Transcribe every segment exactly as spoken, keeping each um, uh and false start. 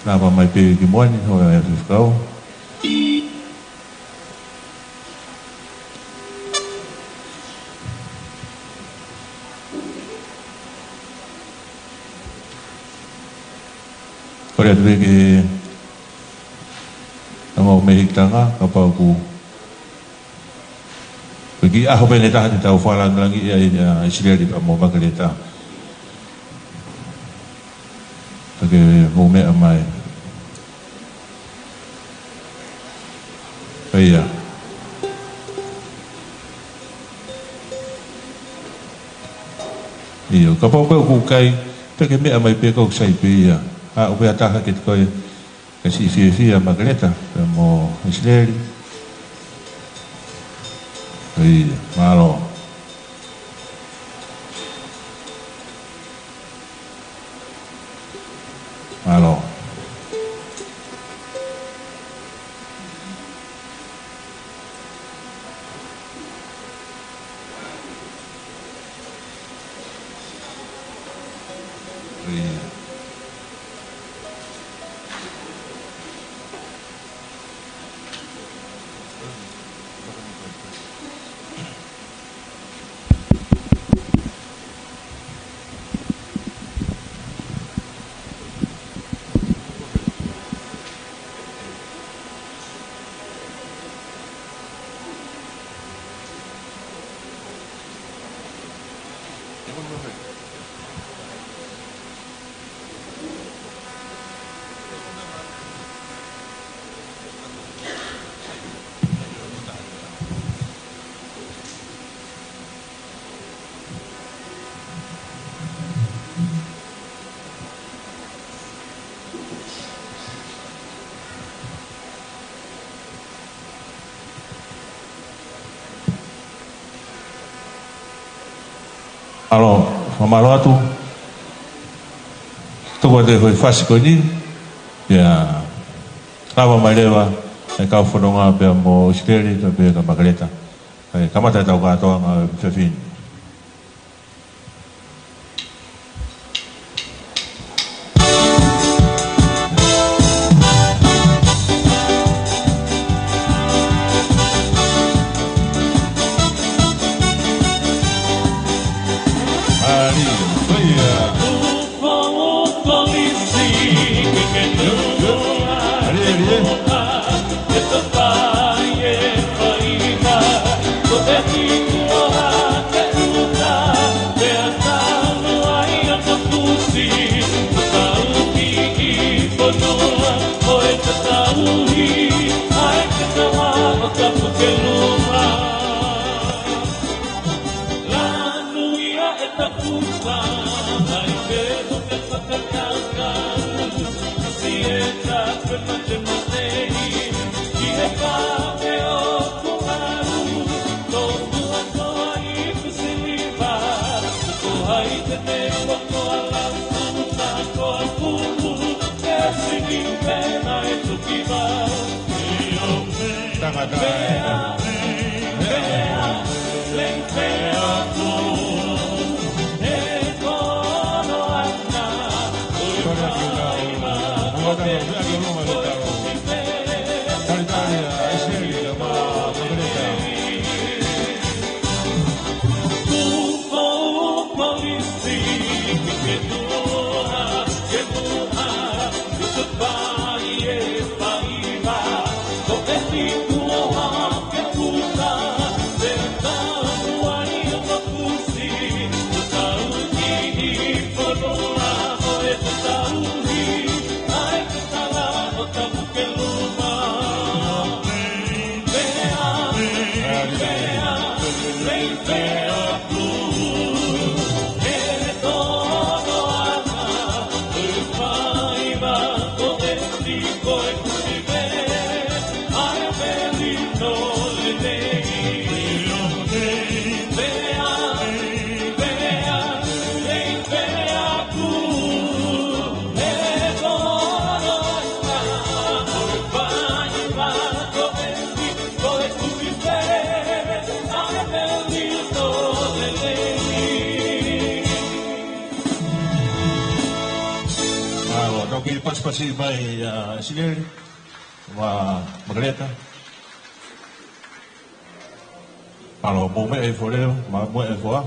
Lava mai pē ki muʻa ni, houʻeiki faifekau. Kole atu pē ke ʻomai e hikitanga, kapau ʻoku Ko e kiʻi ʻaho pē ʻe taha te tau fakalāngilangiʻi ai ʻa ʻIsileli pea mo Makeleta. Ka ke mou meʻa mai. ʻA ia. ʻIo, kapau pē ʻoku kai, pea ke meʻa mai pē ʻoku sai pē ia. ʻA, ʻoku ʻi ai ha taha kiate koe, ka siʻi fiefia Makeleta, pea mo ʻIsileli. ʻIo, mālō. Mālō. ʻIo. ʻAlo, fakamālō atu. Tuku atu e foʻi fasi ko eni, pea lava mai leva e kau fononga pea mo ʻIsileli, pea pea ka Makeleta. Kae kamata ʻetau kātoanga ʻo e efiafi ni. Haleluia. Tangata. Fasi mai ʻa Sileli, ma Makaleta. Mālō, mou meʻa ʻi he fale, mou meʻa ʻi he fale.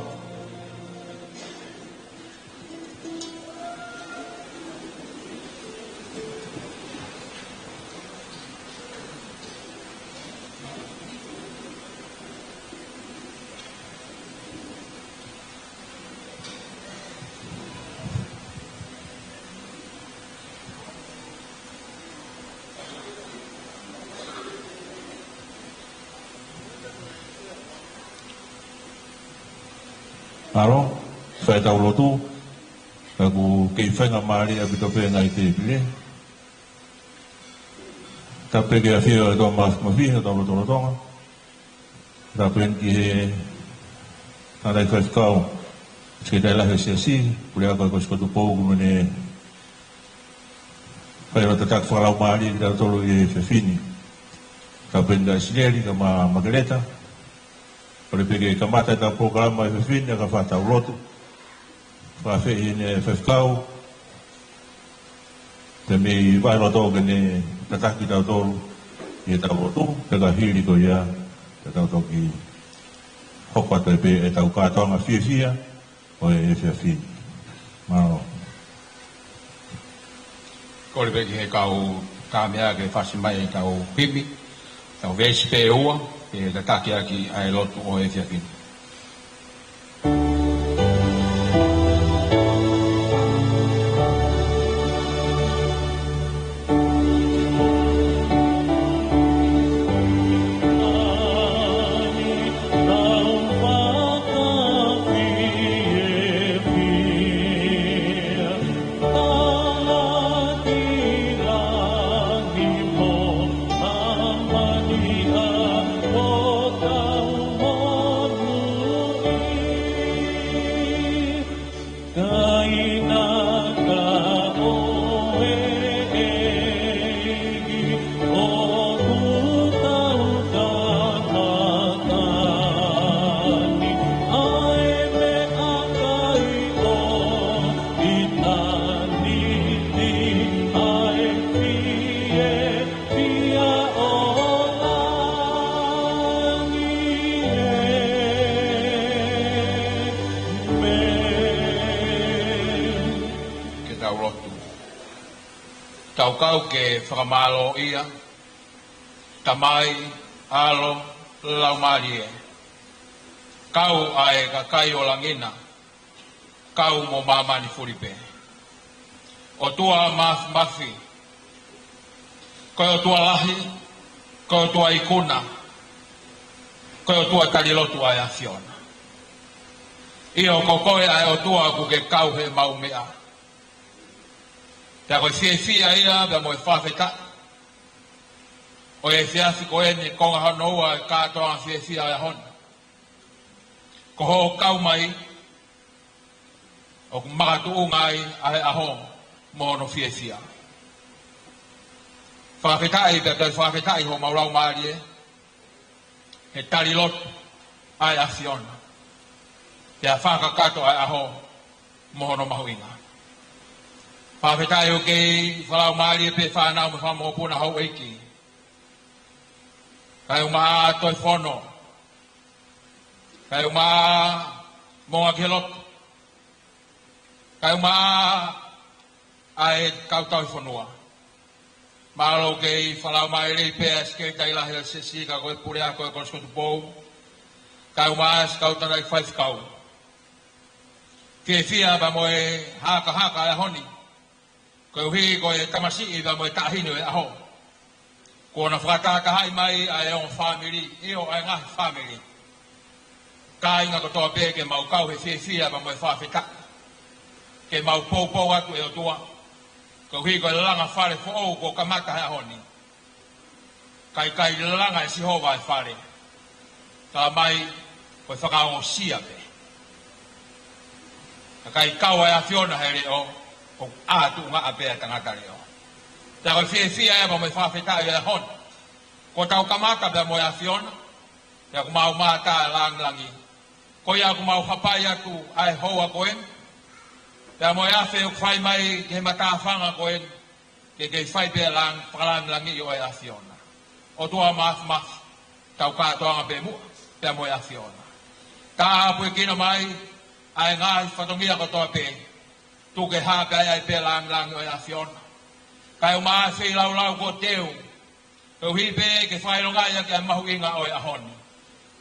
Mālō, fai ʻetau lotu, ka ʻoku kei faingamālie ʻaupito pē ngaahi tēpile. Tapu pē ki he ʻafio ʻa e ʻOtua Māfimafi, ʻetau lotolotonga. Tapu pē ki he tangataʻeiki faifekau, Sekelitali Lahi ʻo e Siasi, Puleako ʻo e Kosipeli Tupou, kuo ne fai ʻo tataki fakalaumālie kitautolu ʻi he efiafi ni. Tapu pē kia Sileli, kae ʻumaʻā Makeleta. Kole pē ke kamata ʻetau polokalama he efiafi ni, ka fai ʻetau lotu. Fakafeʻiloaki ʻe he faifekau, te mei vahevahe loto ke ne tataki kitautolu ʻi heʻetau lotu, pea ka hili ko ia, te tau toki hoko atu ai pē ʻetau kātoanga fiefia ʻo e efiafi ni. Mālō. Kole pē ki he kau tāmeʻa ke fasi mai ʻetau himi, ʻetau veesi pē ʻe ua, ke tataki ʻaki ʻa e lotu ʻo e efiafi ni. Ke tau lotu. Tau kau ke fakamālōʻia, Tamai, ʻAlo, Laumālie, kau ʻa e kakai ʻo langi na, kau mo māmani fuli pē. ʻOtua Māfimafi, ko e ʻOtua lahi, ko e ʻOtua ikuna, ko e ʻOtua tali lotu ʻa e ʻAfiona. ʻIo, ko koe ʻa e ʻOtua ʻoku ke kau heʻemau meʻa. Pea ko e fiefia ia, pea mo e fakafetaʻi ʻo e efiafi ko eni, konga hono ua ʻo e kātoanga fiefia ʻo e ʻaho ni. Ko hoʻo kau mai, ʻoku makatuʻunga ai ʻa e ʻaho mo hono fiefia. Fakafetaʻi, pea toe fakafetaʻi homau laumālie, he tali lotu ʻa e ʻAfiona, pea fakakakato ʻa e ʻaho mo hono mahuʻinga. Fakafetaʻi ʻoku kei fakalaumālie pē fānau mo e fanga mokopuna houʻeiki. Kae ʻumaʻā Toefono, kae ʻumaʻā Moʻunga ki he Lotu, kae ʻumaʻā ʻa e kau tauhi fonua. Mālō ʻoku kei fakalaumālie pē ʻa e Sekelitali Lahi ʻo e Siasi, ka ko e Puleako ʻo e Kolisi ko Tupou, kae ʻumaʻā ʻa e kau tangataʻeiki faifekau. Fiefia pea mo e hakahaka ʻa e ʻaho ni, koeʻuhi ko e tamasiʻi pea mo e taʻahine ʻo e ʻaho, kuo na fakatahatahaʻi mai ʻa e ongo fāmili, ʻio, ʻa e ngaahi fāmili. Kāinga kotoa pē ke mau kau he fiefia pea mo e fakafetaʻi, ke mau poupou atu, ʻe ʻOtua, koeʻuhi ko e langa fale foʻou kuo kamata he ʻaho ni. Kae ʻikai langa ʻe Sihova e fale, ka mai ko e fakaongosia pē. Ka ʻikai kau ʻa e ʻAfiona he leʻo, ʻoku ʻā tuʻungaʻa pē ʻa e tangata leʻo. Pea ko e fiefia ia pea mo e fakafetaʻi ʻo e ʻaho ni, kuo tau kamata pea mo e ʻAfiona, pea ʻoku mau mātā e lāngilangi. Ko ia ʻoku mau hapai atu ʻa e houa ko eni, pea mo e afe ʻoku fai mai ki he matāfanga ko eni. ke kei fai pē e lāngilangiʻi ʻo e ʻAfiona. ʻOtua Māfimafi, tau kātoanga pē muʻa pea mo e ʻAfiona. Tāpuekina mai ʻa e ngaahi fatongia kotoa pē, tuku ke hā pē ai pē e lāngilangiʻi ʻo e ʻAfiona. Kae ʻumaʻā e feilaulau kuo teu, koeʻuhi pē ke fakaʻilongaʻi ʻaki ʻa e mahuʻinga ʻo e ʻaho ni.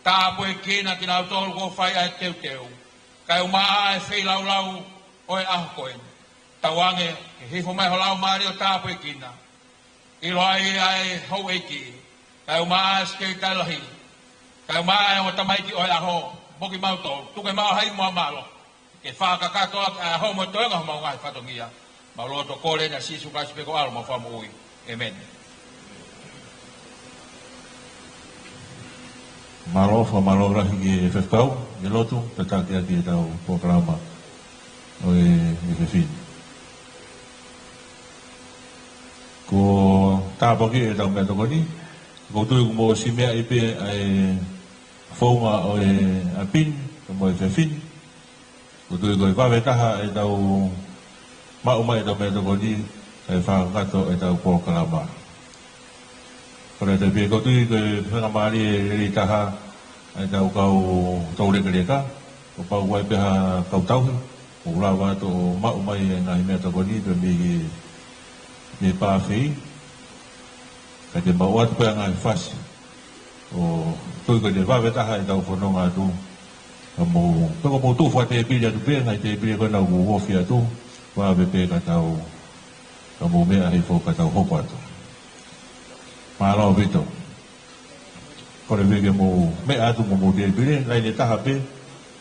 Tāpuekina kinautolu kuo fai ʻa e teuteu, kae ʻumaʻā e feilaulau ʻo e ʻaho ko eni. Tauange ke hifo mai ho Laumālie ʻo tāpuekina. ʻIlo ai ʻa e houʻeiki, kae ʻumaʻā e sekelitali lahi, kae ʻumaʻā e ongo tamaiki ʻo e ʻaho, mo kimautolu, tuku ke mau ʻi he mālō ke fakakakato ʻaki ʻa e ʻaho mo e toenga homau ngaahi fatongia. Mau loto kole ʻia Sīsū Kalaisi pē ko e ʻAlo mo e Fakamoʻui. ʻĒmeni. Mālō, fakamālō lahi ki he faifekau, ki he lotu, tataki ʻaki ʻetau polokalama ʻo e, ʻi he efiafi ni. Ko e tāpuaki ʻetau meʻatokoni, ʻoku ou tui kuo mou ʻosi meaʻi pē ʻa e founga ʻo e ʻapi ni, pea mo e efiafi ni. ʻOku ou tui ko e vave taha ʻetau maʻu mai ʻetau meʻatokoni, ʻe fakakakato ʻetau polokalama. Ko e taimi pē ʻoku ou tui ko e faingamālie lelei taha ʻetau kau toulekeleka, kapau ʻoku ʻi ai pē ha kau tauhi, ʻoku lava atu ʻo maʻu mai e ngaahi meʻatokoni pē mei he, mei he pāfei, ka te mau ʻoatu pē ʻa e ngaahi fasi. ʻOku ou tui ko e vave taha ʻetau fononga atu. Ka mou, pea ko mou tuʻu fakatēpile atu pē, ngaahi tēpile ko ena ʻoku ofi atu, vave pē ka tau, ka mou meʻa hifo ka tau hoko atu. Mālō ʻaupito. Kole pē ke mou meʻa atu mo homou tēpile, laine ʻe taha pē,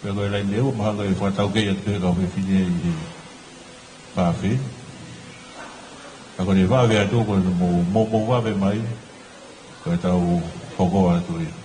pea ko e laine ʻe ua, mahalo ʻe fakataukei atu pē kau fefine ʻi he pāfei. Ka ko e vave atu, ko e mou, mou, mou vave mai, ko ʻetau hoko atu ia.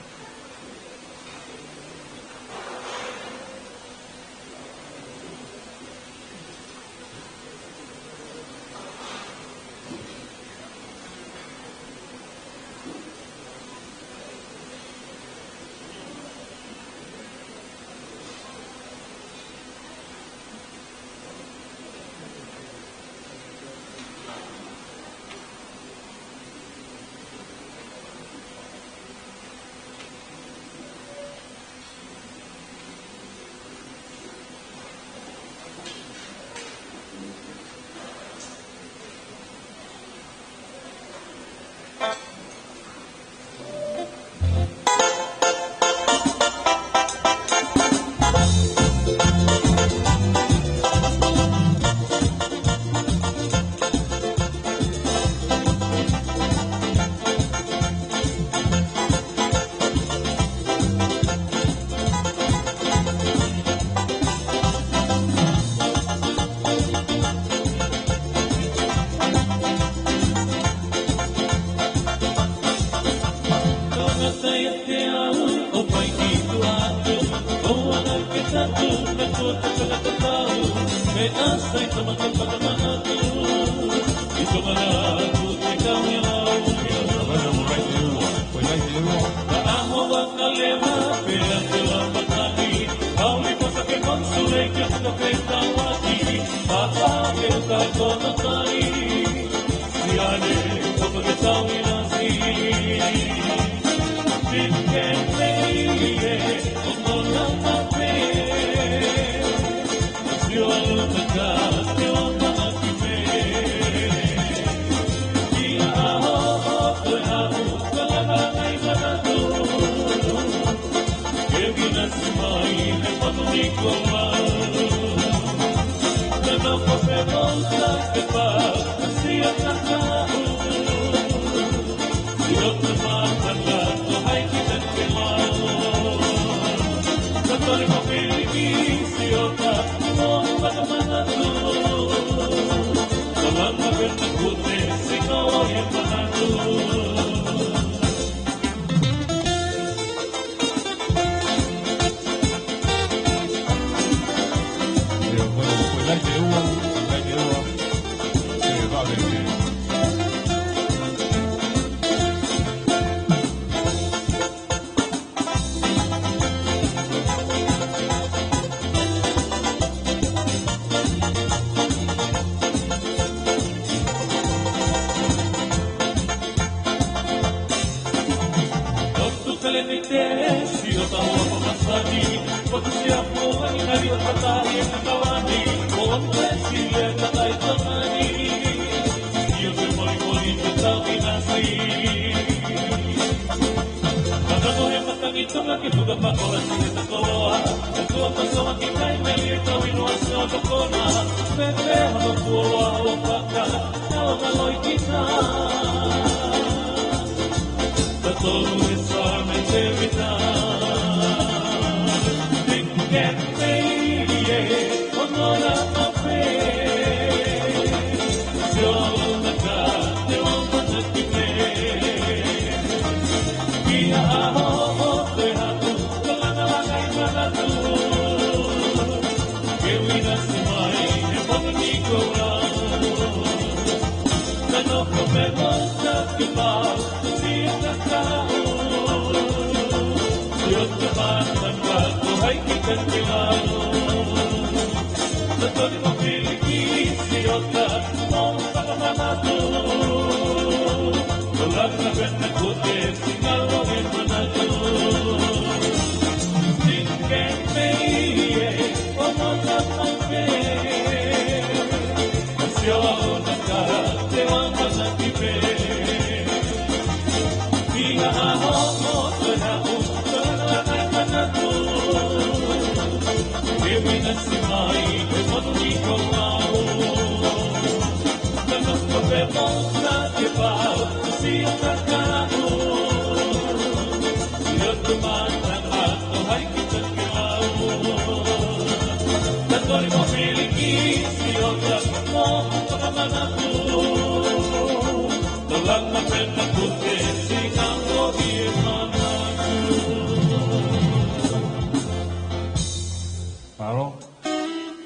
Mālō.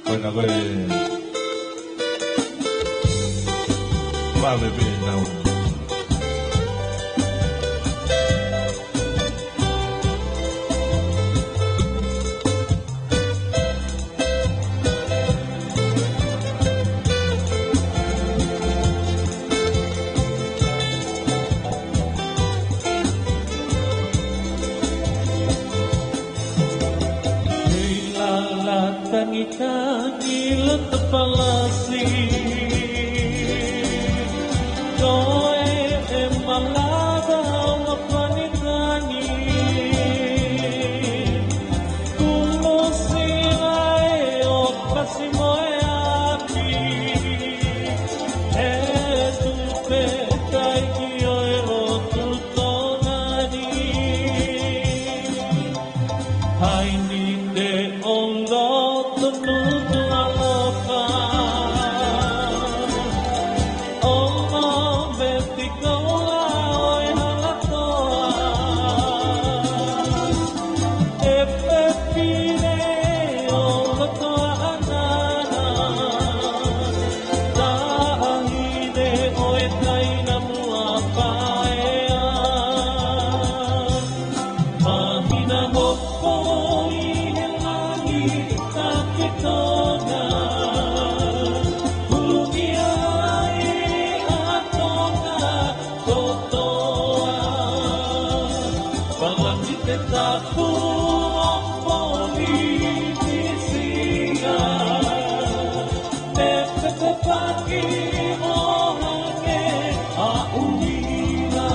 Ko ena ko e vave pē ʻenau. Hei lala tangitangi loto palasi, ko e malava ʻo Mapanitani. Kumu sila e ʻo pasi mo e ʻapi, he tupe taiki ʻo e lotu Tonga ni. Hai ni te ʻo loto nuku alofa, ʻo mo me tiko ula ʻo e hala toa. E pepine ʻo loto ʻanana, taʻahine ʻo e taina mua paea. Mahina hopo ʻi he langi Taketona, hulu ki ai ʻa Tonga kotoa. Palasi te tapu ʻo Polinisia, te te te paki ʻo hake ʻa ʻUila.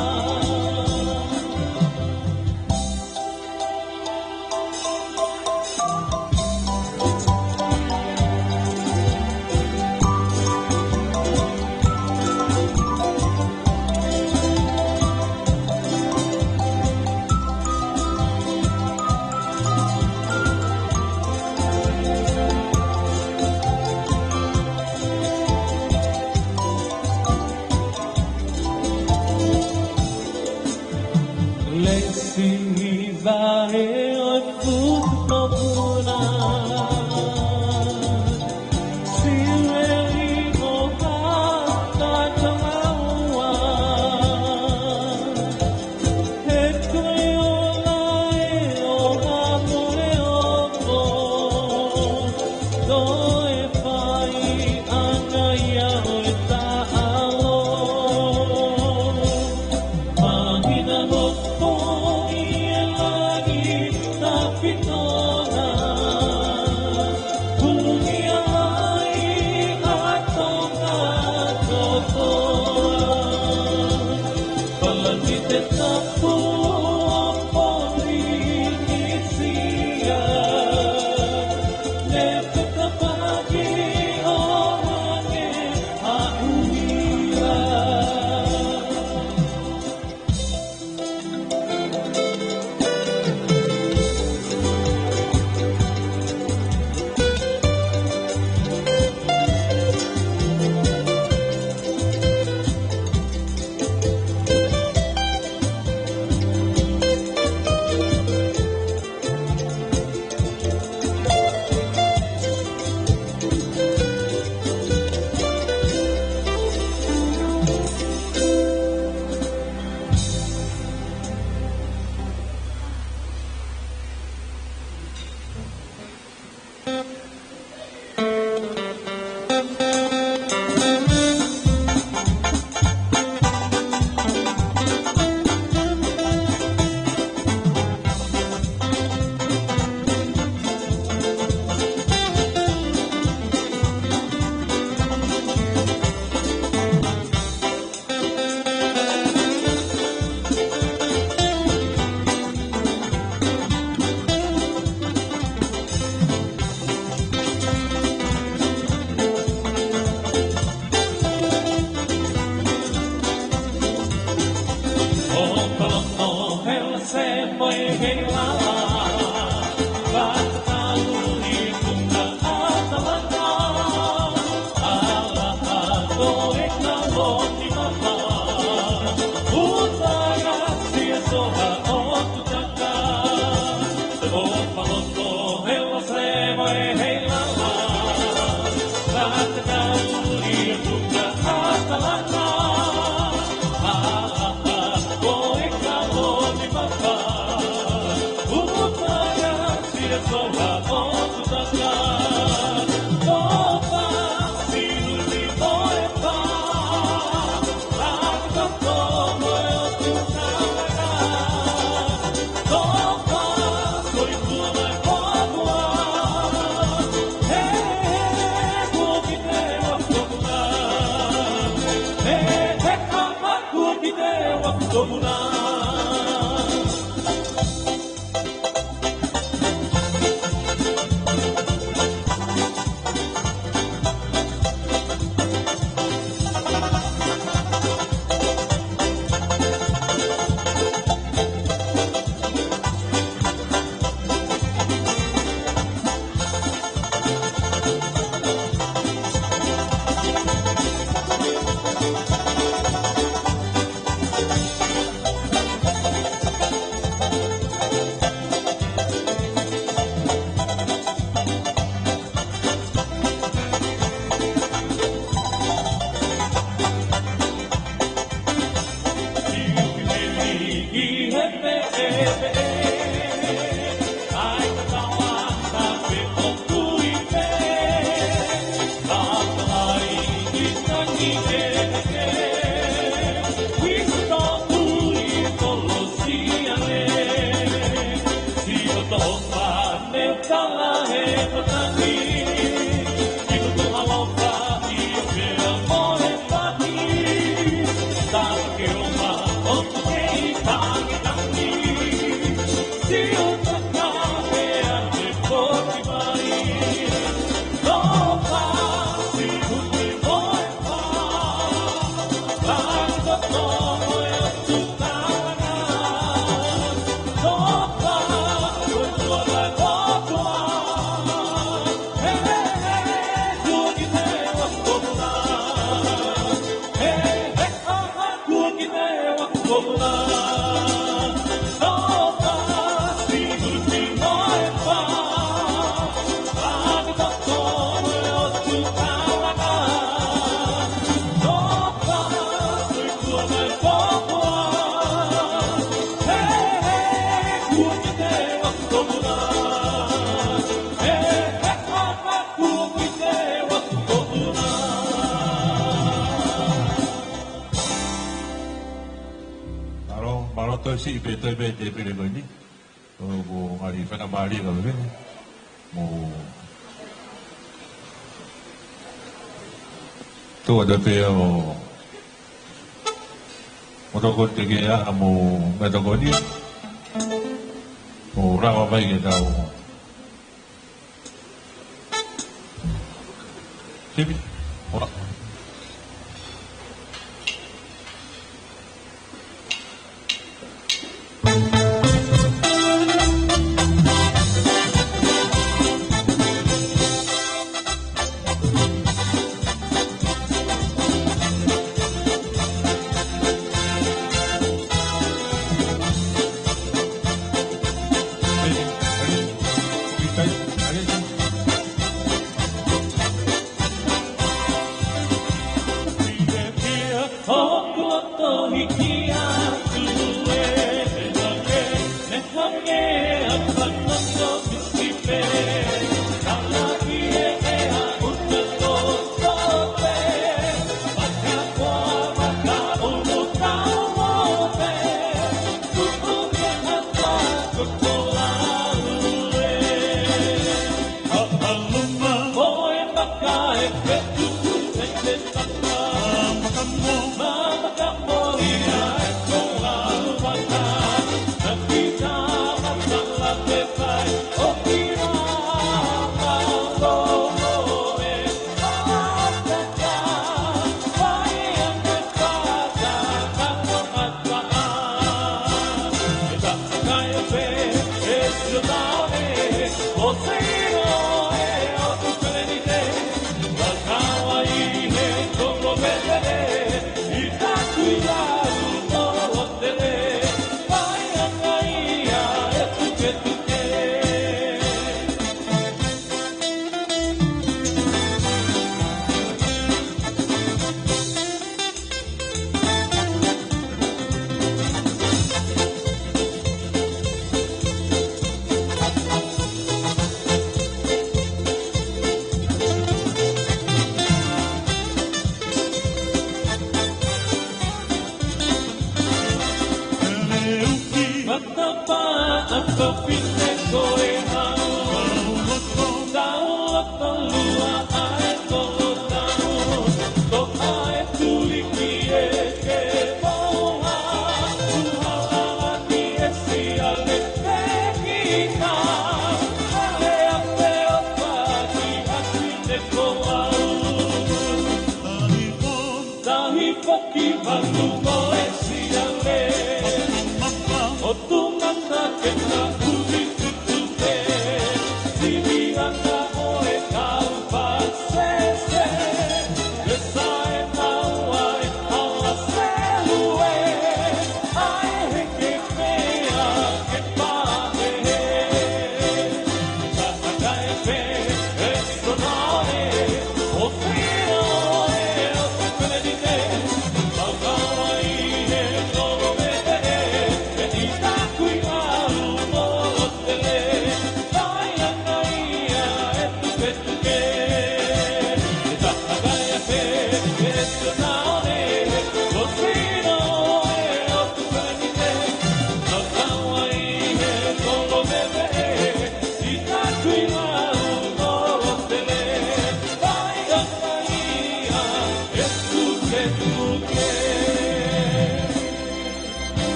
Mālō, mālō toe siʻi pē, toe pē te pele ko eni. ʻO, ko e ngali fakamālō ka veve. Mo. Tō atu pē ʻo, mo tokoni teʻeki ai mo meʻatokoni. Mo lava mai ke tau. Sipi. Hola.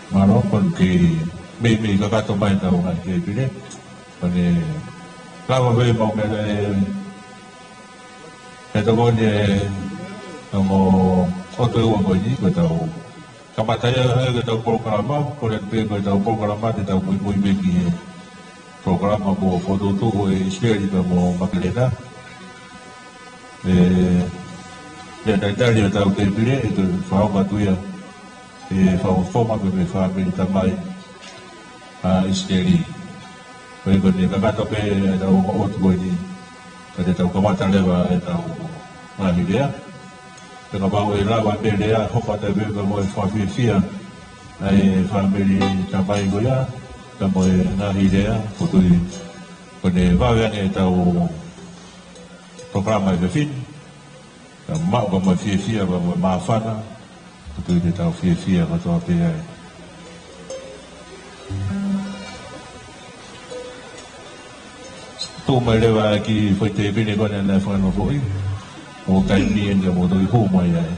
Mālō, ko e kiʻi meimei kakato mai ʻetau ngaahi tēpile. Ko ʻene lava pē mau meʻa ē, he tokoni ē, ʻa e ongo ʻotu ʻe ua ko eni, ko ʻetau kamata ia ʻetau polokalama, ko e pē ko ʻetau polokalama te tau muimui pē ki he polokalama kuo fokotuʻutuʻu ʻe ʻIsileli pea mo Makeleta. ʻE, ʻe talitali ʻetau tēpile, ʻe toe fakaʻaonga atu ia, ʻe fakafofonga pē mei he fāmili tamai ʻa ʻIsileli. Ko ia ko ʻene kakato pē ʻetau ongo ʻotu ko eni, ka te tau kamata leva ʻetau ngaahi lea. Pea kapau ʻe lava pē lea, hoko atu pē pea mo e fakafiefia ʻa e fāmili tamai ko ia, pea mo e ngaahi lea, ʻoku ou tui ko ʻene vave ange ʻetau polokalama he efiafi ni, ka maʻu pea mo e fiefia pea mo e māfana, ʻoku ou tui te tau fiefia kotoa pē ai. Tuʻu mai leva ki he foʻi tēpile ko ena naʻe fakanofoʻi, ʻo taimi eni ʻoku mou toki hū mai ai.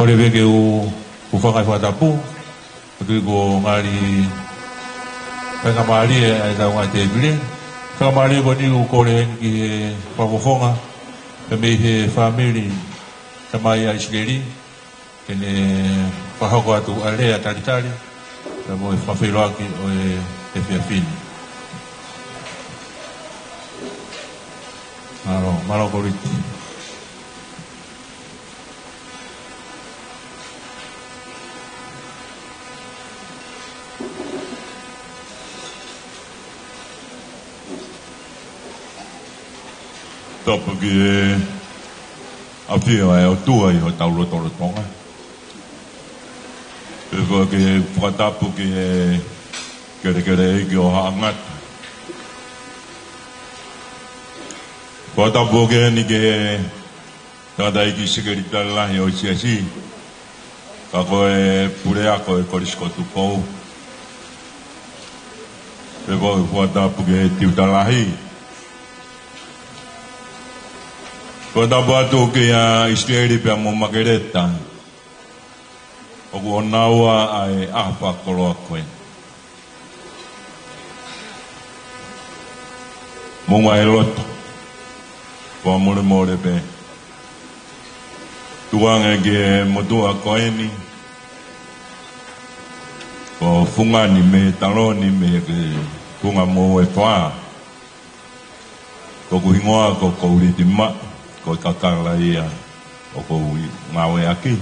Kole pē ke u, u hūfanga he fakatapu, ʻoku ou tui kuo ngali faingamālie ʻa e tau ngaahi tēpile. Faingamālie ko eni ʻoku ou kole heni ki he fakafofonga, pea mei he fāmili, Tamai ʻa ʻIsileli, ke ne fakahoko atu ʻa e lea talitali, pea mo e fakafeʻiloaki ʻo e, e efiafi ni. Mālō, mālō Koliti. Tapu ki he ʻafio ʻa e ʻOtua ʻi hotau lotolotonga. Pea ko e fakatapu ki he kelekele ʻeiki ʻo Haʻa Ngata. Fakatapu ki heni ki he tangataʻeiki sekelitali lahi ʻo e siasi, ka ko e puleako ʻo e Kolisi ko Tupou. Pea ko e fakatapu ki he tiuta lahi. Fakatapu atu kia ʻIsileli pea mo Makeleta. ʻOku ʻonaua ʻa e ʻaho fakakoloa ko ē. Moʻunga he loto. Fakamolemole pē. Tuku ange ki he motuʻa ko eni. Ko Fungani mei he taloni mei he Funga Moʻua ʻe Fā. Ko hoku hingoa ko Koliti Maʻu, ko e kakala ia ʻoku ou ngāueʻaki.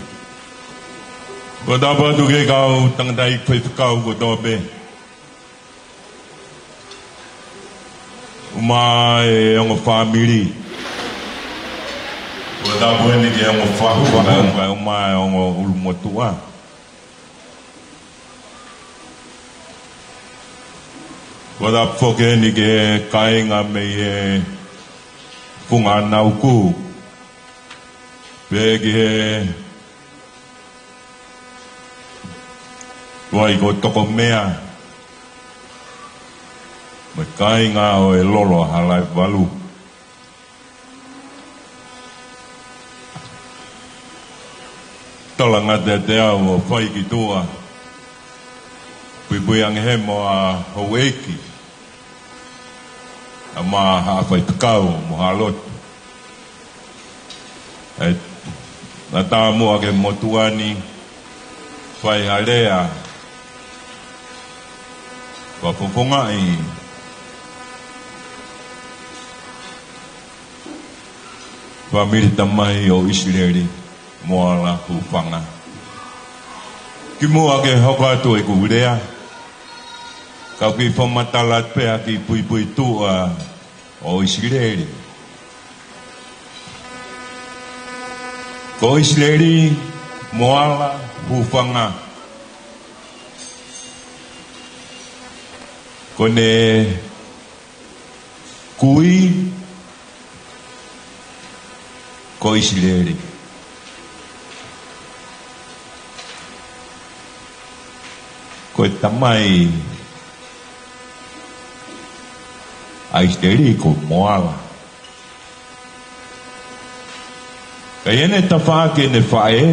Fakatapu atu ki he kau tangataʻeiki faifekau kotoa pē. ʻUmaʻā e ongo fāmili. Fakatapu heni ki he ongo fāmili. ʻUmaʻā e ongo ʻulumotuʻa. Fakatapu foki heni ki he kāinga mei he Funga Nauku. Pea ki he Vai ko Tokomea. Mo e kāinga ʻo e Lolo ʻa Halaevalu. Talangata ʻiate au ʻo fai ki tuʻa. Puipui ange hē mo e houʻeiki. ʻA e Haʻa Faifekau mo Haʻa Lotu. ʻE, naʻa ta muʻa ke motuʻa ni, fai ha lea. Fakafofongaʻi. Fāmili Tamai ʻo ʻIsileli, Moala Hufanga. Kimuʻa ke hoko atu ʻeku lea, kau kiʻi fakamatala pē ʻa e kiʻi puipuituʻa ʻo ʻIsileli. Ko ʻIsileli, Moala Hufanga. Ko ʻene kui ko ʻIsileli. Ko e tamai ʻa ʻIsileli ko Moala. Ka ʻi heʻene tafaʻaki ʻene faʻē,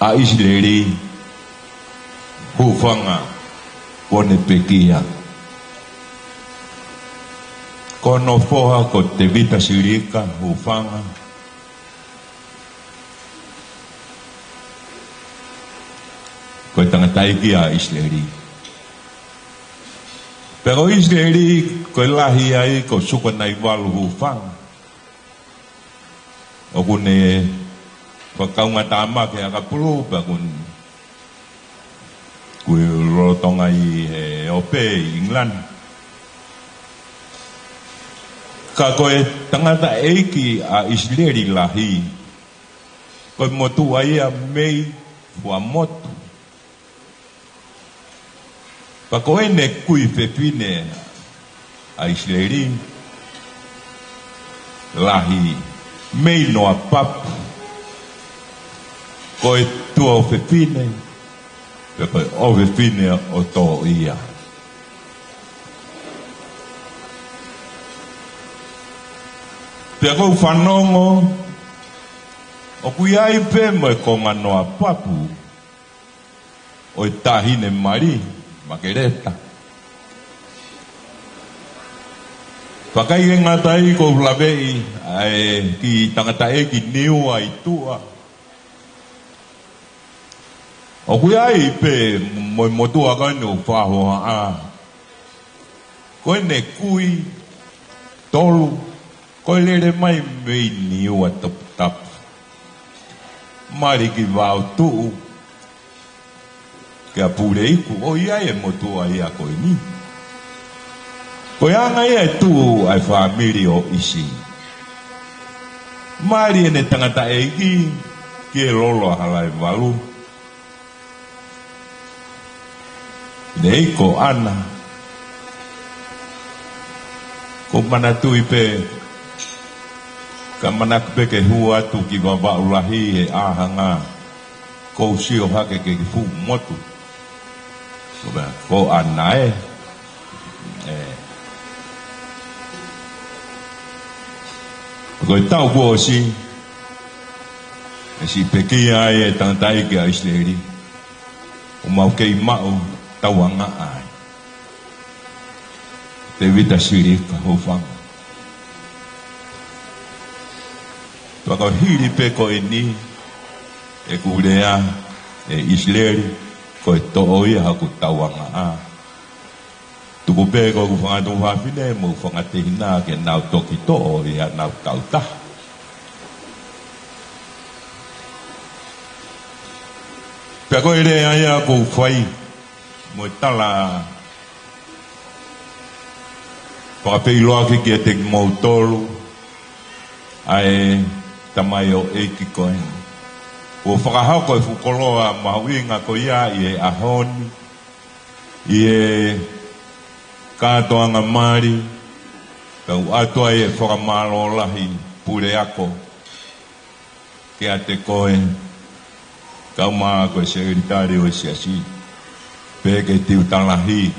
ʻa ʻIsileli Hufanga, ko ʻene pekia. Ko hono foha ko Tevita Silika Hufanga, ko e tangataʻeiki ʻa ʻIsileli. Pea ko ʻIsileli, ko e lahi ai ko Sukanaivalu Hufanga. ʻOku ne fakakaungātāmaki ʻakapulu, pea ʻoku ne, ʻoku lolotonga ʻi he ʻope ʻi ʻIngilani. Ka ko e tangataʻeiki ʻa ʻIsileli lahi, ko e motuʻa ia mei Fuaʻamotu. Pea ko ʻene kui fefine ʻa ʻIsileli lahi mei Noapapu, ko e tuofefine, pea ko e ʻofefine ʻo Toʻia. Pea ʻoku ou fanongo ʻoku ʻi ai pē mo e konga noa papu ʻo e taʻahine mali, Makeleta. Pea ʻikai ke ngata ai, ʻoku ou laveʻi ʻa e kiʻi tangataʻeiki Niua ʻi tuʻa. ʻOku ʻi ai pē mo e motuʻa ko eni ʻoku fakahohaʻa. Ko ʻene kui, tolu, ko e lele mai mei Niua Toputapu. Mali ki Vaotuʻu, kia Puleiku, ʻoku ʻi ai e motuʻa ia ko eni. Ko e anga ia e tuʻu ʻa e fāmili ʻo ʻIsi. Mali ʻene tangataʻeiki ki he lolo ʻa Halaevalu. Nei ko ʻAna. ʻOku ou manatuʻi pē, ka manatu pē ke hū atu ki Vavaʻu Lahi he ʻāhanga, ʻoku ou sio hake ki he fuʻu motu. Ko pē, ko ʻAna ē. ʻE. Ko e taʻu kuo ʻosi, ʻe siʻi pekia ai e tangataʻeiki ʻa ʻIsileli, ʻoku mau kei maʻu tauangaʻa ai. Tēvita Silika Hofanga. Pea ko e hili pē ko eni ʻeku lea, ʻe ʻIsileli, ko e toʻo ia haku tauangaʻa. Tuku pē ko ʻeku fanga tuofāfine mo e fanga tehina ke nau toki toʻo ʻi haʻanau kautaha. Pea ko e lea ia ʻoku ou fai, mo e tala fakafeʻiloaki kiate kimoutolu, ʻa e tamaioʻeiki ko eni. Kuo fakahoko e fuʻu koloa mahuʻinga ko ia ʻi he ʻaho ni, ʻi he kātoanga mali, kau ʻatu ai e fakamālō lahi Puleako kiate koe, kae ʻumaʻā ko e Sekelitali ʻo e Siasi, pea ki he Tiuta Lahi,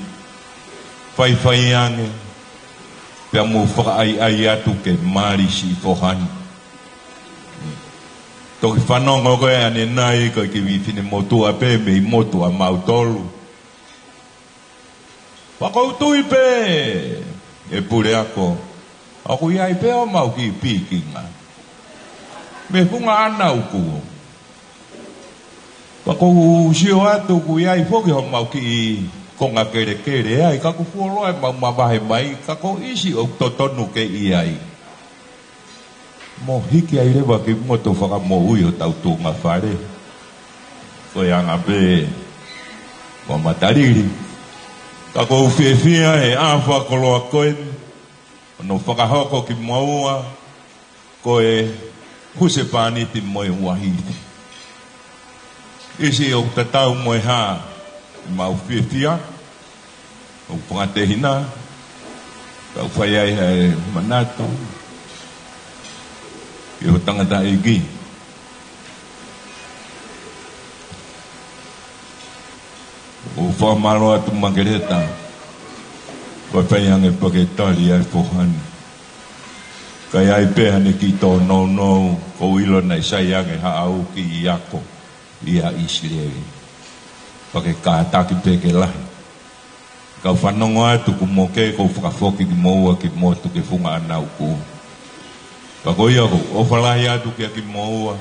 faifai ange, pea mou fakaʻaiʻai atu ke mali siʻi foha ni. Toki fanongo ko ē ʻanenai ko e kiʻi finemotuʻa pē mei motu ʻa mautolu. Pea ʻoku ou tui pē, ʻe Puleako, ʻoku ʻi ai pē homau kiʻi pikinga mei he funga ʻAna Uku. Pea ʻoku ou sio atu ʻoku ʻi ai foki homau kiʻi konga kelekele ai, ka ʻoku fuoloa ʻemau mavahe mai, ka ko ʻIsi ʻoku totonu ke ʻi ai. Mo hiki ai leva ki moto fakamoʻui hotau tuʻunga fale. Ko e anga pē ʻo e matalili. Ka ʻoku ou fiefia he ʻaho fakakoloa ko eni, hono fakahoko kimoua ko e husepāniti mo e uahifi. ʻIsi ʻoku tatau mo e hā, ʻemau fiefia, ʻoku fakatehina, kau fai ai ha manatu, ki ho tangataʻeiki. ʻOku ou fakamālō atu Makeleta, ko e fai ange pea ke tali ai foha ni. Ka ʻi ai pē haʻane kiʻi tōnounou, ʻoku ou ʻilo naʻe sai ange haʻau kiʻi ako ʻia ʻIsileli. Pea ke kātaki pē ke lahi. Kau fanongo atu kuo mou kei, ʻoku ou fakafoki kimoua ki motu ki he funga ʻAna Uku. Pea ko ia ʻoku ou ʻofa lahi atu kia kimoua,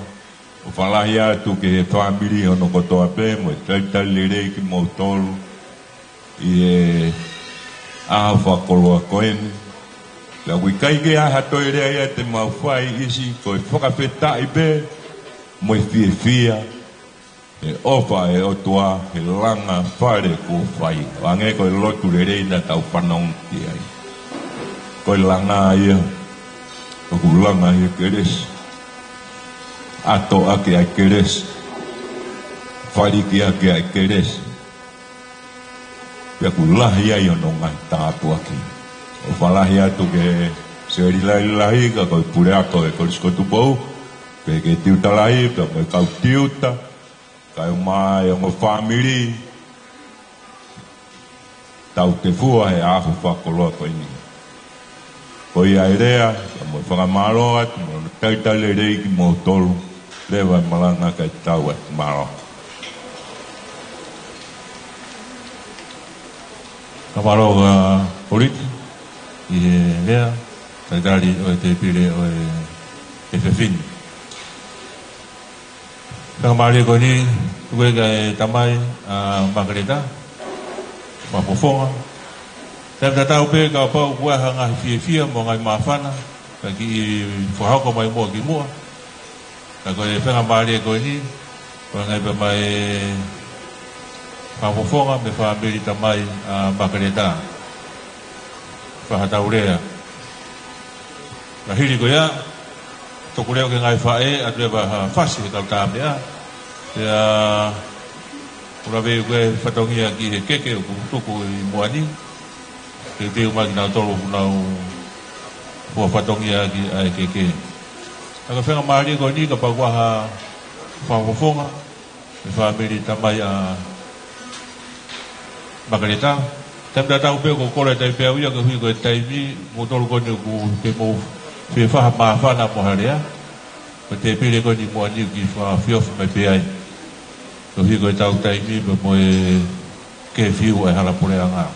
ʻofa lahi atu ki he fāmili hono kotoa pē, mo e talitali lelei kimoutolu ʻi he ʻaho fakakoloa ko eni. Pea ʻoku ʻikai ke ʻi ai ha toe lea ia te mau fai, ʻIsi, ko e fakafetaʻi pē mo e fiefia, he ʻofa ʻa e ʻOtua, he langa fale kuo fai. ʻO hangē ko e lotu lelei naʻa tau fanongo ki ai. Ko e langa ia, ʻoku langa ʻi he kelesi. ʻAto ʻaki ʻa e kelesi. Faliki ʻaki ʻa e kelesi. Pea ʻoku lahi ai hono ngaahi tāpuaki. ʻOfa lahi atu ki he Sekelitali Lahi, ka ko e Puleako ʻo e Kolisi ko Tupou, pea ki he Tiuta Lahi, pea mo e kau tiuta, kae ʻumaʻā e ongo fāmili, tau tefua he ʻaho fakakoloa ko eni. Ko ia e lea, ka mo e fakamālō atu, mo e talitali lelei kimoutolu, leva e malanga kae tau atu, mālō. Ka mālō ka Politi, ʻi he lea, talitali ʻo e tēpile ʻo e, ʻefiafi ni. Fakamālō ko eni, tuku ē kia e tamai, ʻa Makeleta, Fakafofonga. Taimi tatau pē kapau ʻoku ʻi ai ha ngaahi fiefia mo e ngaahi māfana, ka kiʻi fakahoko mai muʻa kimuʻa. Ka ko e fakamālō ko eni, ko e ngaahi pē mai Fakafofonga mo e fāmili tamai, ʻa Makeleta. Fakatātā lea. Ka hili ko ia, toku lea ki he ngaahi faʻē, ʻoatu leva ha fasi he kau tā meʻa. Pea, ʻoku lave ʻa e fatongia ki he keke ʻoku tuku ʻi muʻa ni. Teuteu mai kinautolu ʻoku nau fua fatongia ki ai e keke. Ka ko e fakamālō ko eni kapau ʻoku ʻi ai ha Fakafofonga, mo e fāmili tamai ʻa Makeleta. Taimi tatau pē ʻoku ou kole atu pē au ia koeʻuhi ko e taimi, moutolu ko eni ʻoku ke mou fie fai ha māfana mo ha lea. Ko e tēpile ko eni muʻa ni ʻoku ke fakafiefia mai pē ai. Koeʻuhi ko e tau taimi pē mo e ke fiu ʻa e hala puleʻanga.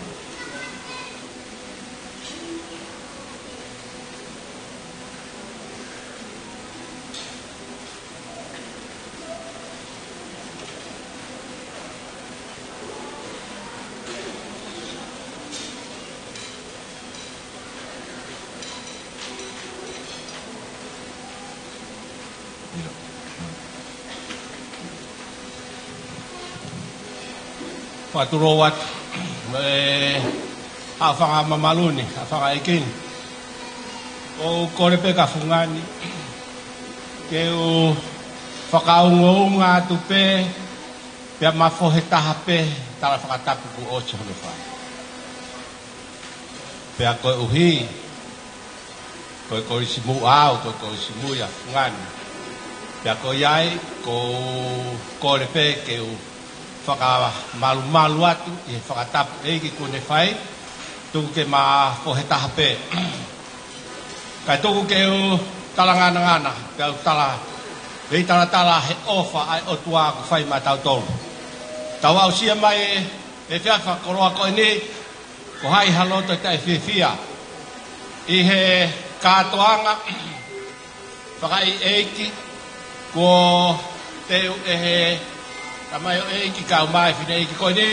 Fakatulou atu, ʻe, ʻa e fanga mamalu ni, ʻa e fanga ʻeiki ni. ʻOku ou kole pē ka fungani, ke u fakaungaunga atu pē, pea mafohe taha pē, tala fakatapu kuo ʻosi hono fai. Pea koeʻuhi, ko e kolisi muʻa au, ko e kolisi muʻa ia fungani. Pea ko ia ai, ʻoku ou kole pē ke u fakamalumalu atu, ʻi he fakatapu ʻeiki kuo ne fai, tuku ke mafohe taha pē. Kae tuku ke u talanganangana, pea u tala, vei talatala he ʻofa ʻa e ʻOtua ʻoku fai maʻatautolu. Tau aʻusia mai e efiafi fakakoloa ko eni, ko hai ha loto taʻefiefia. ʻI he kātoanga, fakaʻeiʻeiki, kuo teu ʻe he tamaioʻeiki kae ʻumaʻā e fineʻeiki ko eni,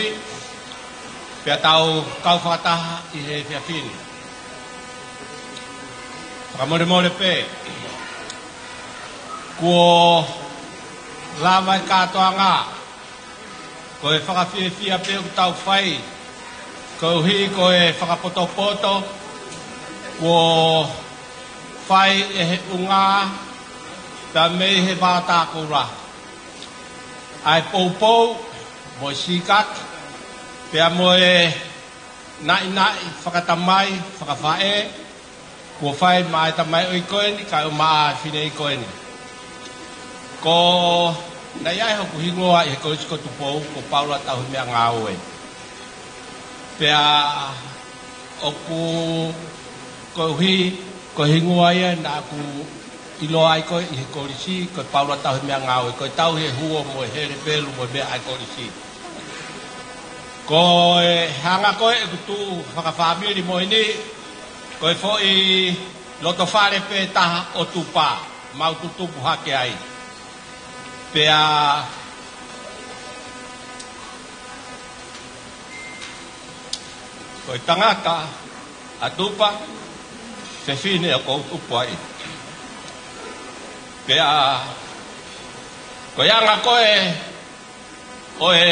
pea tau kau fakataha ʻi he efiafi ni. Fakamolemole pē, kuo lava e kātoanga, ko e fakafiefia pē ʻoku tau fai, koeʻuhi ko e fakapotopoto, kuo fai ʻe he ʻunga, pea mei he vātākoula. ʻA e poupou, mo e sīkaki, pea mo e naʻinaʻi fakatamai, fakafaʻē, kuo fai maʻa e tamaioʻeiki ko eni, kae ʻumaʻā e fineʻeiki ko eni. Ko, naʻe ʻi ai hoku hingoa ʻi he kolisi ko Tupou, ko Paula Tauhimeangāue. Pea ʻoku, koeʻuhi, ko e hingoa ia naʻa ku ʻiloa ai ko ē ʻi he kolisi, ko Paula Tauhimeangāue, ko e tauhi e huo mo e hele pelu mo e meʻa ʻa e kolisi. Ko e hanga ko ē ʻeku tuʻu fakafāmili mo eni, ko e foʻi loto fale pē taha ʻo Tupa, mau tutupu hake ai. Pea, ko e tangata ʻa Tupa, fefine ʻoku ou tupu ai. Pea, ko e anga ko ē, ʻo e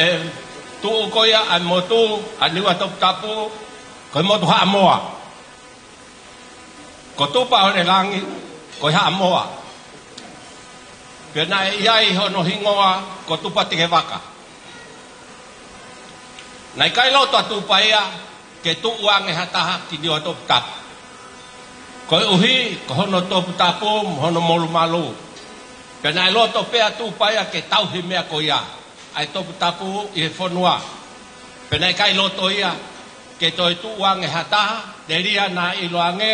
tuʻu ko ia ʻa e motu, ʻa Niuatoputapu, ko e motu Haʻamoa. Ko Tupa ʻo e langi, ko e Haʻamoa. Pea naʻe ʻi ai hono hingoa, ko Tupa Tekevaka. Naʻe ʻikai loto ʻa Tupa ia, ke tuʻu ange ha taha ki Niuatoputapu. Koeʻuhi, ko hono toputapu, mo hono molumalu. Pea naʻe loto pē ʻa Tupa ia ke tauhi meʻa ko ia, ʻa e toputapu ʻi he fonua. Pea naʻe ʻikai loto ia, ke toe tuʻu ange ha taha, telia naʻe ʻiloange,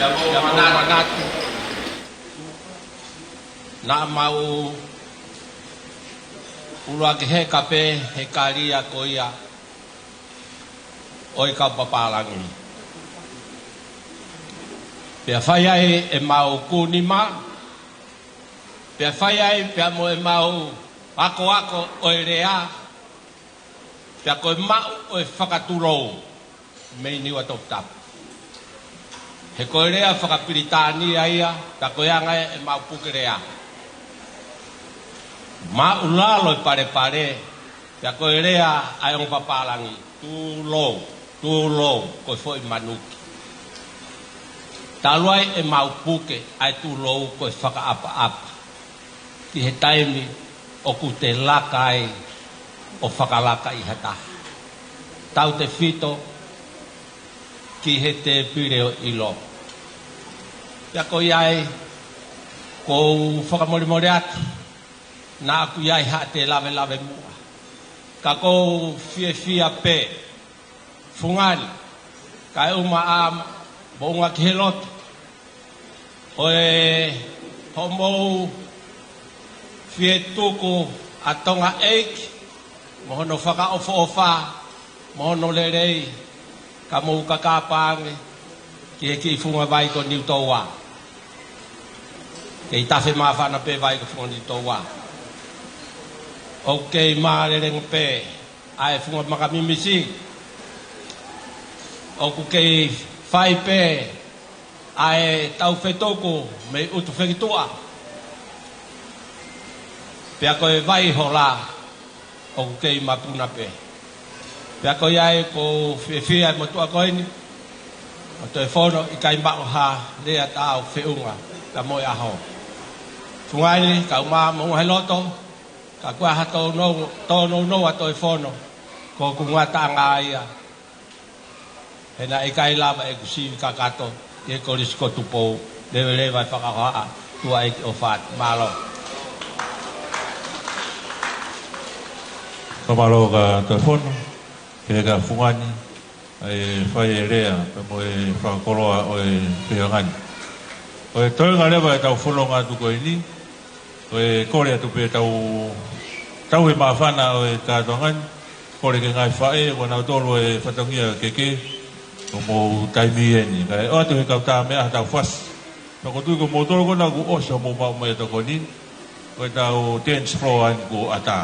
Ia mo manatu. Naʻa mau ʻuluaki heka pē he kalia ko ia ʻo e kau papālangi. Pea fai ai ʻemau kūnima, pea fai ai pea mo ʻemau akoako ʻo e lea, pea ko e maʻu ʻo e fakatulou mei Niua Toputapu. He ko e lea fakapilitānia ia, pea ko e anga ia ʻemau puke lea. Māʻulalo e palepale, pea ko e lea ʻa e ongo papālangi, tulou, tulou, ko e foʻi manuki. Talu ai ʻemau puke ʻa e tulou ko e fakaʻapaʻapa ki he taimi ʻoku te laka ai ʻo fakalaka ʻi ha taha. Tautefito ki he tēpile ʻo ʻilo. Pea ko ia ai, ʻoku ou fakamolemole atu, naʻa ʻoku ʻi ai haʻate lavelavemuʻa. Ka ʻoku ou fiefia pē, fungani, kae ʻuma ʻa Moʻunga ki he loto, ʻo e hoʻomou fie tuku ʻa Tonga ʻEiki, mo hono fakaʻofoʻofa, mo hono lelei, ka mou kakapa ange ki he kiʻi funga vai ko Niutoua. Kei tafe māfana pē vai ko funga Niutoua. ʻOku kei mālelenge pē ʻa e funga makamimisi. ʻOku kei fai pē ʻa e tau fetuku mei ʻUtufekituʻa. Pea ko e vai hola ʻoku kei mapuna pē. Pea ko ia ai ʻoku ou fiefia ʻi he motuʻa ko eni ʻo toe fono, ʻikai maʻu ha lea taʻefeʻunga ka mo e ʻaho. Fungani, kae ʻuma Moʻunga he loto, ka ko e ʻaho tōnounou, tōnounou ʻa e toe fono, ko hoku ngataʻanga ia. He naʻe ʻikai lava ʻeku sivi kakato ki he Kolisi ko Tupou, leveleva e fakahohaʻa, tuʻa ʻeiki ʻofa atu. Mālō. Ka mālō ka toe fono, ke ka fungani, ʻa e fai e lea, pea mo e fakakoloa ʻo e feʻunga ni. Ko e toenga leva ʻetau fononga atu ko eni, ko e kole atu pē tau, tau he māfana ʻo e kātoanga ni, kole ki he ngaahi faʻē, ʻoku nau tolo e fatongia keke, ʻoku mou taimi eni. Kae ʻoatu he kau tā meʻa ha tau fasi. Pea ʻoku ou tui ko moutolu ko ena kuo ʻosi hoʻomou maʻu mai e tokoni, ko ʻetau dance floor eni kuo ʻatā.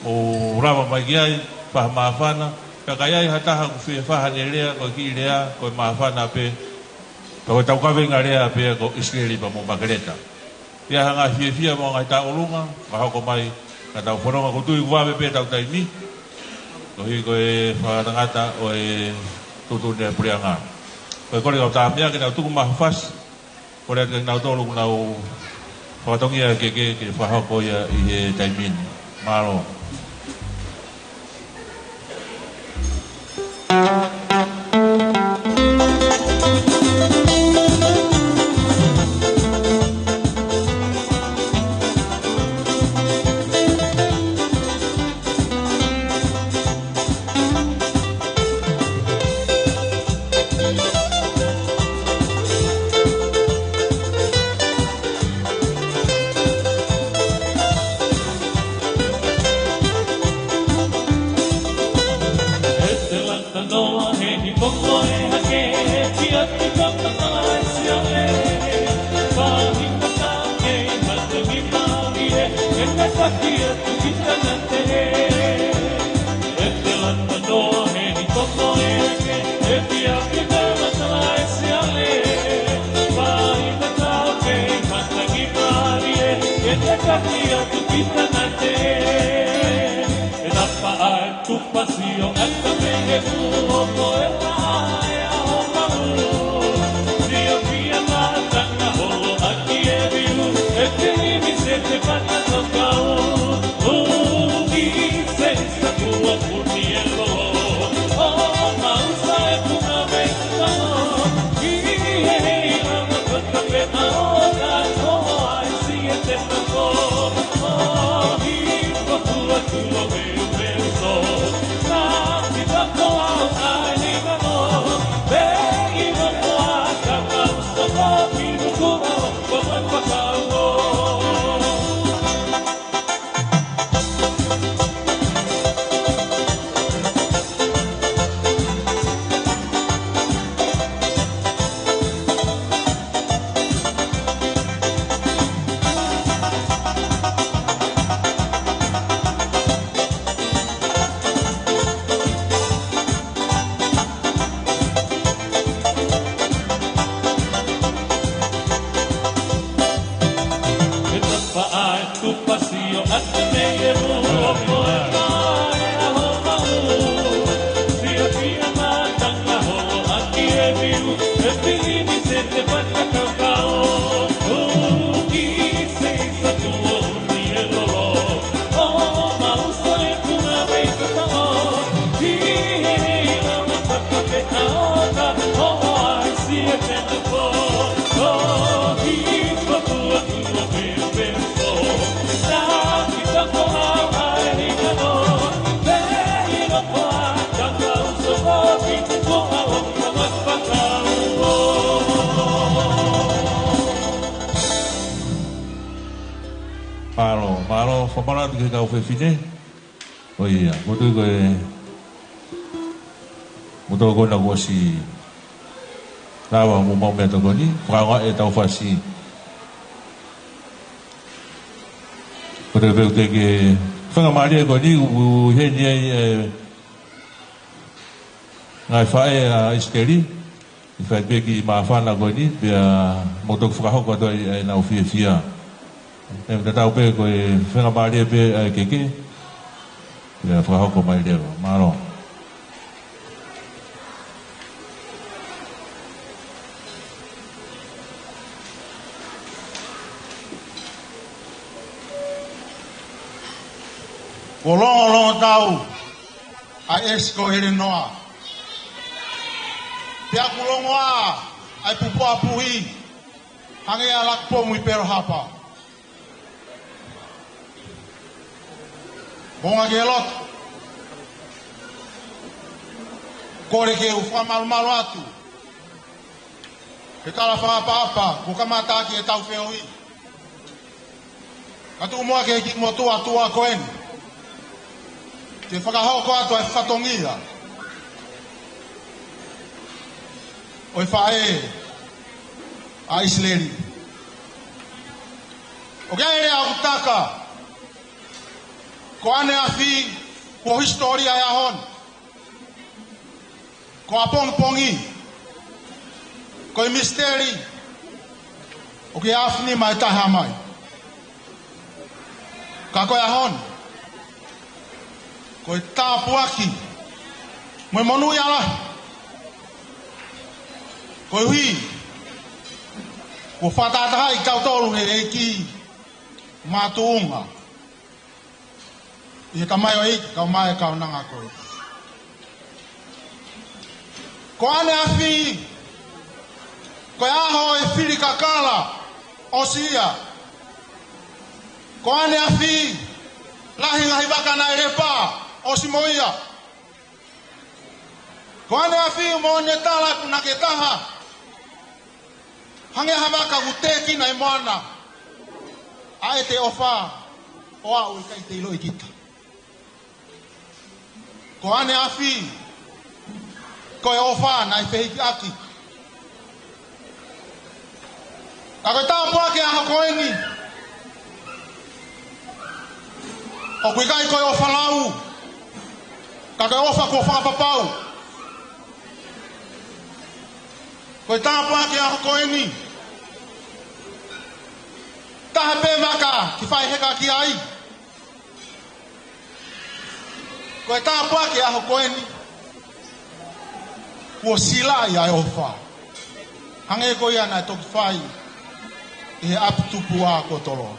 Mou lava mai ki ai, fai ha māfana, Ka ʻi ai ha taha ʻoku fie fai haʻane lea, ko e kiʻi lea, ko e māfana pē, pea ko e taukaveʻinga lea pē ko ʻIsileli pea mo Makeleta. Pea hanga fiefia mo e ngaahi tauʻolunga, fakahoko mai, ka tau fononga, ʻoku ou tui ʻoku vave pē ʻetau taimi, koeʻuhi ko e fakangatangata ʻo e tuʻutuʻuni ʻa e puleʻanga. Ko e kole kau tāmea ke nau tuku mai ha fasi, kole atu kia kinautolu ʻoku nau fakatongia e keke ke fakahoko ia ʻi he taimi ni. Mālō. Mālō, mālō, fakamālō atu ki he kau fefine. ʻOiauē, ʻoku ou tui ko e, ʻoku ou tui ko ena kuo ʻosi lava mo mau meʻatokoni, fakaongo ʻetau fasi. Ko e teu pē ʻoku teʻeki ke faingamālie ko eni, ʻoku ʻi heni ai e ngaahi faʻē ʻa ʻIsikeli, ʻi he fai pē kiʻi māfana ko eni, pea mo toki fakahoko atu ai ʻenau fiefia. ʻE tatau pē ko e faingamālie pē ʻa e keke, pea fakahoko mai leva. Mālō. Kuo longolongo tau ʻa e ʻesi ko ʻElenoa. Pea kuo longoaʻa ʻa e pupuʻa puhi, hangē ʻa Lakipomu ʻi Pearl Harbor. Moʻunga ki he lotu. Kole ke u fakamalumalu atu he tala fakaʻapaʻapa kuo kamata ʻaki ʻetau feohi. Ka tuku muʻa ki he kiʻi motuʻa tuʻa ko eni, ke fakahoko atu ʻa e fatongia ʻo e faʻē ʻa ʻIsileli. ʻOku ʻi ai e lea ʻoku taka, ko ʻaneafi kuo hisitōlia e ʻaho ni. Ko ʻapongipongi, ko e misiteli, ʻoku ʻi ai e ʻaho ni mo e taʻehāmai. Ka ko e ʻaho ni, ko e tāpuaki mo e monūʻia lahi. Koeʻuhi kuo fakatahatahaʻi kitautolu ʻe he ʻEiki makatuʻunga ʻi he tamaioʻeiki, kae ʻumaʻā e kaunanga ko ē. Ko ʻaneafi, ko e ʻaho ʻo e fili kakala ʻosi ia. Ko ʻaneafi, lahi e ngaahi vaka naʻe lepa, ʻosi mo ia. Ko ʻaneafi, moʻoni e tala ʻoku ʻikai ke taha, hangē ha vaka ʻoku tēkina ʻi moana, ʻa ʻete ʻofa, ʻo aʻu ʻikai te ʻiloʻi kita. Ko ʻaneafi, ko e ʻofa naʻe fehiʻaki. Ka ko e tāpuaki ʻo e ʻaho ko eni, ʻoku ʻikai ko e ʻofa lau, ka ko e ʻofa kuo fakapapau. Ko e tāpuaki ʻo e ʻaho ko eni, taha pē vaka ke fai heka ki ai. Ko e tāpuaki ʻo e ʻaho ko eni, kuo silaʻi ʻa e ʻofa. Hangē ko ia naʻe toki fai ʻi he ʻapi tupuʻa ko Toloa.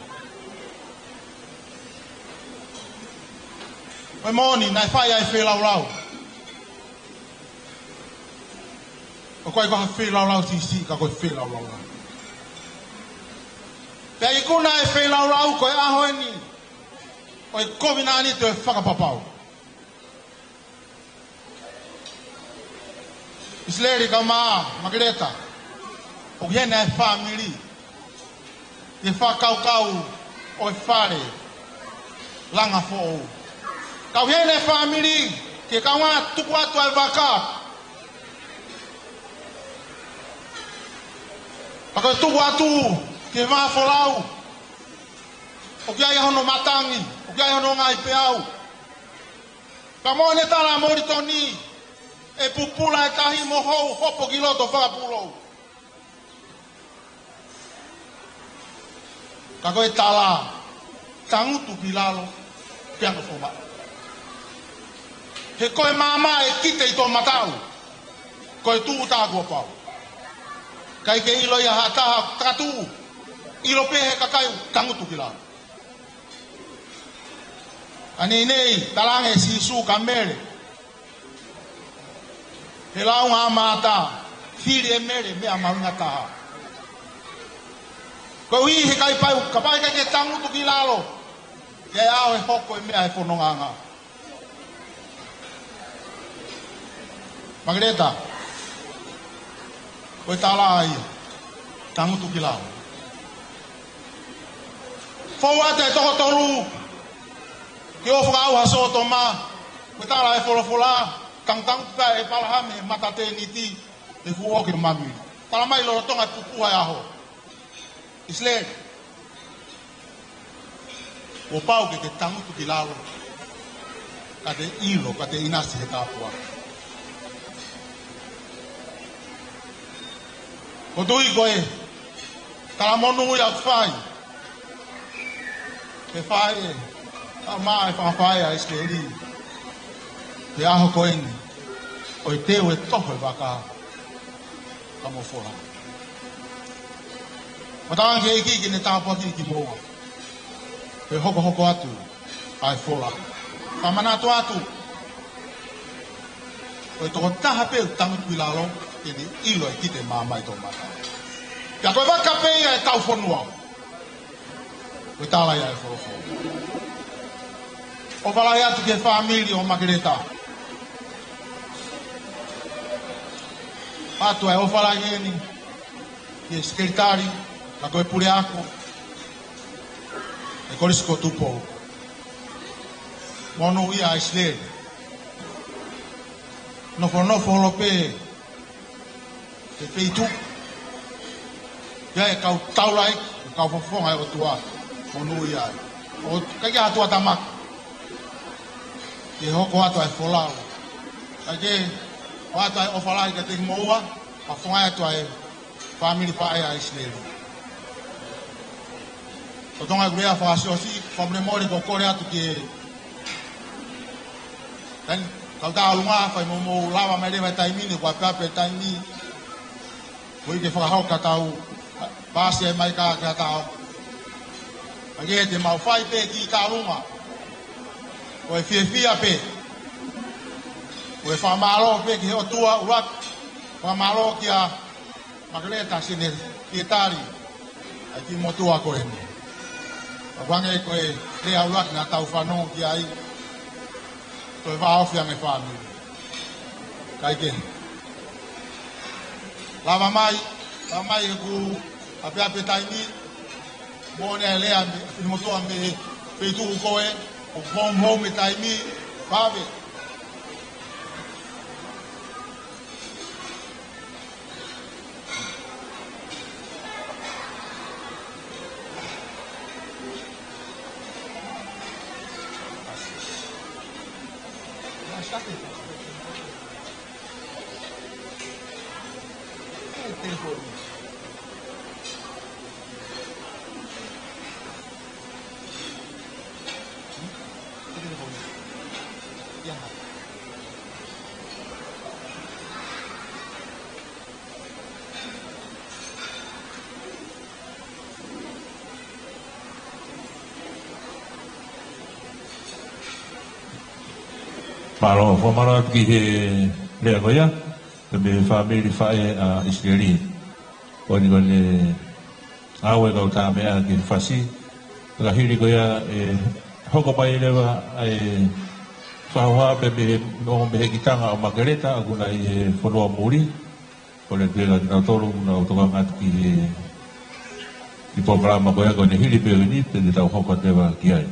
Ko e moʻoni, naʻe fai ʻa e feilaulau. ʻOku ʻikai ko ha feilaulau siʻisiʻi, ka ko e feilaulau. Pea ikuna e feilaulau ko e ʻaho eni ʻo e kovinānite ʻo e fakapapau. ʻIsileli kae ʻumaʻā Makeleta, ʻoku ʻi heni e fāmili, ʻi he fakakaukau ʻo e fale langa foʻou. Kau ʻi heni e fāmili, ke kaunga tuku atu ʻa e vaka. Pea ko e tuku atu ki he vahafolau, ʻoku ʻi ai hono matangi, ʻoku ʻi ai hono ngaahi peau. Ka moʻoni e tala ʻa Molitoni, ʻe pupula e tahi mo hou hopo ki loto fakapulou. Ka ko e tala, tangutu ki lalo, pea ko foma. He ko e maama ʻe kite ʻi tō mataʻu, ko e tuʻu tā kuo pau. ʻIkai ke ʻilo ia ha taha takatuʻu, ʻilo pē he kakai, tangutu ki lalo. ʻA nei nei, talaange ʻe Sīsū kia Mele, he lāunga ʻa Mātā, fili ʻe Mele meʻa mahuʻinga taha. Koeʻuhi he ʻikai pau, kapau ʻe ʻikai ke tangutu ki lalo, ʻe ʻalu ʻo hoko e meʻa ʻe fononga ange. Makeleta, ko e tala ia, tangutu ki lalo. Fou atu e toko tolu, ke ō fakaʻauha ʻa Sōtoma, ko e tala ʻa e folofola, tangutu pē ʻa ʻĒpalahame he mata tēniti, he kuo ʻoke mami. Tala mai lolotonga e pupuha e ʻaho. ʻIsileli, kuo pau ke ke tangutu ki lalo, ka te ʻilo, ka te ʻinasi he tāpuaki. Ko e tui ko e talamonū ia ʻoku fai, ke fai ʻe, ʻa e maʻa e fakafaʻahi ʻa ʻIsileli he ʻaho ko eni, ʻo e teu e toho e vaka, ka mo fola. Mo talaange ki he ʻEiki ke ne tāpuakiʻi kimoua he hokohoko atu ʻa e fola. Ka manatu atu, ko e tokotaha pē ʻoku tangutu ki lalo, ke ne ʻilo ʻe kite maama ʻi tō mataʻu. Pea ko e vaka pē ia ʻe tau fonua. Ko e tala ia e folofola. ʻOfa lahi atu ki he fāmili ʻo Makeleta. ʻOatu ʻa e ʻofa lahi eni ki he sekelitali, ka ko e puleako ʻo e Kolisi ko Tupou. Monūʻia ʻa ʻIsileli. Nofonofo holo pē he feituʻu. ʻI ai e kau taulaʻeiki, kau fofonga ʻo e ʻOtua, monūʻia ai. ʻOku ʻikai ke ʻi ai ha tuʻutāmaki ke hoko atu ʻa e folau. ʻIkai ke ʻOatu ʻa e ʻofa lahi kiate kimoua, pea fofonga atu ʻa e fāmili faʻē ʻa ʻIsileli. Ko e toenga ʻeku lea fakaʻosi, fakamolemole ʻoku ou kole atu ki he taimi, kau tā ʻolunga, fai mo mou lava mai leva e taimi ni, kuo apeape e taimi. Ko e ke fakahoko ʻetau paasi mai ka ke atao. Ka ke te mau fai pē ki ka ʻolunga. Ko e fiefia pē. Ko e fakamālō pē ki he ʻOtua ʻuluaki. Fakamālō kia Makeleta Sene Pietali. ʻA e kiʻi motuʻa ko eni. ʻOku hangē ko e lea ʻuluaki naʻa tau fanongo ki ai. Ko e vāofi ange fāmili. Kae kehe, lava mai, lava mai ʻeku apeape taimi, mo ne lea mei he motuʻa mei he feituʻu ko ē, ʻoku home home taimi, vave. Mālō, fakamālō atu ki he lea ko ia, pea mei he fāmili faʻē ʻa ʻIsileli. Ko eni ko ʻene ngāue kau tā meʻa ki he fasi. Ka hili ko ia ʻe hoko mai leva ʻa e fakahoha pē mei he, ʻo mei he kitanga ʻo Makeleta ʻoku na ʻi he fonua muli. Kole atu kia kinautolu ʻoku nau tokanga atu ki he, ki he polokalama ko ia ko eni hili pē ʻeni pea te tau hoko atu leva ki ai.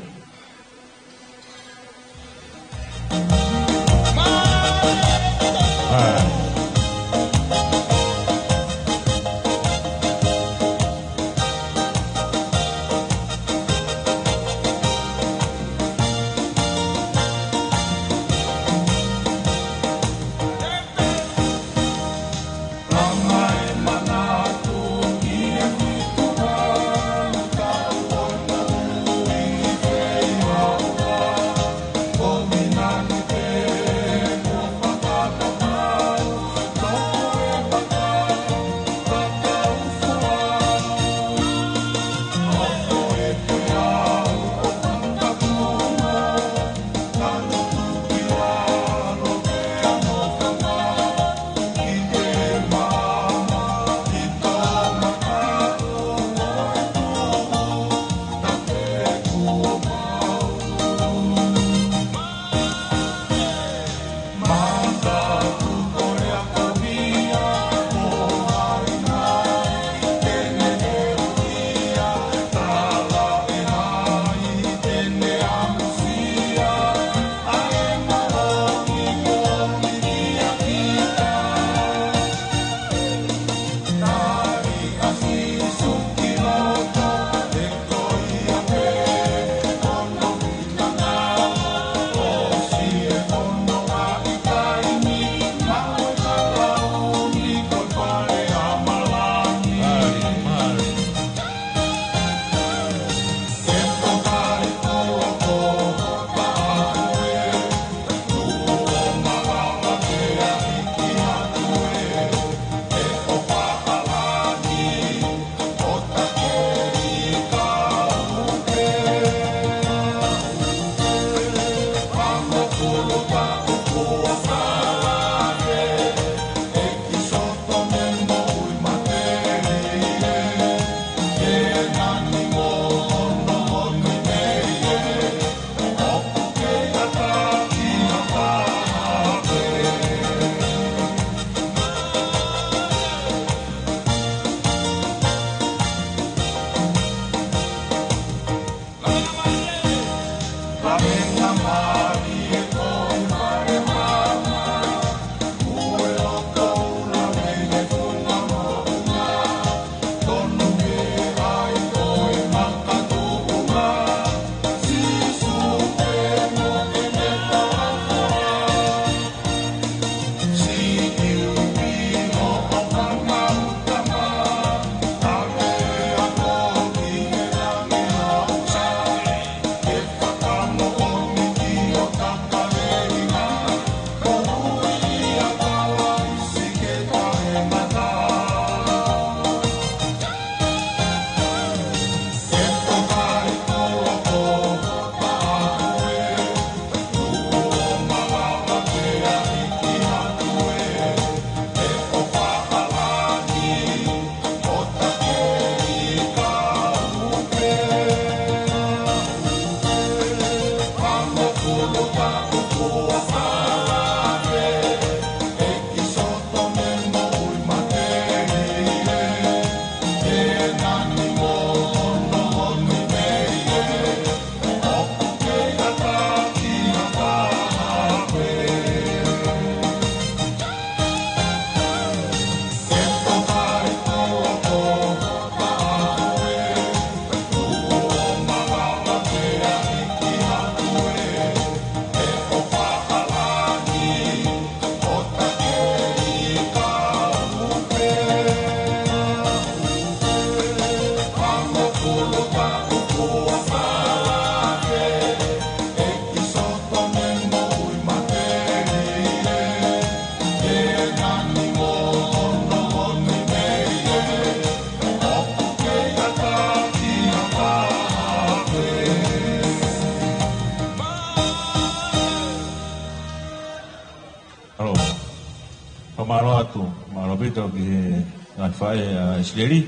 ʻaupito ki he ngaahi faʻē ʻa ʻIsileli,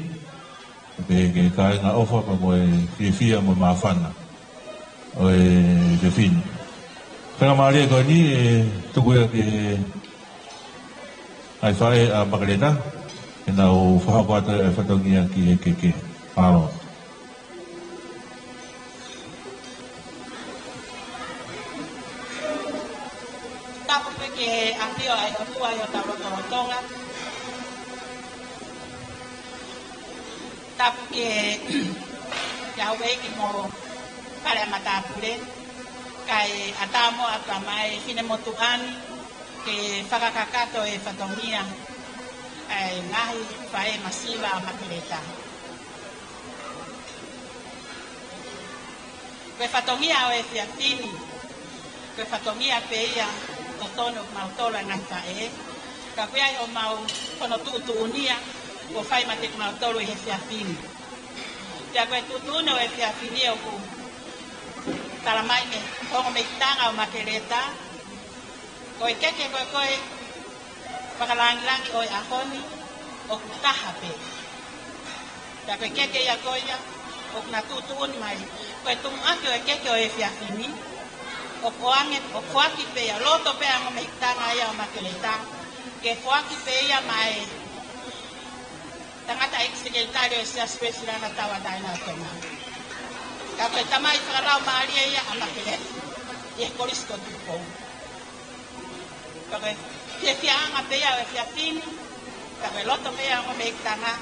pea ki he kāinga ʻofa pea mo e fiefia mo e māfana ʻo e efiafi ni. Faingamālie ko eni ʻe tuku ia ki he ngaahi faʻē ʻa Makeleta, ke nau fakahoko atu e fatongia ki he keke. Mālō. Tapu pē ki he ʻafio ʻa e ʻOtua ʻi hotau lotolotonga. Tapu ki he, ki he houʻeiki mo e fale ʻa matāpule. Kae ʻatā muʻa ʻa e finemotuʻa ni ke fakakakato e fatongia ʻa e ngaahi faʻē masiva ʻa Makeleta. Ko e fatongia ʻo e efiafi ni, ko e fatongia pē ia ʻoku totonu kimautolu ʻa e ngaahi faʻē, ka ʻoku ʻi ai homau fono tuʻutuʻuni ia ʻoku fai maʻa kimautolu ʻi he efiafi ni. Pea ko e tuʻutuʻuni ʻo e efiafi ni ʻoku tala mai mei he ongo mehikitanga ʻo Makeleta, ko e keke ko ē ko e fakalāngilangi ʻo e ʻaho ni ʻoku taha pē. Pea ko e keke ia ko ia ʻoku na tuʻutuʻuni mai, ko e tumuʻaki ʻo e keke ʻo e efiafi ni, ʻoku ʻoange, ʻoku foaki pē ia, loto pē ʻa e ongo mehikitanga ia ʻo Makeleta, ke foaki pē ia maʻa e tangataʻeiki sekelitali ʻo e Siasi Uēsiliana Tauʻatāina ʻo Tonga. Ka ko e tamai fakalaumālie ia ʻa Makeleta ʻi he Kolisi ko Tupou. Ka ko e fiefiaʻanga pē ia ʻo e efiafi ni, ka ko e loto pē ia ʻa e ongo mehikitanga,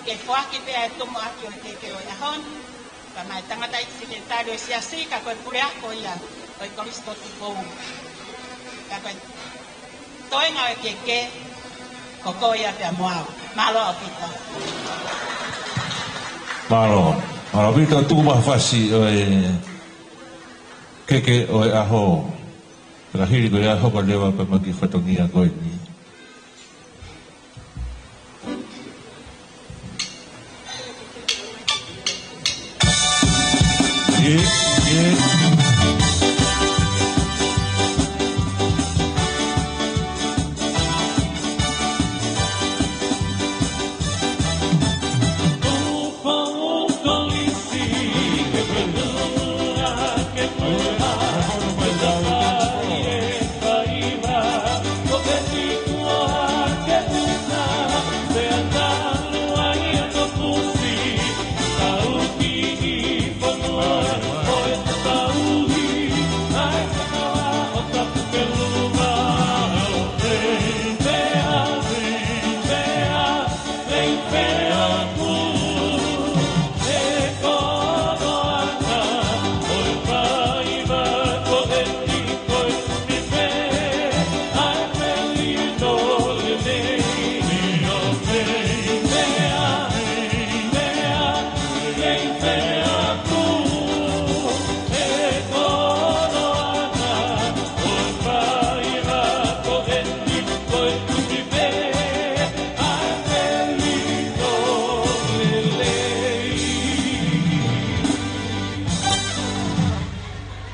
ke foaki pē ʻa e tumuʻaki ʻo e keke ʻo e ʻaho ni, ka maʻa e tangataʻeiki sekelitali ʻo e Siasi, ka ko e puleako ia ʻo e Kolisi ko Tupou. Ka ko e toenga ʻo e keke, ko koe ia pea mo au. Mālō ʻaupito. Mālō. Mālō ʻaupito, tuku mai ha fasi ʻo e keke ʻo e ʻaho. Pea ka hili ko ia hoko leva pea mo e kiʻi fatongia ko eni.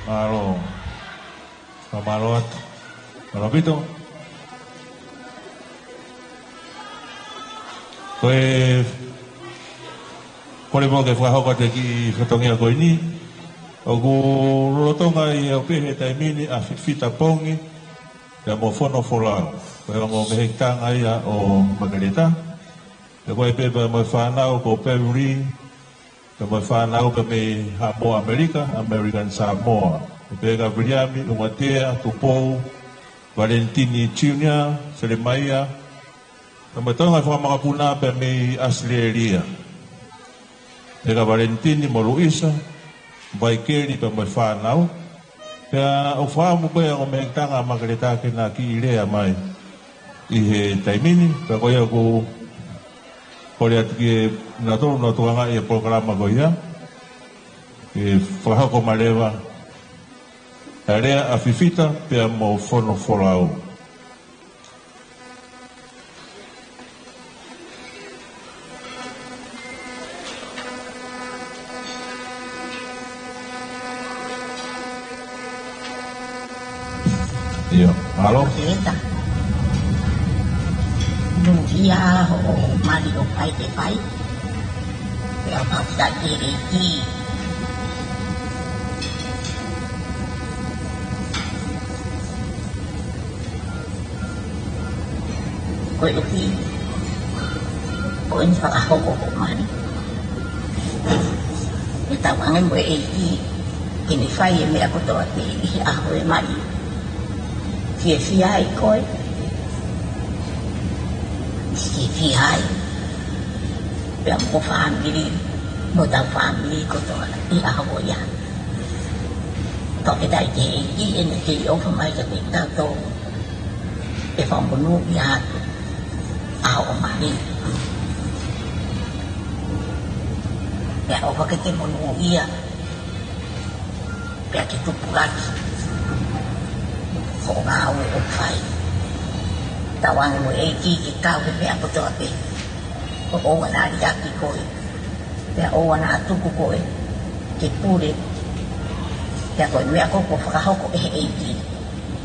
Mālō. Fakamālō atu. Mālō ʻaupito. Ko e kole muʻa ke fakahoko atu e kiʻi fatongia ko eni. ʻOku lolotonga ʻi he ʻaho pē he taimi ni ʻa Fifita Pongi, pea mo Fono Folau. Ko e ongo mehikitanga ia ʻo Makeleta. Pea ko e pē pea mo e fānau ko Pevuli, pea mo e fānau pē mei Haʻamoa ʻAmelika, American Samoa. Pea kia Viliami Ungatea Tupou, Valentini Junior, Selemaia, pea mo e toenga fakamakapuna pē mei ʻAositelēlia. Pea kia Valentini mo Luisa, Vaikeli pea mo e fānau. Pea ʻoku fakaʻamu pē ʻa e ongo mehikitanga ʻa Makeleta ke na kiʻi lea mai ʻi he taimi ni, pea ko ia ʻoku kole atu kia nautolu ʻoku nau tokangaʻi e polokalama ko ia, ke fakahoko mai leva ʻa e lea ʻa Fifita pea mo Fono Folau. ʻIo, mālō. Makeleta. Ia hoʻo mali ʻoku ʻikai ke fai. Pea fakafetaʻi ki he ʻEiki. Ko e ʻuhi, ko eni fakahoko hoʻo mali. ʻE tauange mo e ʻEiki ke ne fai e meʻa kotoa pē ʻi he ʻaho ʻe mali. Fiefia ai koe. Fiefia ai. Pea mo ho fāmili, mo hotau fāmili kotoa ʻi he ʻaho ia. Fakafetaʻi ki he ʻEiki ʻene kei ʻofa mai kiate kitautolu. ʻE fakamonūʻia atu ʻa hoʻo mali. Pea ʻofa ke ke monūʻia. Pea ke tupulaki hoʻo ngāue ʻoku fai. Tauange mo e ʻEiki ke kau he meʻa kotoa pē. ʻOua naʻa liʻaki koe. Pea ʻoua naʻa tuku koe ke pule. Pea ko e meʻa ko ē kuo fakahoko ʻe he ʻEiki.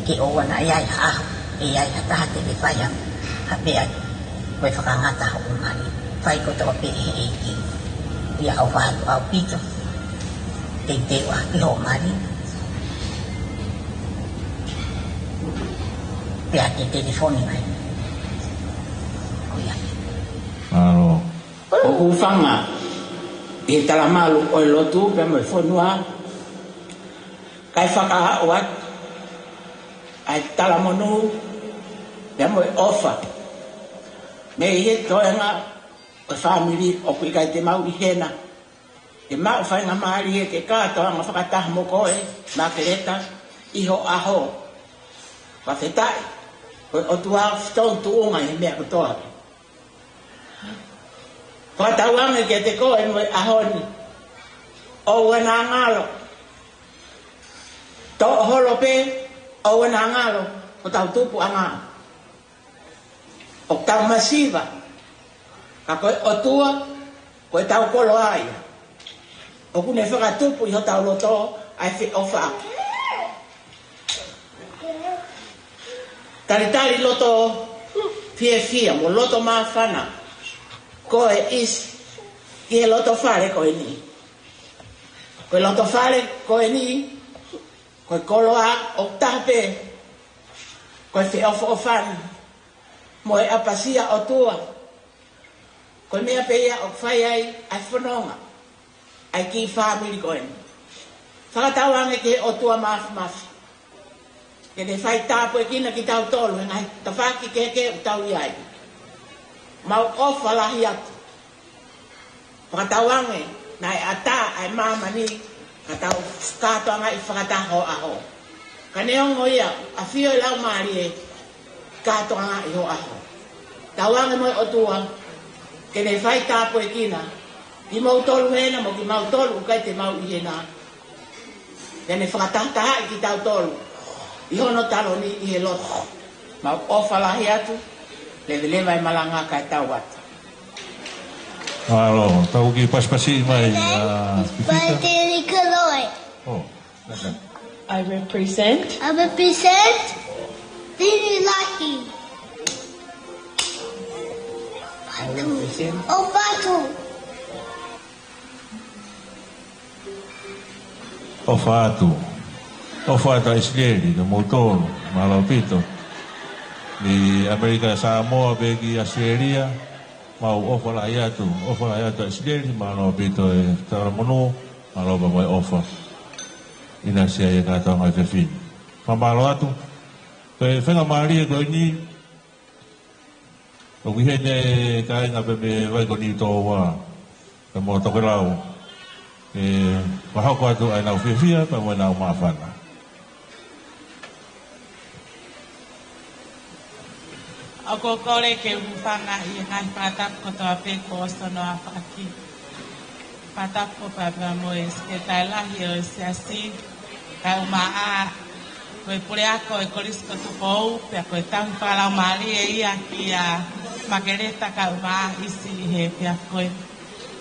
Ke ʻoua naʻa ʻi ai ha ʻaho ʻe ʻi ai ha taha te ne fai ha, ha meʻa ko e fakangata hoʻo mali. Fai kotoa pē ʻe he ʻEiki. ʻIo, ʻofa atu ʻaupito. Teuteu ā ki hoʻo mali. Pea ke telefoni mai. Ko ia. Mālō. ʻOku ou hūfanga ʻi he talamalu ʻo e lotu pea mo e fonua, kae fakaaʻu atu ʻa e talamonū pea mo e ʻofa mei he toenga ʻo e fāmili ʻoku ʻikai te mau ʻi hena. Ke maʻu faingamālie ke kātoanga fakataha mo koe, Makeleta, ʻi ho ʻaho. Fakafetaʻi, ko e ʻOtua ʻoku fetongi tuʻunga ʻi he meʻa kotoa. Fakatauange kiate koe mo e ʻaho ni. ʻOua naʻa ngalo. Toʻo holo pē, ʻoua naʻa ngalo, ko hotau tupuʻanga. ʻOku tau masiva, ka ko e ʻOtua, ko ʻetau koloa ia. ʻOku ne fakatupu ʻi hotau loto ʻa e feʻofaʻaki. Talitali loto fiefia mo loto māfana ko e ʻIsi ki he loto fale ko eni. Ko e loto fale ko eni, ko e koloa ʻoku taha pē, ko e feʻofoʻofani mo e ʻapasia ʻOtua. Ko e meʻa pē ia ʻoku fai ai ʻa e fononga ʻa e kiʻi fāmili ko eni. Fakatauange ki he ʻOtua Māfimafi ke ne fai tāpuekina kitautolu he ngaahi tafaʻaki kehekehe ʻoku tau ʻi ai. Mau ʻofa lahi atu. Fakatauange naʻe ʻatā ʻa e māmani ka tau kātoangaʻi fakataha ho ʻaho. Ka neongo ia, ʻafio e Laumālie, kātoangaʻi ho ʻaho. Tauange mo e ʻOtua ke ne fai tāpuekina kimoutolu hena mo kimautolu ʻoku ʻikai te mau ʻi hena. Pea ne fakatahatahaʻi kitautolu ʻi hono taloni ʻi he lotu. Mau ʻofa lahi atu, leveleva e malanga kae tau atu. Mālō, tau kiʻi pasipasi mai, ʻa, Pipita. Patele Kaloi. Oh, that's it. I represent. I represent Pini Lahi. I represent. ʻOfa atu. ʻOfa atu. ʻOfa atu ʻa ʻIsileli, kimoutolu, mālō ʻaupito. ʻI ʻAmelika Samoa pea ki ʻAositelēlia, mau ʻofa lahi atu, ʻofa lahi atu ʻa ʻIsileli, mālō ʻaupito e talamonū, mālō pea mo e ʻofa. ʻInasi ai e kātoanga ʻi he efiafi ni. Fakamālō atu. Ko e faingamālie ko eni, ʻoku ʻi heni e kāinga pea mei Vaikoni Toa, pea mo Tokelau. ʻE fakahoko atu ʻa ʻenau fiefia, pea mo ʻenau māfana. ʻOku ou kole ke u hūfanga ʻi he ngaahi fakatapu kotoa pē kuo ʻosi hono aofaki. Fakatapu pea pea mo e Sekelitali Lahi ʻo e Siasi, kae ʻumaʻā ko e puleako ʻo e Kolisi ko Tupou, pea ko e tauhi fakalaumālie ia kia Makeleta kae ʻumaʻā ʻIsi ʻi he efiafi ko eni.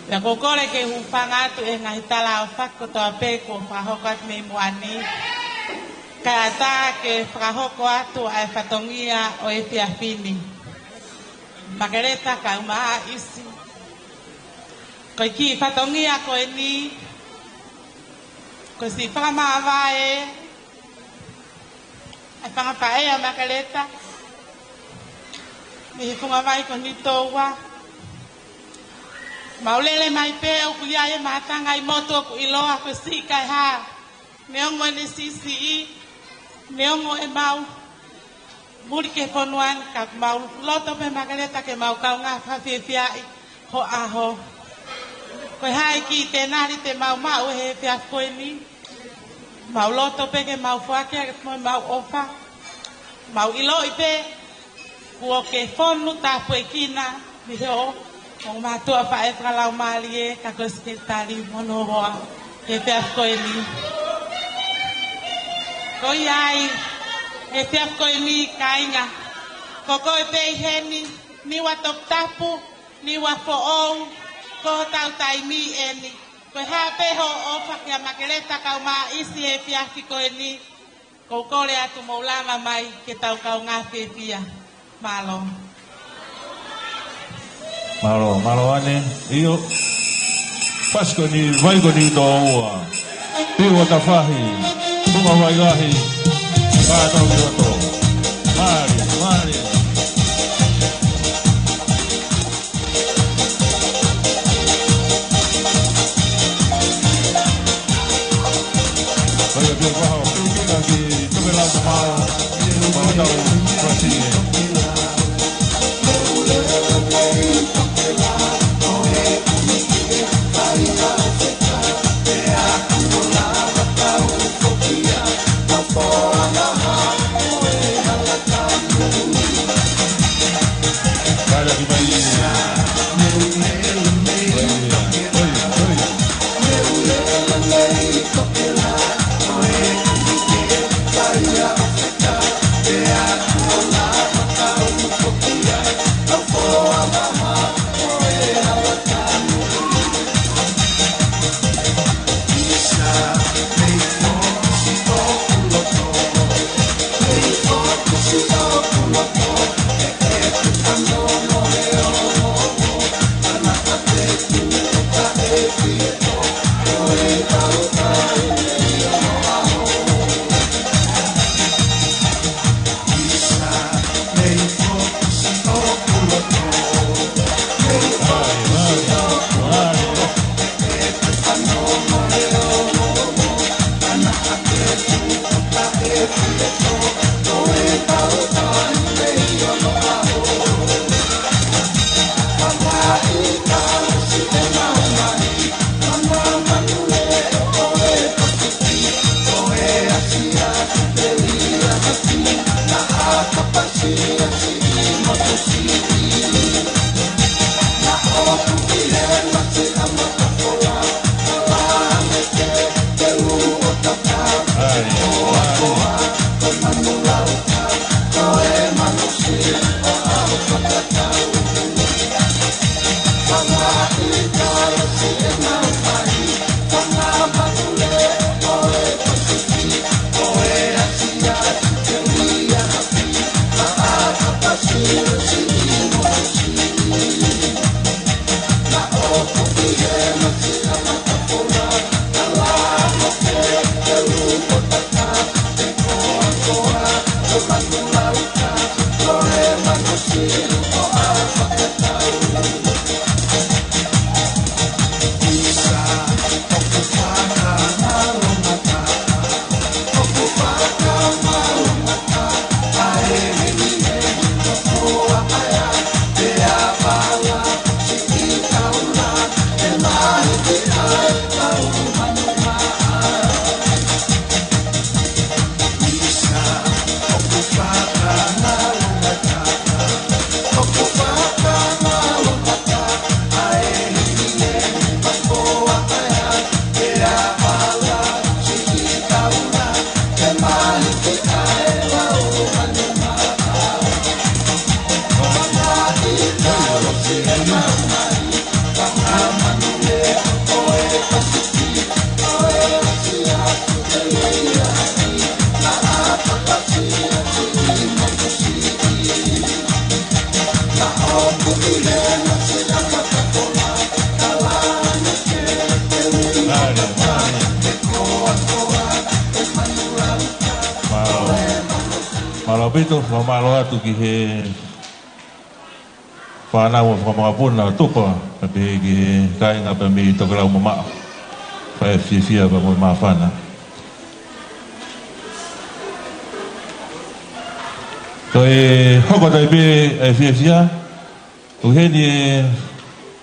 Pea ʻoku ou kole ke u hūfanga atu he ngaahi tala ʻofa kotoa pē kuo fakahoko atu mei muʻa ni, kae ʻatā ke fakahoko atu ʻa e fatongia ʻo e efiafi ni. Makeleta Kaumaʻaisi. Ko e kiʻi fatongia ko eni, ko e siʻi fakamāvae ʻa e fanga faʻē ʻa Makeleta mei he funga vai ko Nitoua. Mau lele mai pē ʻoku ʻi ai e mātanga ʻi motu ʻoku ʻiloa ko e Siʻi Kaeha. Neongo ʻene siʻisiʻi, neongo ʻemau muli ki he fonua ni, ka ʻoku mau loto pē Makeleta ke mau kaungā fakafiefiaʻi ho ʻaho. Ko e hā e kiʻi tenali te mau maʻu he efiafi ko eni? Mau loto pē ke mau foaki ʻaki mo ʻemau ʻofa. Mau ʻiloʻi pē kuo ke fonu tāpuekina mei he ʻo, ʻo mātuʻa faʻē fakalaumālie ka ko e sekelitali mo hono hoa he efiafi ko eni. Ko ia ai, he efiafi ko eni kāinga, ko koe pē ʻi heni, Niua toputapu, Niua foʻou, ko hotau taimi eni. Ko e hā pē hoʻo ʻofa kia Makeleta Kaumaʻaisi he efiafi ko eni? Ko u kole atu mou lava mai ke tau kaungā fiefia. Mālō. Mālō, mālō ʻaupito. ʻIo. Fasi ko eni, vai ko eni tō ua. Piu ʻo tafahi. Funga vai lahi. Mātau ki loto. Mālie, mālie. ʻAupito, fakamālō atu ki he fānau mo e fanga mokopuna ʻo Tupa, pea pehē ki he kāinga pea mei Tokelau mamaʻo. Fai e fiefia pea mo e māfana. Ko e hoko atu ai pē e fiefia, ʻoku ʻi heni e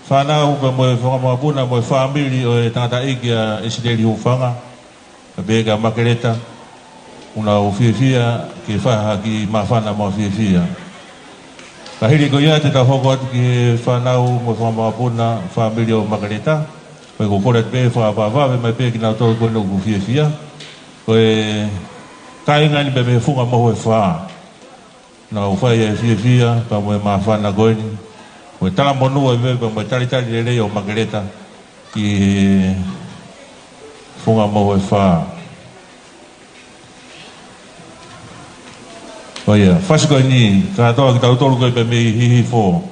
fānau pea mo e fanga mokopuna mo e fāmili ʻo e tangataʻeiki ʻa ʻIsileli Hufanga, pea pehē kia Makeleta, ʻoku nau fiefia ke fai ha kiʻi māfana mo e fiefia. Ka hili ko ia te tau hoko atu ki he fānau mo e fanga mokopuna fāmili ʻo Makeleta, ko e kole atu pē fakavavevave mai pē kinautolu ko eni ʻoku fiefia. Ko e kāinga eni pea mei he Funga Mohu ʻe Fā. Nau fai e fiefia pea mo e māfana ko eni. Ko e talamonū ai pē pea mo e talitali lelei ʻo Makeleta ki he Funga Mohu ʻe Fā. Ko ia, fasi ko eni, kātoa kitautolu ko ē pea mei Hihifo.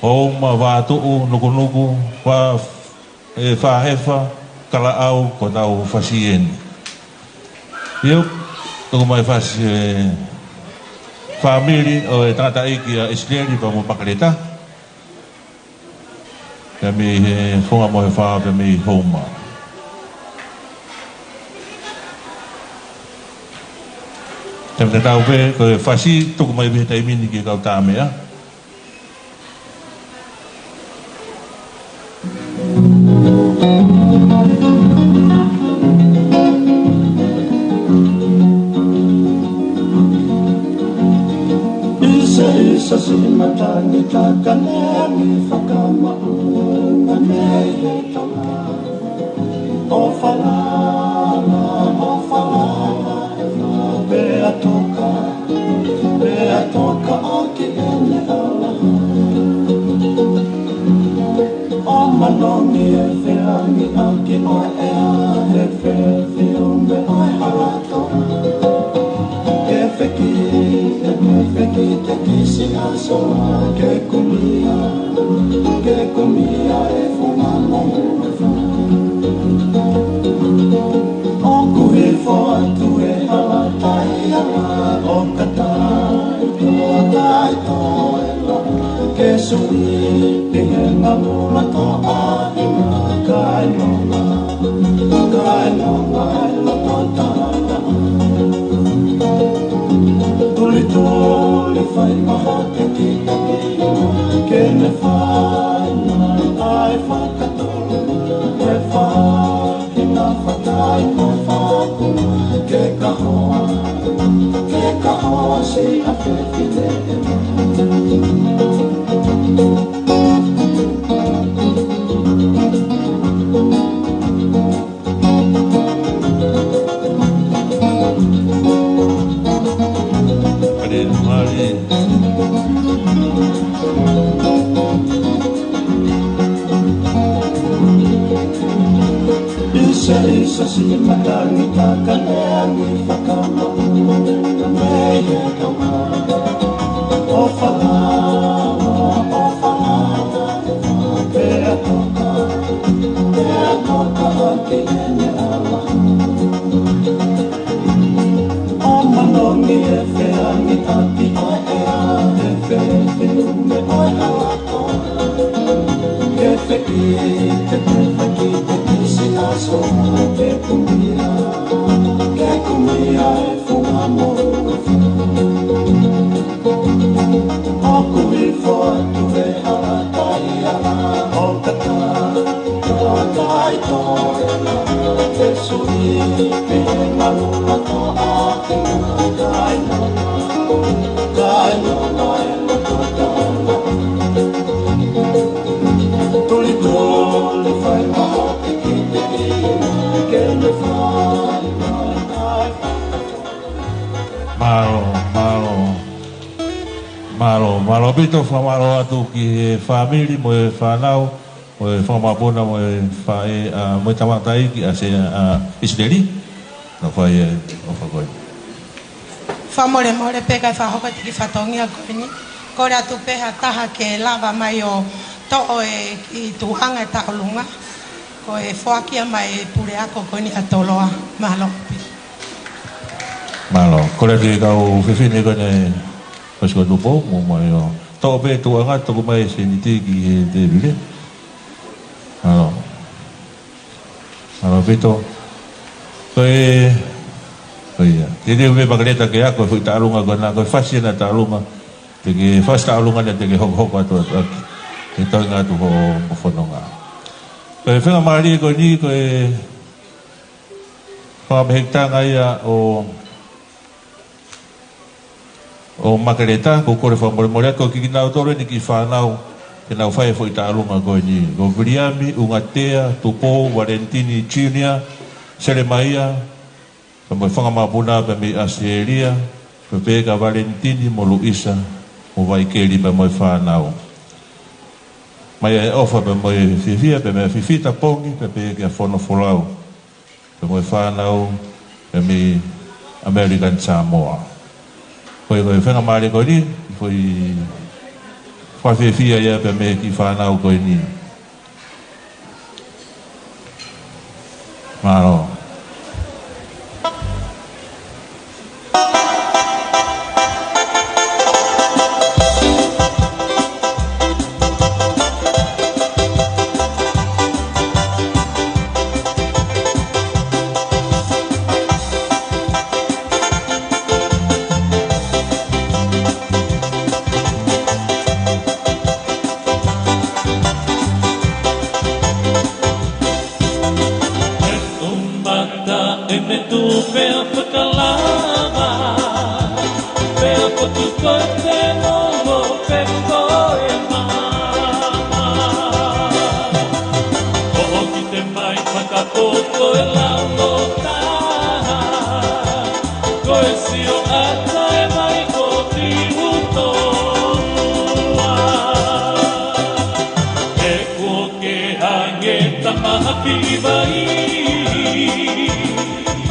Houma, Vātuʻu, Nukunuku, Fā, ʻe Fāhefa, Kalaʻau, ko ʻetau fasi eni. ʻIo, tuku mai fasi e fāmili ʻo e tangataʻeiki ʻa ʻIsileli pea mo Makeleta. Pea mei he Funga Mohu ʻe Fā, pea mei Houma. Te tau pehē, ko e fasi, tuku mai pē he taimi ni ki he kau tā meʻa. Isa, isa, siʻi matangi takane, ʻomi fakamaʻunga mei he Tonga. ʻO falala, ʻo falala, pea toka, pea toka ʻaki ʻene ʻAlo. ʻO manongi e feangi ʻaki ʻo e ʻea he fefiume ʻo e hala toa. Ke feki, ke feki te kisi aso, ke kumia, ke kumia e Funga Mohu ʻe Fā. ʻOku hifo atu e hala taiala ʻo kata, ʻo kata ʻi toe la. Ke sui pē he ngalu loto ʻa ʻIma, kae nonga, kae nonga e loto tala. Tuli, tuli fai maha ke kita ki ʻIma, ke ne fai mai ʻa e fakatolu, ʻe fai ʻi he fatai mo e faku, ke kahoa, ke kahoa siʻa fefine. Mali, mali. Isa, isa, siʻi matangi takane, ʻomi fakamaʻunga mei he Tonga. ʻO falala, ʻo falala, pea toka, pea toka ʻaki ʻene ʻAlo. ʻO manongi e feangi ʻaki ʻo e ʻea he fefiume ʻo e hala toa. Ke feki, ke feki te kisi aso, ke kumia, ke kumia e Funga Mohu ʻe Fā. ʻOku hifo atu e hala taiala ʻo kata, ʻo kata ʻi toe la. Ke sui pē he ngalu loto ʻa ʻIma, kae nonga, kae nonga e loto tala. Tuli, tuli fai maha ke kita ki ʻIma, ke ne fai mai ʻa e fakatolu. Mālō, mālō. Mālō, mālō ʻaupito, fakamālō atu ki he fāmili mo e fānau, mo e fanga mokopuna, mo e faʻē, ʻa, mo e tangataʻeiki ʻa Sē, ʻa ʻIsileli. Nau fai e ʻofa ko ē. Fakamolemole pē kae fakahoko atu e kiʻi fatongia ko eni. Kole atu pē ha taha ke lava mai ʻo toʻo e kiʻi tuʻunga ʻi taʻolunga. Ko e foaki ia mai e puleako ko eni ʻa Toloa. Mālō ʻaupito. Mālō. Kole atu ki he kau fefine ko eni, Pasiko Tupou, mo mai ʻo toʻo pē tuʻunga, tuku mai e sēniti ki he tēvile. Mālō. Mālō ʻaupito. Ko e, ko ia. Te u ʻai pē Makeleta ke ako e foʻi taʻalunga ko ena, ko e fasi ena taʻalunga. Te ke fasi taʻalunga ena te ke hokohoko atu atu ʻaki. Ke toenga atu hoʻo fononga. Ko e faingamālie ko eni ko e fakamehekitanga ia ʻo ʻo Makeleta, ʻoku ou kole fakamolemole atu ki kinautolu eni kiʻi fānau, ke nau fai e foʻi taʻalunga ko eni. Ko Viliami ʻUngatea Tupou Valentini Junior, Selemaia, pea mo e fanga mapuna pea mei ʻAositelēlia, pea pehē kia Valentini mo Luisa, mo Vaikeli pea mo e fānau. Mai e ʻofa pea mo e fiefia, pea mei Fifita Pongi, pea pehē kia Fono Folau. Pea mo e fānau, pea mei American Samoa. Ko e, ko e faingamālie ko eni, foʻi fakafiefia ia pea mei he kiʻi fānau ko eni. Mālō. Mata e metu pea fakalava, pea ko tuko te nongo pe ko e mama. Ko o ki te mai fakapoko e lau no taha, ko e sio ata e mai ko ti utoa. E kuo ke hange tamaha ki vai,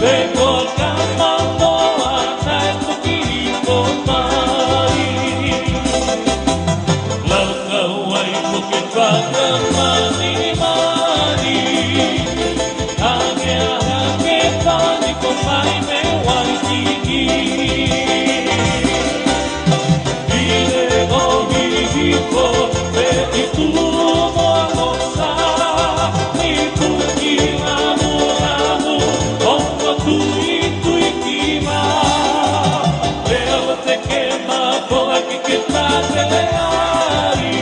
pe ko ka mamoa naʻe toki ko mai. Lau kau ai ko ke fakamanimani, hange a hange pani ko mai me Waikiki. Ile o hihi ko pe i tumo o sa, i puki lamu lamu, o ko tui tui ki ma. Leo te ke ma pola ki ke ta te le ai.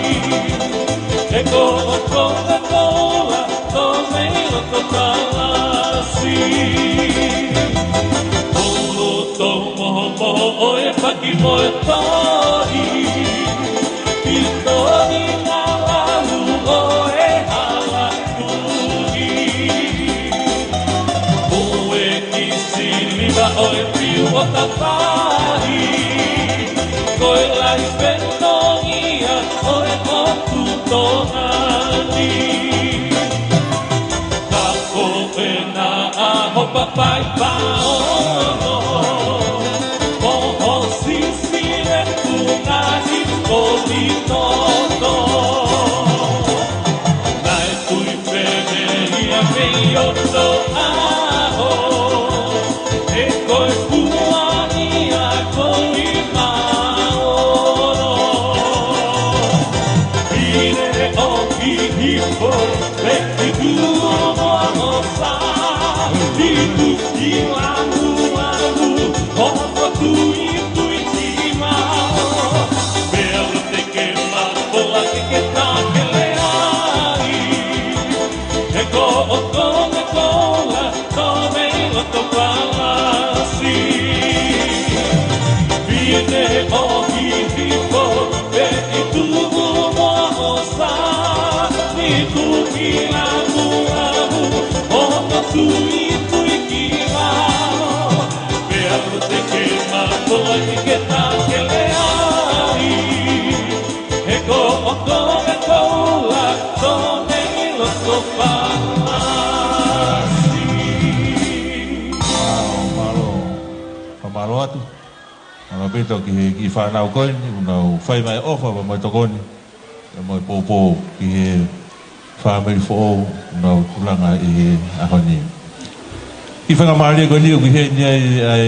E ko o ko te kola, to me o ko palasi. O to Mohomoho ʻo e paki mo e tohi, i tohi ngā lau ʻo e hala tui. Ko e kisi lima ʻo e piu ʻo Tapahi, ko e lai petogia ʻo e motu Tonga ni. Ka ko e na a ho papai paono, mo ho sisi le punani ko ni toto. Naʻe tui pene ia mei o to aho, e ko e puani a ko i maono. Pine o ki hipo, Peki tuʻu mo ʻosa, i tuki lamu lamu, hoko tui tui ki mao. Pea ʻo te ke mapola ke ke takele ai, he ko ʻo ko me kola, ko me ʻo to palasi. Pine o hihipo, pe i tuʻu mo ʻosa, i tuki lamu lamu, ʻo ka tui tui ki mao. Pea ʻo te ke mapola ke ke takele ai, he ko ʻo ko me kola, ko me ʻo to palasi. Mālō, mālō. Mālō atu. Mālō ʻaupito ki he kiʻi fānau ko eni, ʻoku nau fai mai ʻofa pea mo e tokoni, pea mo e poupou ki he fāmili foʻou ʻoku nau tuʻulanga ʻi he ʻaho ni. Kiʻi faingamālie ko eni ʻoku ʻi heni ai ʻa e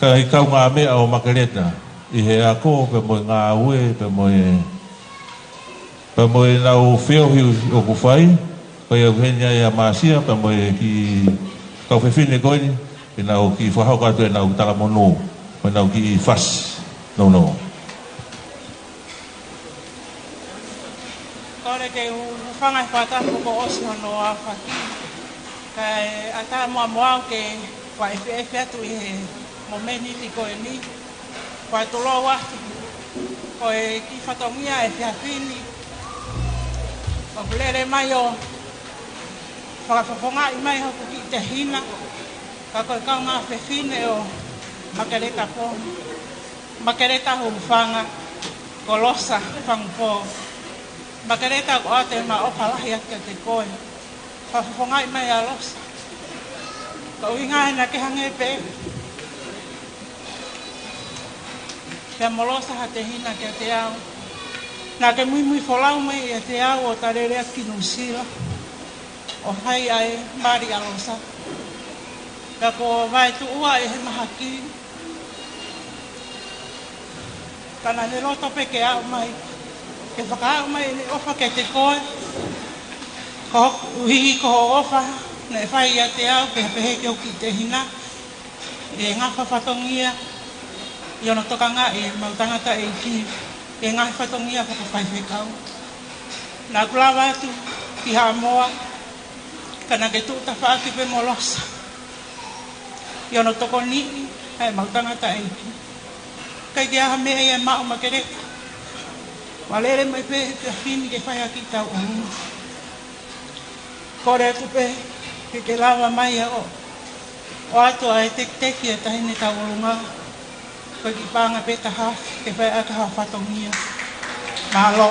Kae kaungāmeʻa ʻo Makeleta ʻi he ako, pea mo e ngāue, pea mo e, pea mo ʻenau feohi ʻoku fai, pea ʻi ai heni ai ʻa Masia, pea mo e kiʻi kau fefine ko eni, ʻenau kiʻi fakahoko atu ʻenau talamonū, mo ʻenau kiʻi fasi nounou. Kole ke u hūfanga he fakatapu kuo ʻosi hono aofaki. Kae ʻatā muʻa mo au ke fakaʻefiʻefi atu ʻi he momeniti ko eni. Fakatulou atu, ko e kiʻi fatongia ʻo e efiafi ni ʻoku lele mai ʻo fakafofongaʻi mai hoku kiʻi tehina, ka ko e kaungā fefine ʻo Makeleta Ponu, Makeleta Hufanga, ko Losa Fangupō. Makeleta, ʻoku ou ʻoatu ʻa e ʻofa lahi atu kiate koe. Fakafofongaʻi mai ʻa Losa. Ko e ʻuhinga he naʻa ke hangē pē pea mo Losa ha tehina kiate au. Naʻa ke muimui folau mai ʻiate au ʻo ta lele atu ki Nuʻusila ʻo fai ʻa e mali ʻa Losa. Pea kuo vaetuʻua ʻe he mahaki, ka naʻa ne loto pē ke aʻu mai, ke fakaaʻu mai ʻene ʻofa kiate koe. Koeʻuhi ko hoʻo ʻofa naʻe fai ʻiate au, pea pehē ki hoku kiʻi tehina, ʻi he ngaahi fatongia, ʻi hono tokangaʻi ʻemau tangataʻeiki ʻi he ngaahi fatongia fakafaifekau. Naʻa ku lava atu ki Haʻamoa, ka naʻa ke tuʻu tafaʻaki pē mo Losa ʻi hono tokoniʻi ʻemau tangataʻeiki. ʻIkai ke ʻi ai ha meʻa ia ʻe maʻu, Makeleta. Ua lele mai pē he efiafi ni ke fai ʻaki ʻetau ʻolunga. Kole atu pē ke ke lava mai ʻo, ʻoatu ʻa e tekiteki ʻa e taʻahine tauʻolunga. Ko e kiʻi paʻanga pē ʻe taha ke fai ʻaki ha fatongia. Mālō.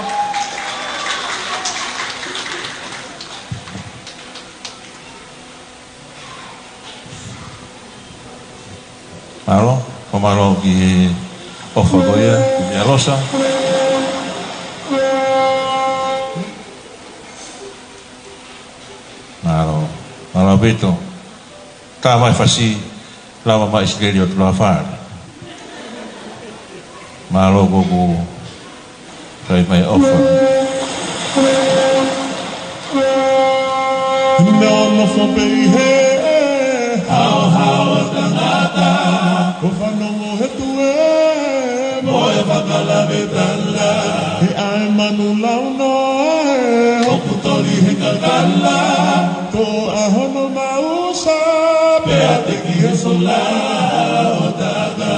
Mālō, ko e mālō ki he ʻofa ko ia, ki he Losa. Mālō, mālō ʻaupito. Tā mai fasi, lava mai ʻIsileli ʻo tulafale. Mālō ʻoku ke fai mai ʻofa. Nofo pē ʻi he haohaoa tangata, ko e fanongo he tuē mo e fakalavetala. He ʻai manu launoa ē, ʻoku toli he kakala, toʻo ʻa hono mausa, pea teki he sola ʻo taka.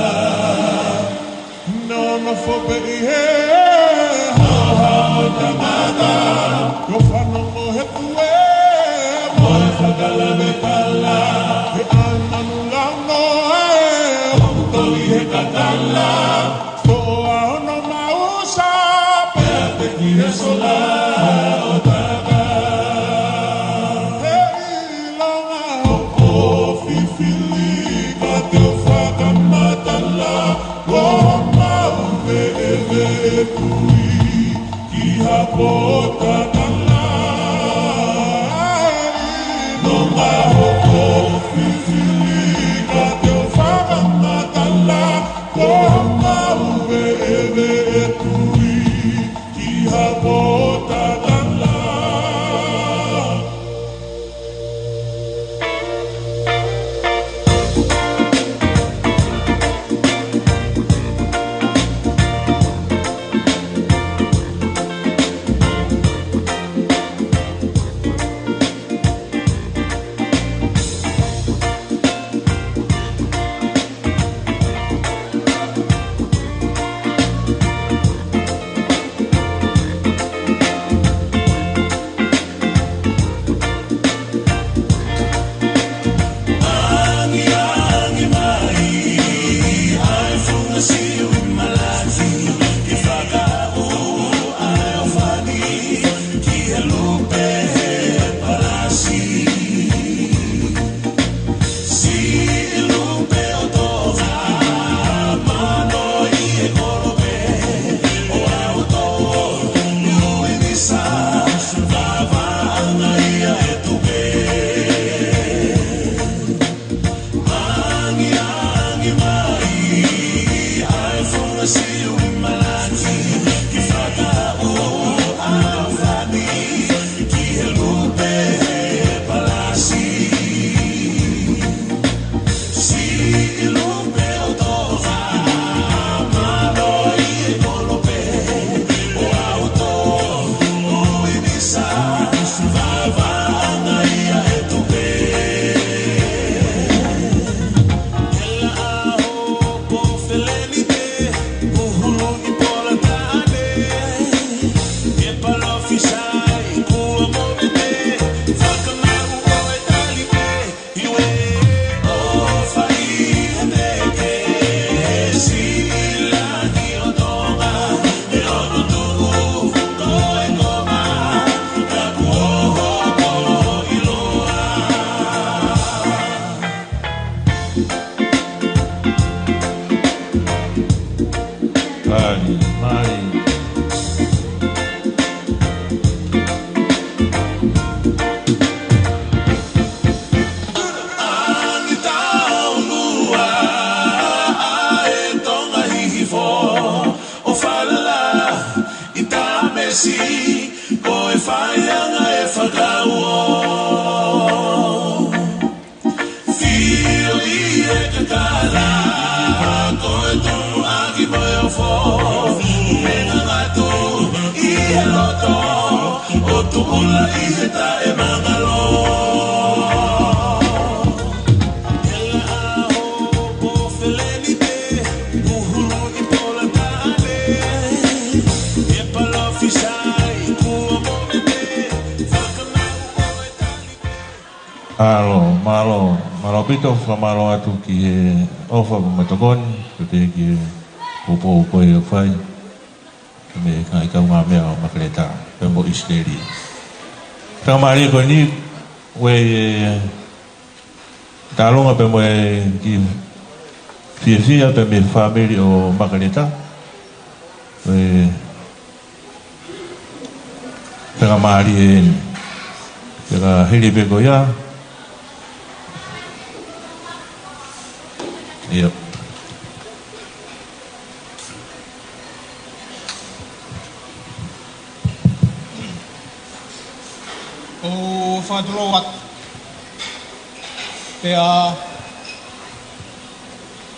Nofo pē ʻi he haohaoa tangata, ko e fanongo he tuē mo e fakalavetala. He ʻai manu launoa ē, ʻoku toli he kakala, toʻo ʻa hono mausa, pea teki he sola ʻo taka. He ʻilonga hoʻo fifili ka te u fakamatala, ko homau veʻeveʻe kui ki ha pōtatala. ʻIlonga hoʻo fifili ka te u fakamatala, ko homau veʻeveʻe kui ki ha pōtatala. Mālō, mālō, mālō ʻaupito, fakamālō atu ki he ʻofa mo e tokoni, pea pehē ki he poupou ko ē ʻoku fai mei he ngaahi kaungāmeʻa ʻo Makeleta, pea mo ʻIsileli. Fakamālō ko eni, ʻoku ou, ē, taʻalo ange pea mo e kiʻi fiefia pea mei he fāmili ʻo Makeleta. ʻOku ou fakamālō eni. Pea ka hili pē ko ia. Ia. ʻOku ou fakatulou atu. Pea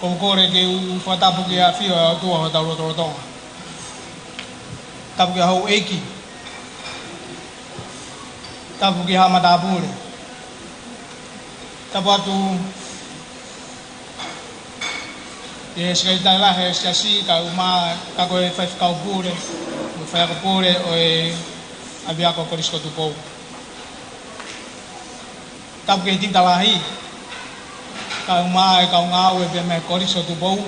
ʻoku ou kole ke u fakatapu ki he ʻafio ʻa e ʻOtua ʻi hotau lotolotonga. Tapu ki he houʻeiki. Tapu ki he haʻa matāpule. Tapu atu ki he sekelitali lahi ʻo e siasi, kae ʻumaʻā ʻa e kau faifekau pule, mo e faiako pule ʻo e ʻapiako Kolisi ko Tupou. Tapu ki he tiuta lahi, kae ʻumaʻā ʻa e kau ngāue pea mei he Kolisi ko Tupou.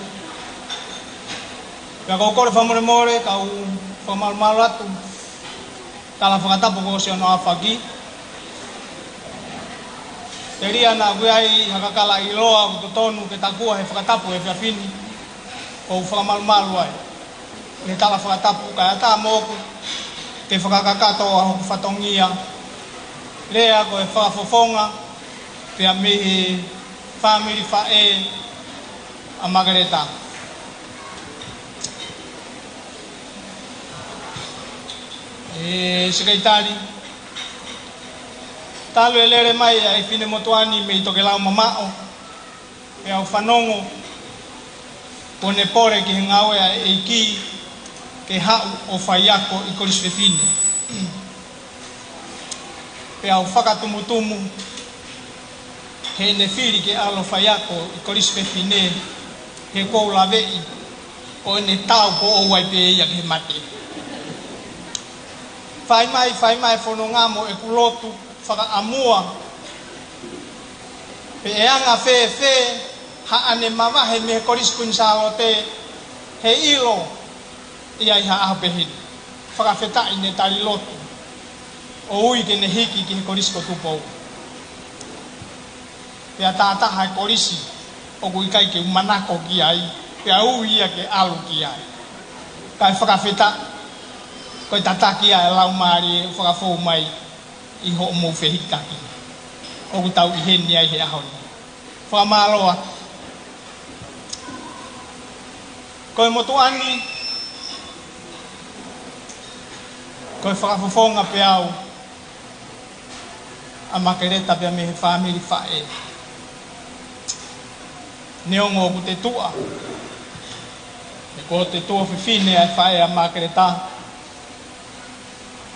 Pea ʻoku ou kole fakamolemole, kau fakamalumalu atu, tala fakatapu kuo ʻosi hono ʻaofaki. Telia naʻa ʻoku ʻi ai ha kakala ʻiloa ʻoku totonu ke takua he fakatapu he efiafi ni, ʻoku ou fakamalumalu ai. He tala fakatapu kae ʻatā moʻoku ke fakakakato ʻa hoku fatongia. Lea ko e fakafofonga, pea mei he fāmili faʻē ʻa Makeleta. ʻE sekelitali, talu e lele mai ʻa e finemotuʻa ni mei tokelau mamaʻo, pea u fanongo kuo ne pole ki he ngāue ʻa e ʻEiki ke haʻu ʻo faiako ʻi Kolisi Fefine. Pea u fakatumutumu heʻene fili ke ʻalu ʻo faiako ʻi Kolisi Fefine, he ʻoku ou laveʻi ʻoku ne tau pē ʻo ʻoua pē ia ke mate. Fai mai, fai mai e fononga mo ʻeku lotu fakaʻamua, pe ʻe anga fēfē haʻane mavahe mei he Kolisi Kuini Sālote, he ʻilo ia ʻi ha ʻaho pehē ni. Fakafetaʻi ne tali lotu ʻo ui ke ne hiki ki he Kolisi ko Tupou. Pea tā taha e kolisi ʻoku ʻikai ke u manako ki ai, pea ui ia ke ʻalu ki ai. Kae fakafetaʻi, ko e tataki ʻa e Laumālie ʻoku fakafou mai ʻi hoʻomou fehikitaki. ʻOku tau ʻi heni ai he ʻaho ni. Fakamālō atu. Ko e motuʻa ni, ko e fakafofonga pē au ʻa Makeleta pea mei he fāmili faʻē. Neongo ʻoku te tuʻa, he ko te tuofefine ʻa e faʻē ʻa Makeleta,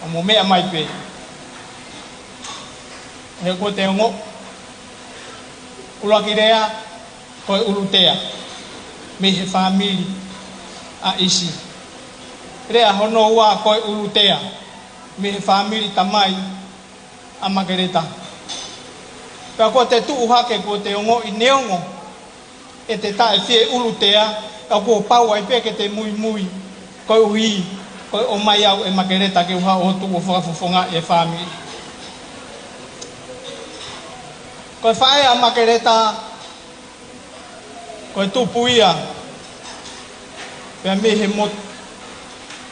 ʻo mo meʻa mai pē. He ko te ongo, ʻuluaki lea, ko e ʻUlutea, mei he fāmili ʻa ʻIsi. Lea hono ua, ko e ʻUlutea, mei he fāmili tamai ʻa Makeleta. Pea ko te tuʻu hake ko te ongoʻi neongo ʻete taʻefie ʻUlutea, ka kuo pau ai pē ke te muimui, koeʻuhi ko e ʻomai au ʻe Makeleta ke u haʻu ʻo tuʻu ʻo fakafofongaʻi e fāmili. Ko e faʻē ʻa Makeleta, ko e tupu ia pea mei he mot-,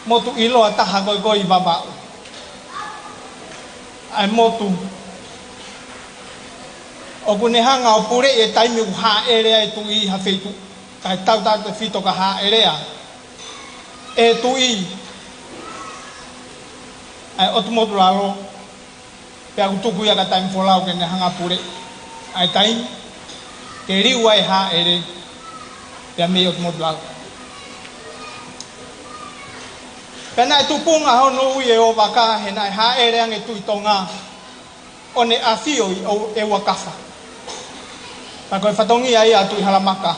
motu ʻiloa taha ko ē ko ē ʻi Vavaʻu. ʻA e motu ʻoku ne hanga ʻo puleʻi e taimi ʻoku hāʻele ai e tuʻi ʻi ha feituʻu, kae tautautefito ka hāʻele ai e tuʻi ʻa e ʻotu motu lalo, pea ʻoku tuku ia ka taimi folau ke ne hanga ʻo puleʻi ʻa e taimi ke liu ai e hāʻele pea mei he ʻotu motu lalo. Pea naʻe tupunga hono ui ʻe ʻOvaka he naʻe hāʻele ange Tuʻi Tonga ʻo ne ʻafio ʻi ʻEuakafa. Pea ko e fatongia ia ʻa Tuʻi Halamaka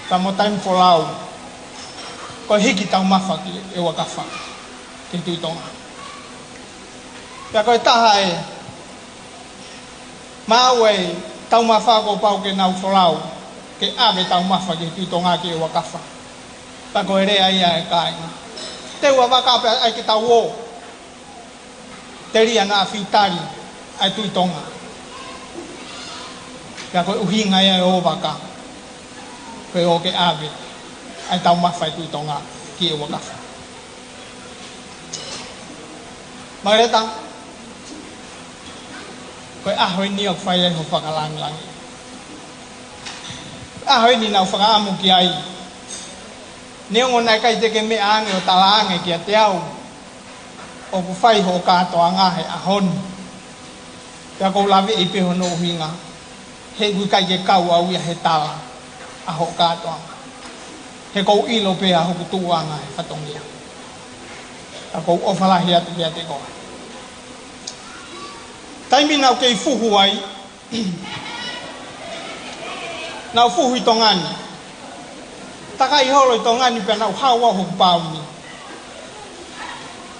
pea mo Taimi Folau, ko e hiki taumafa ki ʻEuakafa, ki Tuʻi Tonga. Pea ko e taha e maʻu e taumafa kuo pau ke nau folau, ke ʻave taumafa ki Tuʻi Tonga ki ʻEuakafa. Pea ko e lea ia e kāinga, teu ʻa Vaka pea ʻai ke tau ō. Telia naʻa fiu tali ʻa e Tuʻi Tonga. Pea ko e ʻuhinga ia ʻo ʻOvaka, ko e ō ke ʻave ʻa e taumafa ʻa e Tuʻi Tonga ki ʻEuakafa. Makereta, ko e ʻaho eni ʻoku fai ai hoʻo fakalāngilangi. ʻAho eni naʻa ku fakaʻamu ki ai. Neongo naʻe ʻikai te ke meʻa ange ʻo tala ange kiate au ʻoku fai hoʻo kātoanga he ʻaho ni. Pea ʻoku ou laveʻi pē hono ʻuhinga, he ʻoku ʻikai ke kau au ia he tala ʻa hoʻo kātoanga. He ʻoku ou ʻilo pē ʻa hoku tuʻuʻanga he fatongia. Pea ʻoku ou ʻofa lahi atu kiate koe. Taimi naʻa ku kei fuhu ai, naʻa ku fuhu ʻi Tonga ni. Takai holo ʻi Tonga ni pea naʻa ku hau au hoku pāuni.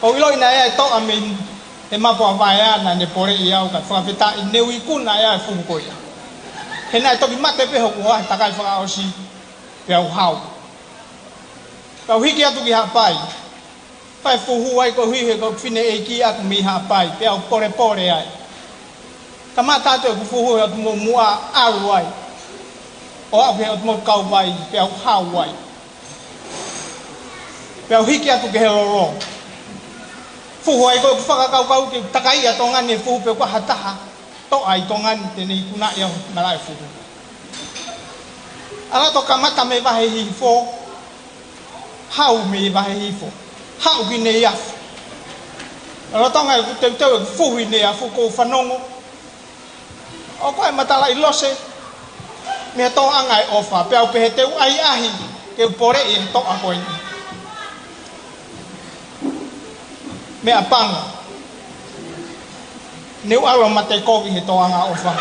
ʻOku ou ʻiloʻi naʻe ʻi ai e toʻa mei he Mapu ʻa Vaea naʻa ne poleʻi au kae fakafetaʻi ne u ikuna ʻa e fuhu ko ia. He naʻe toki mate pē hoku hoa he takai fakaʻosi, pea u hau. Pea u hiki atu ki Haʻapai. Fai fuhu ai koeʻuhi he ko e fineʻeiki ʻaku mei Haʻapai, pea u polepole ai. Kamata atu ʻeku fuhu he ʻotu muʻomuʻa, ʻalu ai ʻo aʻu ki he ʻotu motu kauvai, pea u hau ai. Pea u hiki atu ki he lolo. Fuhu ai ko ʻeku fakakaukau ke takai ʻa Tonga ni he fuhu pe ko ha taha toʻa ʻi Tonga ni te ne ikunaʻi au he malaʻe fuhu. ʻAlu atu ʻo kamata mei Vahe Hihifo, hau mei Vahe Hihifo, haʻu ki Neiafu. Lolotonga ʻeku teuteu ʻeku fuhu ʻi Neiafu, ʻoku ou fanongo ʻoku ʻi ai e matalaʻi lose mei he Toʻoʻanga ʻo e ʻOfa, pea u pehē te u ʻahiʻahi ke u poleʻi e toʻa ko eni. Meʻapango, ne u ʻalu ʻo matekovi he Toʻoʻanga ʻo e ʻOfa.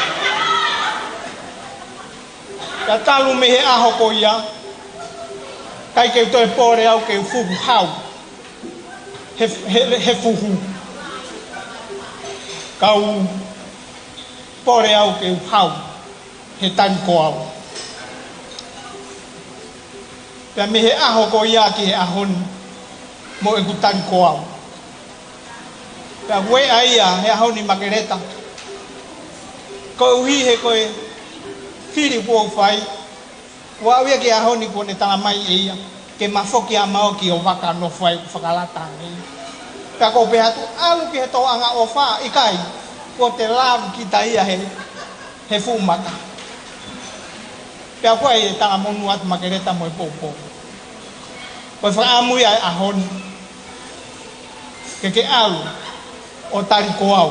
Pea talu mei he ʻaho ko ia, ʻikai ke u toe pole au ke u fuhu hau he, he, he fuhu. Ka u pole au ke u hau he tali ko au. Pea mei he ʻaho ko ia ki he ʻaho ni, mo ʻeku tali ko au. Pea ʻoku ou ʻai ia he ʻaho ni, Makeleta, koeʻuhi he ko e fili kuo u fai, ʻoku ou ʻai ia ki he ʻaho ni kuo ne tala mai ʻe ia ke ma foki ʻa maua ki ʻOvaka, nofo ai ʻeku fakalata ange. Pea ʻoku ou pehē atu, ʻalu ki he Toʻoʻanga ʻo e ʻOfa? ʻIkai, kuo te love kita ia he, he fuʻu maka. Pea ʻoku ʻai e talamonū atu, Makeleta, mo e poupou. Ko e fakaʻamu ia e ʻaho ni ke ke ʻalu ʻo tali ko au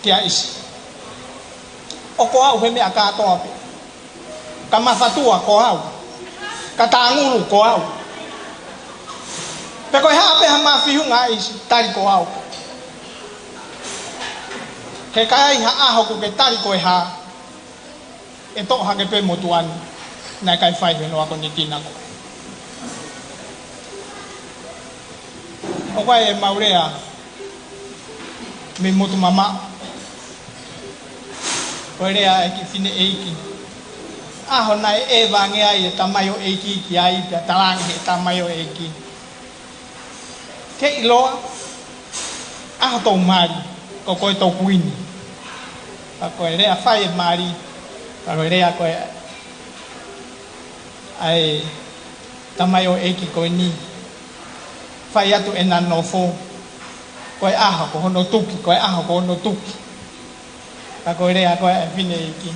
kia ʻIsi. ʻOku ou ʻi he meʻa kātoa pē. Ka mafatua ko au, ka tāngulu ko au. Pe ko e hā pē ha mafihu ʻa ʻIsi, tali ko au. He ka ai ha ʻaho ʻoku ke tali ko e hā, ʻe toʻo hake pē motuʻa ni, naʻe ʻikai fai hono akonekina koe. ʻOku ʻi ai ʻemau lea mei motu mamaʻo. Ko e lea ʻa e kiʻi fineʻeiki. ʻAho naʻe ʻeva ange ai e tamaioʻeiki ki ai, pea tala ange he tamaioʻeiki, ke ʻiloa, ʻaho ʻoku tau mali, ko koe ʻoku tau kuini. Ka ko e lea fai e mali, ka ko e lea ko ē ʻa e tamaioʻeiki ko eni, fai atu ʻena nofo, ko e ʻaho ko hono tuki, ko e ʻaho ko hono tuki. Ka ko e lea ko ē ʻa e fineʻeiki,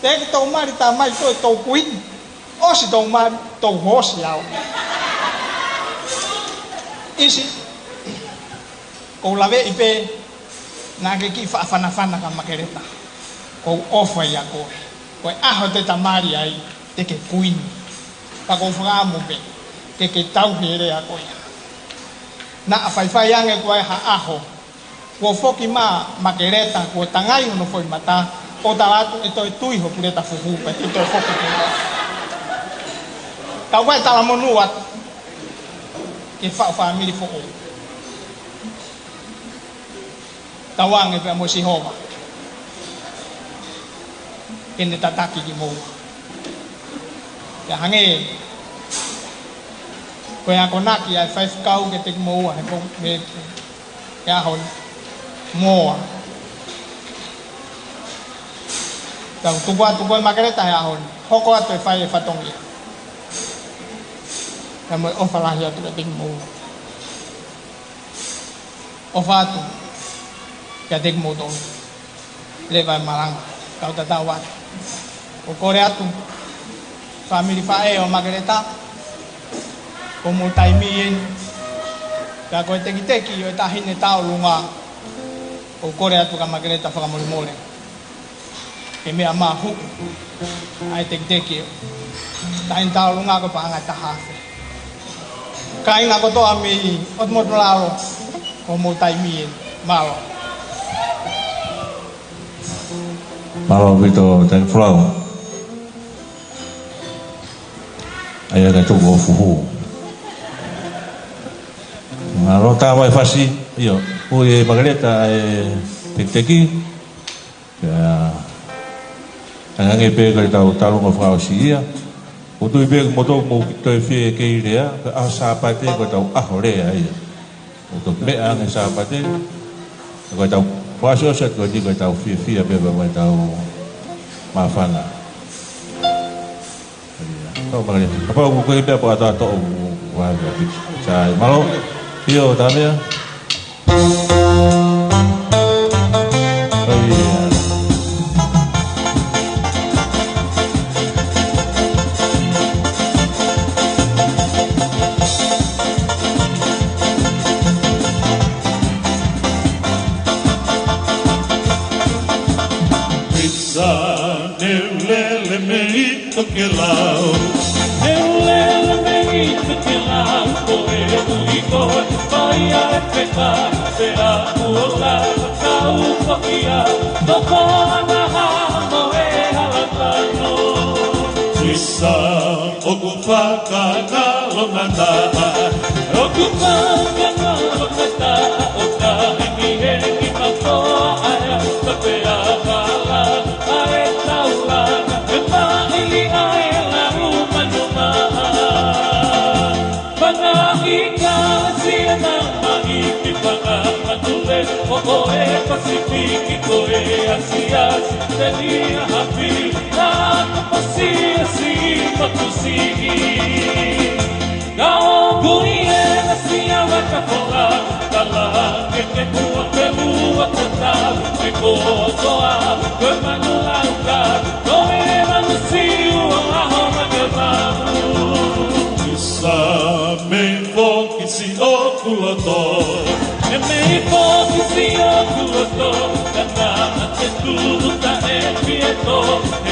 teʻeki tau mali, tā mai koe ʻoku tau kuini. ʻOsi tau mali, tau hoosi au. ʻIsi, ʻoku ou laveʻi pē, naʻa ke kiʻi faʻa fanafana kia Makeleta. ʻOku ou ʻofa ʻia koe. Ko e ʻaho te ta mali ai, te ke kuini. Pea ʻoku ou fakaʻamu pē ke ke tauhi e lea ko ia. Naʻa faifai ange ko e hā ʻaho kuo foki mai Makeleta, kuo tangai hono foʻi mata, ʻo tala atu ʻe toe tui ho puleta fuhu pea te toe foki ki ai. Ka ʻoku ʻi ai e talamonū atu ki he faʻu fāmili foʻou. Tauange pea mo Sihova ke ne tataki kimoua. Pea hangē ko e akonaki ʻa e faifekau kiate kimoua he pō, he, he ʻaho ni. Moa. Tau tuku atu ko e Makeleta he ʻaho ni. Hoko atu e fai e fatongia. Pea mo e ʻofa lahi atu kiate kimoua. ʻOfa atu kiate kimoutolu. Leva e malanga, kau tatau atu. ʻOku kole atu, fāmili faʻē ʻo Makeleta, ko hoʻomou taimi eni. Pea ko e tekiteki ʻo e taʻahine Taulunga, ʻoku kole atu kia Makeleta fakamolemole. Ke meʻa mahuʻi ʻa e tekiteki ʻo e taʻahine Taulunga ko e paʻanga ʻe taha afe. Kāinga kotoa mei ʻOtu Motu Lalo, ko hoʻomou taimi eni. Mālō. Mālō ʻaupito, Tangiflau. ʻA ia ka tuku ʻo fuhu. Mālō tā mai fasi, ʻio, ui ʻe Makeleta e tekiteki. Pea, hangē pē ko ʻetau talanoa fakaʻosi ia. ʻOku ou tui pē ʻoku mou toe fie kei lea, pea ʻaho Sāpate ko ʻetau ʻaho lea ia. ʻOku tau meʻa ange Sāpate, ko ʻetau fakaʻosiʻosi atu ko eni ko ʻetau fiefia pē pea mo ʻetau māfana. Ia. Tau Makeleta. Kapau ʻoku ʻi ai ha meʻa pea tau toʻo, ʻoku ʻi ai ha meʻa pē. Sai, mālō. ʻIo, tā meʻa. ʻIo. Pisa ne u lele mei Tokelau. Ne u lele mei Tokelau, ko e ʻuhi ko e fai ʻa e feka, pea kuo lava kau foki au, toko ʻa Naha mo e Hala Tano. Pisa ʻoku fakangalo ngata, ʻoku fakangalo ngata, ʻo ka hengihengi matoa ʻa e ata pea vala ʻa e taulanga, ʻe maʻili ʻa e lau manu maha. Pangaʻi ka sia na mahi ki Pangamatu le, ʻo ko e Pasifiki ko e ʻAsia, Sitelia, Haʻapiʻi, na ka pasi ʻa Siʻi Motu Siʻi. Ka ʻoku ʻi ai ʻa Sia Vakafola, tala ke ke hua ke hua tatau, ke kotoa, ko e manu lauka, ko e manu siu ʻo ʻaho Makemau. Pisa mei foki siʻoku loto, e mei foki siʻoku loto, ka na te tulu taʻe pieto,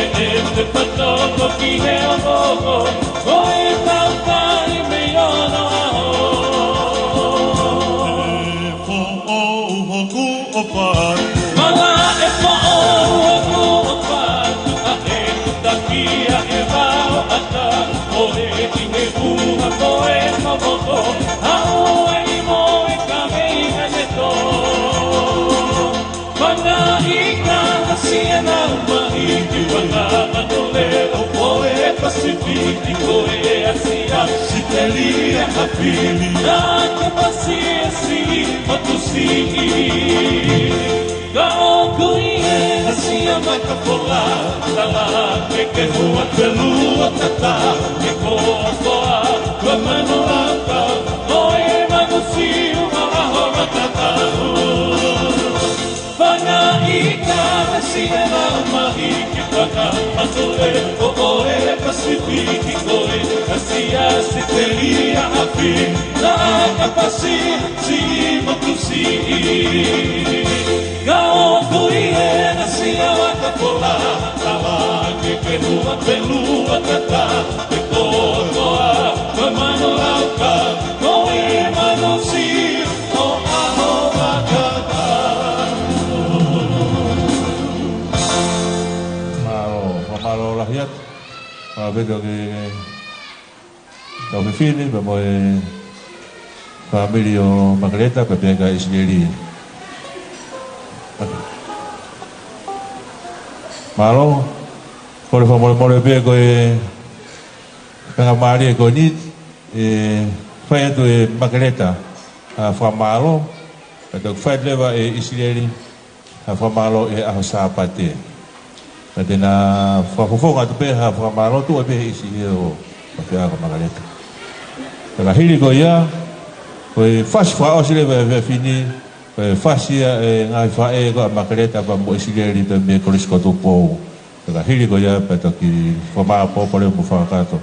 e e te patoko ki he ogogo, ko e tautai mei onoʻaho. ʻE foʻou hoku ʻofa atu. Mala ʻe foʻou hoku ʻofa atu, ʻa e kutakia e vao ʻata, ko e ʻi he ʻuha ko e mavoko, haʻu ai mo e kaveinga ne tō. Pangaʻi ka ʻa Sia na mahi ki Pangamatu le, ʻo ko e Pasifiki ko e ʻAsia, Sitelia, Haʻapiʻi, na ka pasi ʻa Siʻi Motu Siʻi. Ka ʻoku ʻi ai ʻa Sia Vakafola, tala ke ke hua ke lua tatau, ke kotoa, ko e manu lauka, ko e manu siu ʻo ʻaho Makemau. Pangaʻi ka ʻa Sia na mahi ki Pangamatu le, ʻo ko e Pasifiki ko e ʻAsia, Sitelia, Haʻapiʻi, na ka pasi ʻa Siʻi Motu Siʻi. Ka ʻoku ʻi ai ʻa Sia Vakafola, tala ke ke hua ke lua tatau, ke kotoa, ko e manu lauka, Mālō pē ki he kau fefine, pea mo e fāmili ʻo Makeleta, pea pehē ki ʻIsileli. Mālō, kole fakamolemole pē ko e faingamālie ko eni, ʻe fai atu ʻe Makeleta ha fakamālō, pea toki fai atu leva ʻe ʻIsileli ha fakamālō ʻi he ʻaho Sāpate. Pea te na fakafofonga atu pē ha fakamālō tuʻu ai pē ʻe ʻIsileli ʻo ka fea ko Makeleta. Pea ka hili ko ia, ko e fasi fakaʻosi leva ʻo e efiafi ni, ko e fasi ia ʻa e ngaahi faʻē ko ia ʻa Makeleta pea mo ʻIsileli pea mei he Kolisi ko Tupou. Pea ka hili ko ia, pea toki fakamāʻopoʻopo leva mo fakakakato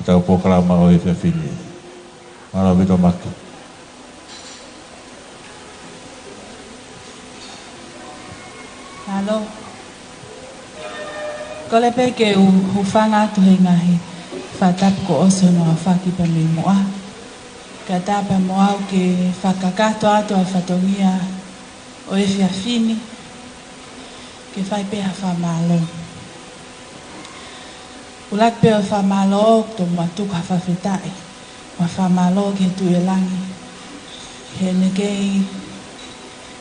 ʻetau polokalama ʻo e efiafi ni. Mālō ʻaupito Maki. Mālō. Kole pē ke u hūfanga atu he ngaahi fakatapu kuo ʻosi hono aofaki pea mei muʻa. Kae ʻatā pē mo au ke fakakakato atu ʻa e fatongia ʻo e efiafi ni, ke fai pē ha fakamālō. ʻUluaki pē ʻo e fakamālō, ʻoku ou tomuʻa tuku ha fakafetaʻi mo e fakamālō ki he Tuʻi ʻo Langi, heʻene kei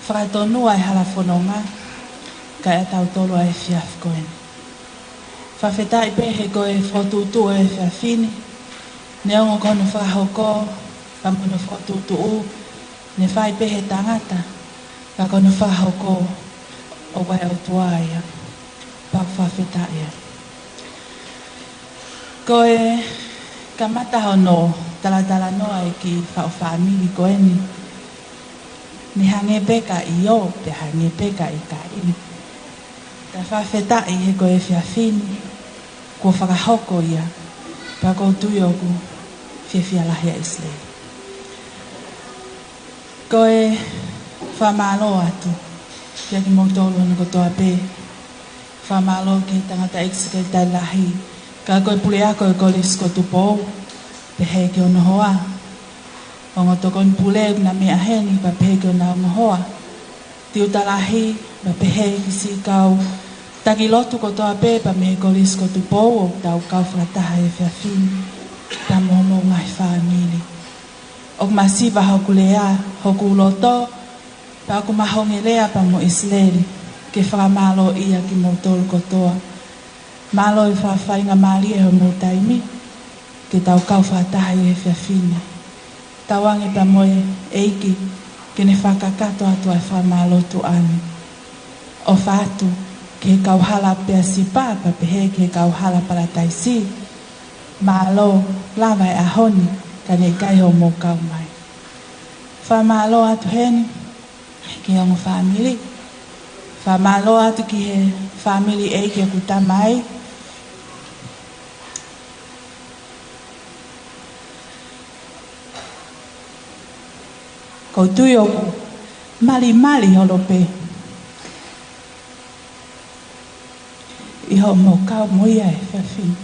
fakatonua e hala fononga, kae ʻatautolu ʻa e efiafi ko eni. Fakafetaʻi pē he ko e fokotuʻutuʻu ʻo e efiafi ni, neongo ko hono fakahoko, pea mo hono fokotuʻutuʻu, ne fai pē he tangata, ka ko hono fakahoko ʻoku ʻa e ʻOtua ia. Pea fakafetaʻi ai. Ko e kamata hono talatalanoa e kiʻi faʻu fāmili ko eni, ne hangē pē ka ʻio, pea hangē pē ka ʻikai. Ka fakafetaʻi he ko e efiafi ni kuo fakahoko ia, pea ʻoku ou tui ʻoku fiefia lahi ʻa ʻIsileli. Ko e fakamālō atu kiate kimoutolu hono kotoa pē. Fakamālō ki he tangataʻeiki sekelitali lahi, ka ko e puleako ʻo e Kolisi ko Tupou, pehē ki hono hoa, ongo tokoni pule ʻoku na meʻa heni, pea pehē ki honau ongo hoa, tiuta lahi, pea pehē ki siʻi kau taki lotu kotoa pē pea mei he Kolisi ko Tupou, ʻoku tau kau fakataha he efiafi ni, pea mo homou ngaahi fāmili. ʻOku masiva hoku lea, hoku loto, pea ʻoku mahongi e lea pea mo ʻIsileli, ke fakamālōʻia kimoutolu kotoa. Mālō e fakafaingamālie homou taimi, ke tau kau fakataha ʻi he efiafi ni. Tauange pea mo e ʻEiki, ke ne fakakakato atu ʻa e fakamālō tuʻa ni. ʻOfa atu ki he kau hala Peasipa, pea pehē ki he kau hala Palataisi. Mālō, lava e ʻaho ni, ka ne ʻikai hoʻomou kau mai. Fakamālō atu heni ki he ongo fāmili. Fakamālō atu ki he fāmili ʻeiki ʻoku ta mai. ʻOku ou tui ʻoku malimali holo pē ʻi hoʻomou kau mo ia he efiafi ni.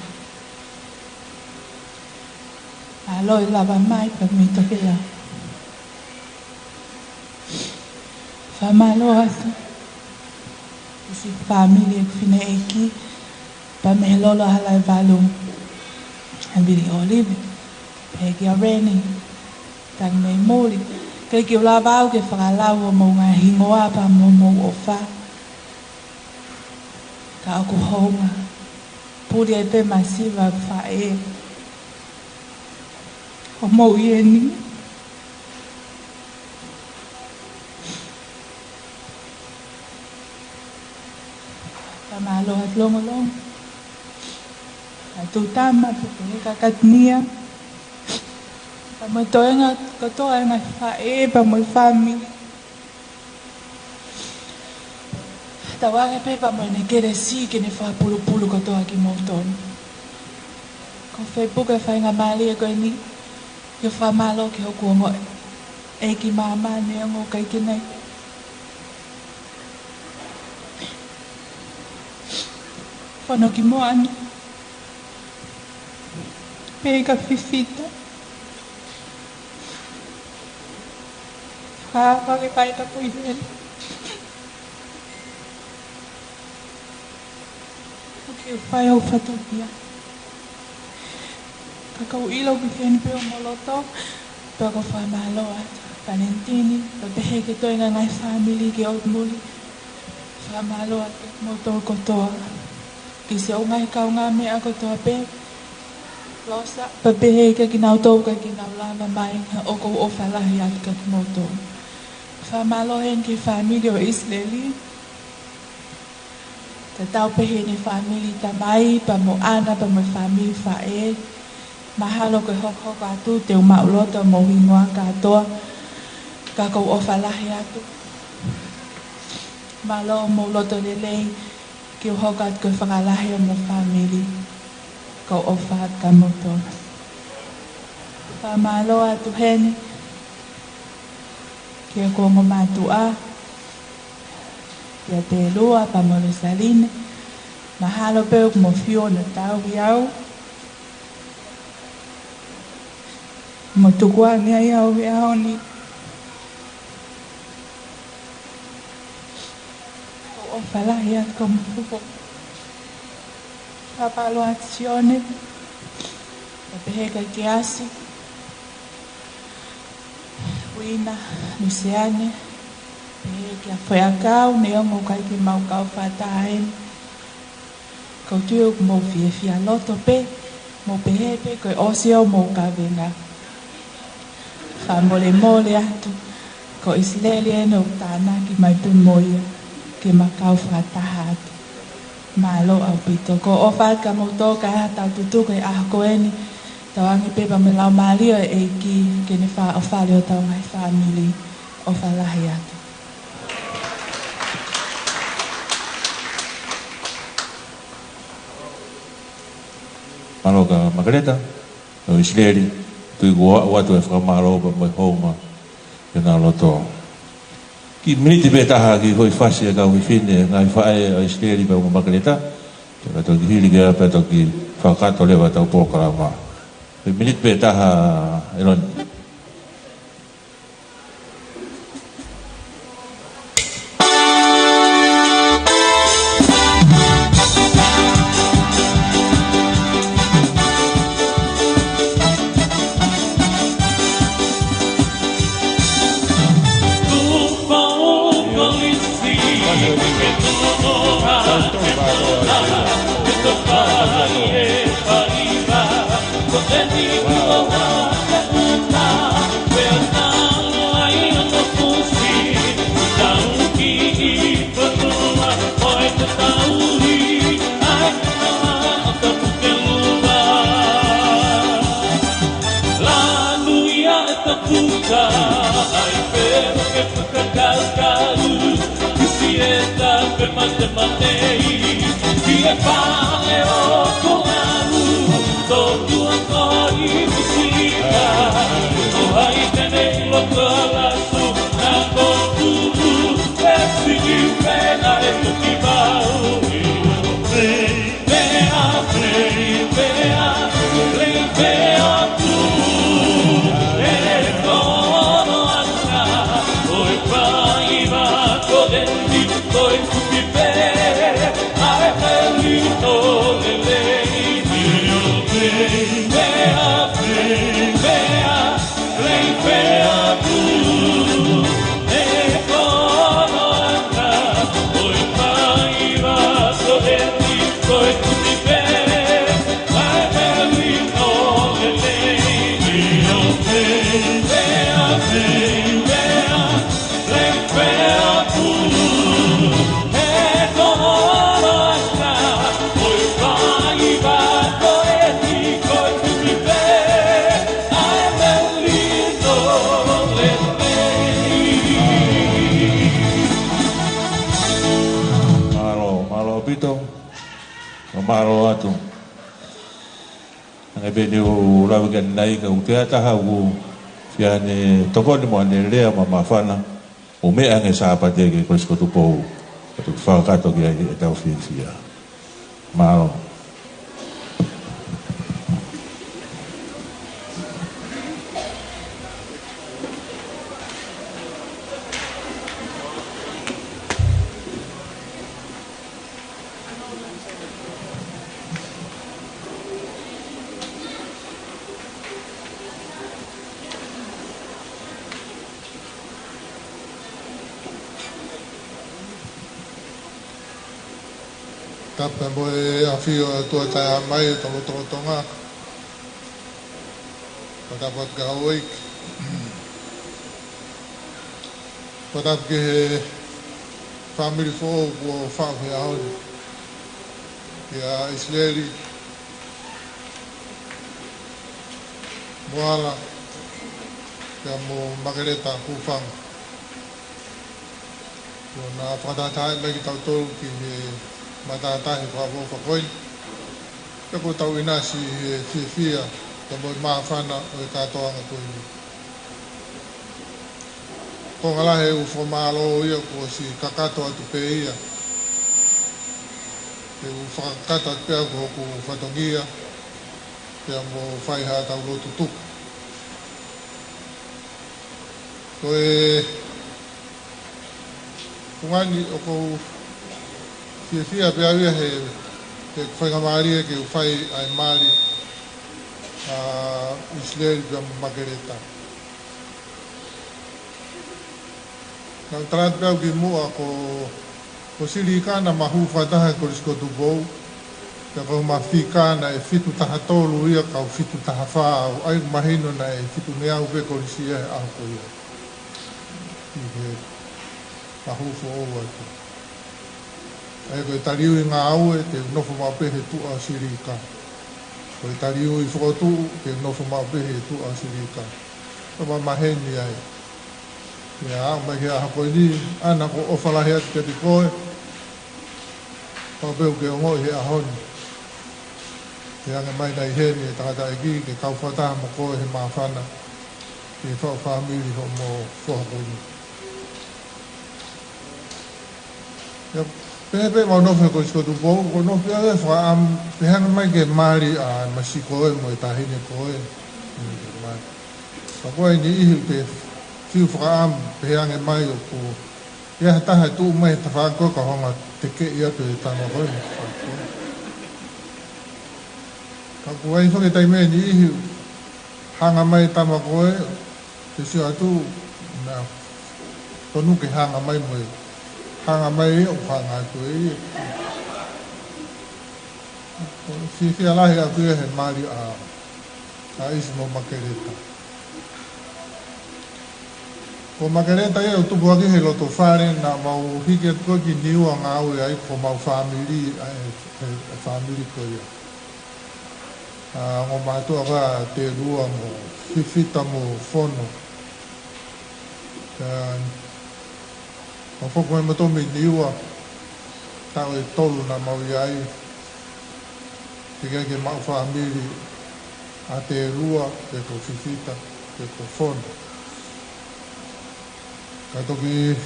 Mālō e lava mai pea mei tokelau. Fakamālō atu ki siʻi fāmili ʻeku fineʻeiki, pea mei he lolo hala ʻe valu, ʻa Vili ʻOlive, pehē kia Reni, tangi mei muli. ʻIkai ke u lava au ke fakalau homou ngaahi hingoa pea mo homou ʻofa, ka ʻoku hounga puli ai pē masiva faʻē ʻo mou ʻi heni. Fakamālō atu Longolongo, ʻa Tutama, pea pehē kia Katinia, pea mo e toenga kotoa e ngaahi faʻē, pea mo e fāmili. Tauange pē pea mo ʻene kelesi ke ne fakapulupulu kotoa kimoutolu. ʻOku ou fepaki he faingamālie ko eni ke fakamālō ki hoku ongo ʻeiki māmani, ongo kaikinai. Fono ki Moana, pehē kia Fifita. Fakafetaʻi atu ki he ʻEiki. ʻOku fai hoʻo fatongia. Ka ʻoku ou ʻilo ʻoku ʻi heni pē homou loto, pea ʻoku ou fakamālō atu. Valentini, pea pehē ki he toenga ngaahi fāmili ki ʻolunga. Fakamālō atu kimoutolu kotoa. Ki siʻoku ngaahi kaungāmeʻa kotoa pē. Losa, pea pehē ki he kinautolu ʻoku ʻikai ke nau lava mai, ʻoku ou ʻofa lahi atu kiate kimoutolu. Fakamālō heni ki he fāmili ʻo ʻIsileli. Tatau pē heʻene fāmili tamai, pea mo ʻAna, pea mo e fāmili faʻē. Mahalo ko e hokohoko atu te u maʻu loto mo hingoa kātoa. Ka ʻoku ou ʻofa lahi atu. Mālō mo e loto lelei, ke u hoko atu ko e fakalahi ʻo homou fāmili. ʻOku ou ʻofa atu kia moutolu. Fakamālō atu heni, ki he ongo mātuʻa, kia Telua pea mo Losaline, mahalo pē ʻoku mou fiu ʻo tauhi au. Mou tukuange ai au he ʻaho ni. ʻOku ou ʻofa lahi atu kia moutolu. Fakamālō atu Sione, pea pehē kia Keasi, Uina, Luseane, pehē kia Foʻiʻakau, neongo ʻoku ʻikai ke mau kau fakataha heni. ʻOku ou tui ʻoku mou fiefia loto pē, mou pehē pē ko e ʻosi ʻo homou kavenga. Fakamolemole atu, ko ʻIsileli eni ʻoku tānaki mai pē mo ia, ke ma kau fakataha atu. Mālō ʻaupito. ʻOku ou ʻofa atu kia moutolu, ka ʻi ai haʻatau tutuku he ʻaho ko eni, tauange pē pea mo e Laumālie ʻo e ʻEiki, ke ne fakaʻofa ʻi hotau ngaahi fāmili. ʻOfa lahi atu. Mālō kia Makeleta, ʻo ʻIsileli, tui kuo aʻu atu e fakamālō pea mo e hounga ki hona loto. Kiʻi miniti pē taha ke foʻi fasi e kau fefine, ngaahi faʻē ʻo ʻIsileli pea mo Makeleta, pea toki hili ki ai pea toki fakakakato leva ʻetau polokalama. Kiʻi miniti pē taha, ʻEloni. Mālō, mālō ʻaupito. Mālō atu. Hangē pē naʻá ku lave ki ai ʻanenai, ka ʻoku ʻi ai ha taha ʻoku fiemaʻu ke tokoni mo ʻene lea mo e māfana, ʻo meʻa ange Sāpate ki he Kolisi ko Tupou, kae toki fakakakato ki ai ʻetau fiefia. Mālō. Tapu mo e ʻafio ʻa e ʻOtua Taʻehāmai ʻi hotau lotolotonga. Tapu atu ki he houʻeiki. Tapu ki he fāmili foʻou kuo faʻu he ʻaho ni. Kia ʻIsileli Moala, pea mo Makeleta Hufanga. Kuo na fakatahatahaʻi mai kitautolu ki he matātahi fakaʻofoʻofa ko eni. Pea kuo tau ʻinasi he fiefia, pea mo e māfana ʻo e kātoanga ko eni. Ko e ngalahe ʻoku fakamālō ia kuo ʻosi kakato atu pē ia. Ke u fakakakato atu pē au ko hoku fatongia, pea mo fai haʻatau lotu tuku. Ko e ʻuhinga ni ʻoku ou fiefia pē au ia he, he faingamālie ke u fai ʻa e mali ʻa ʻIsileli pea mo Makeleta. Naʻa ku tala atu pē au kimuʻa ko, ko Silika naʻa ma hū fakataha he Kolisi ko Tupou, pea ko homa fika naʻe fitu taha tolu ia kau fitu taha fā au, ʻa ia ʻoku mahino naʻe fitungeau pē kolisi ia he ʻaho ko ia. ʻI he ma hū foʻou atu. ʻA ia ko e taliui ngāue te u nofo maʻu pē he tuʻa ʻo Silika. Ko e taliui fokotuʻu te u nofo maʻu pē he tuʻa ʻo Silika. Pea ma maheni ai. Pea aʻu mai ki he ʻaho ko eni, ʻa ia naʻa ku ʻofa lahi atu kiate koe. Pau pē ʻoku ke ongoʻi he ʻaho ni. Ke hanga mai nai heni e tangataʻeiki, ke kau fakataha mo koe he māfana. Ke faʻu fāmili hoʻomo foha ko eni. ʻIo, pehē pē ʻemau nofo he Kolisi ko Tupou, ʻoku ou nofo pē au he fakaʻamu, pehē ange mai ke mali ʻa e masiʻi ko ē mo e taʻahine ko ē. Ka ko e niʻihi ʻoku te fiu fakaʻamu, pehē ange mai ʻoku ʻi ai ha taha ʻe tuʻu mai he tafaʻaki ko ē ka hanga ʻo tekeʻi atu e tama ko ē mo e tafaʻaki ko ē. Ka ʻoku ʻi ai foki e taimi ʻe niʻihi hanga mai e tama ko ē, te sio atu, naʻa tonu ke hanga mai mo e, hanga mai ʻo hanga atu ē. Fiefia lahi ʻaku ia he mali ʻa, ʻa ʻIsi mo Makeleta. Ko Makeleta ia ʻoku tupu hake he loto fale naʻa mau hiki atu ko ē ki Niua ngāue ai ko homau fāmili, ʻa e, e, e fāmili ko ia. ʻA, ongo mātuʻa ko ē Telua mo Fifita mo Fono. ʻA, mau foki mai mo Tomi Niua, taʻu ʻe tolu naʻa mau ʻi ai, teʻeki ai ke maʻu fāmili ʻa Telua, pe ko Fifita, pe ko Fono. Ka toki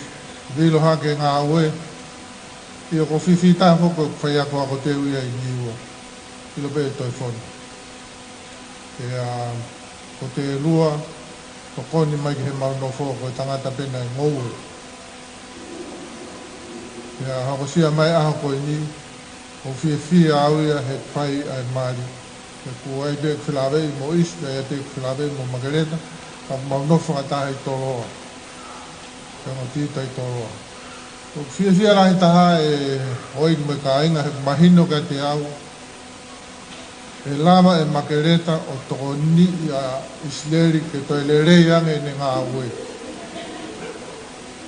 vilo hake ngāue, ʻio ko Fifita foki ʻoku faiako ako teu ia ʻi Niua. ʻIlo pē ʻe toe Fono. Pea ko Telua, tokoni mai ki heʻemau nofo ko e tangata pē naʻe ngoue. Pea hokosia mai ʻaho ko eni, ʻoku fiefia au ia he fai ʻa e mali. He ʻoku ʻi ai pē ʻeku felāveʻi mo ʻIsi, ʻi ai pē ʻeku felāveʻi mo Makeleta, ka ʻoku mau nofo fakataha ʻi Toloa. Pea mo Tita ʻi Toloa. ʻOku fiefia lahi taha e houʻeiki mo e kāinga he ʻoku mahino kiate au, ʻe lava ʻe Makeleta ʻo tokoniʻi ʻa ʻIsileli ke toe lelei ange ʻene ngāue.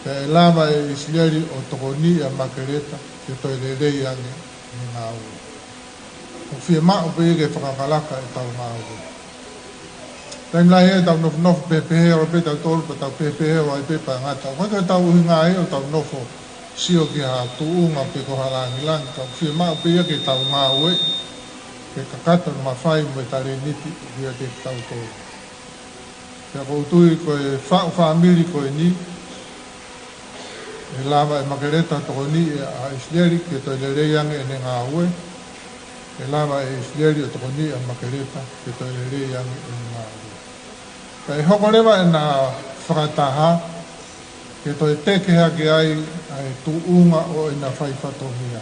Pea ʻe lava ʻe ʻIsileli ʻo tokoniʻi ʻa Makeleta ke toe lelei ange ʻene ngāue. ʻOku fiemaʻu pē ia ke fakakalaka ʻetau ngāue. Taimi lahi ʻe tau nofonofo pehepehē ʻo pē tau tolu pē tau pehepehē ʻo ai pē pea ngata. ʻOku ʻikai ko ʻetau ʻuhinga ia ʻo tau nofo sio ki ha tuʻunga pe ko ha langilangi, ka ʻoku fiemaʻu pē ia ke tau ngāue, ke kakato e mafai mo e talēniti ʻoku ʻiate kitautolu. Pea ʻoku ou tui ko e faʻu fāmili ko eni, ʻe lava ʻe Makeleta tokoniʻi ʻa ʻIsileli ke toe lelei ange ʻene ngāue, ʻe lava ʻe ʻIsileli ʻo tokoniʻi ʻa Makeleta ke toe lelei ange ʻene ngāue. Pea ʻe hoko leva ʻena fakataha ke toe teke hake ai ʻa e tuʻunga ʻo ʻena fai fatongia.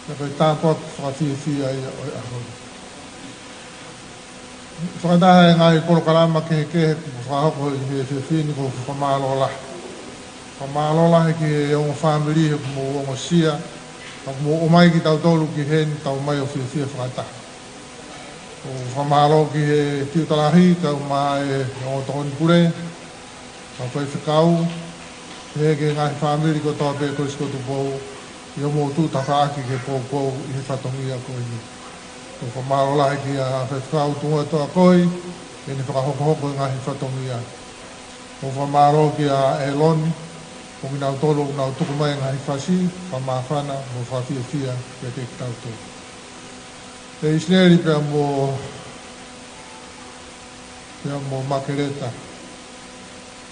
Pea ko e tāpuaki fakafiefia ia ʻo e ʻaho ni. Fakataha e ngaahi polokalama kehekehe kuo fakahoko ʻi he efiafi ni, ʻoku ou fakamālō lahi. Fakamālō lahi ki he ongo fāmili he kuo mou ongosia. Ka mou ʻomai kitautolu ki heni, tau mai ʻo fiefia fakataha. ʻOku ou fakamālō ki he fiu talahi, kae ʻumaʻā e ongo tokoni pule, kau faifekau, pehē ki he ngaahi fāmili kotoa pē Kolisi ko Tupou, ʻi hoʻomou tuʻu tafaʻaki ke poupou ʻi he fatongia ko eni. ʻOku ou fakamālō lahi kia Faifekau Tuʻa Toa Koi, ʻene fakahokohoko e ngaahi fatongia. ʻOku ou fakamālō kia ʻEloni, mo kinautolu ʻoku nau tuku mai e ngaahi fasi, fakamāfana, mo fakafiefia kiate kitautolu. ʻE ʻIsileli pea mo, pea mo Makeleta.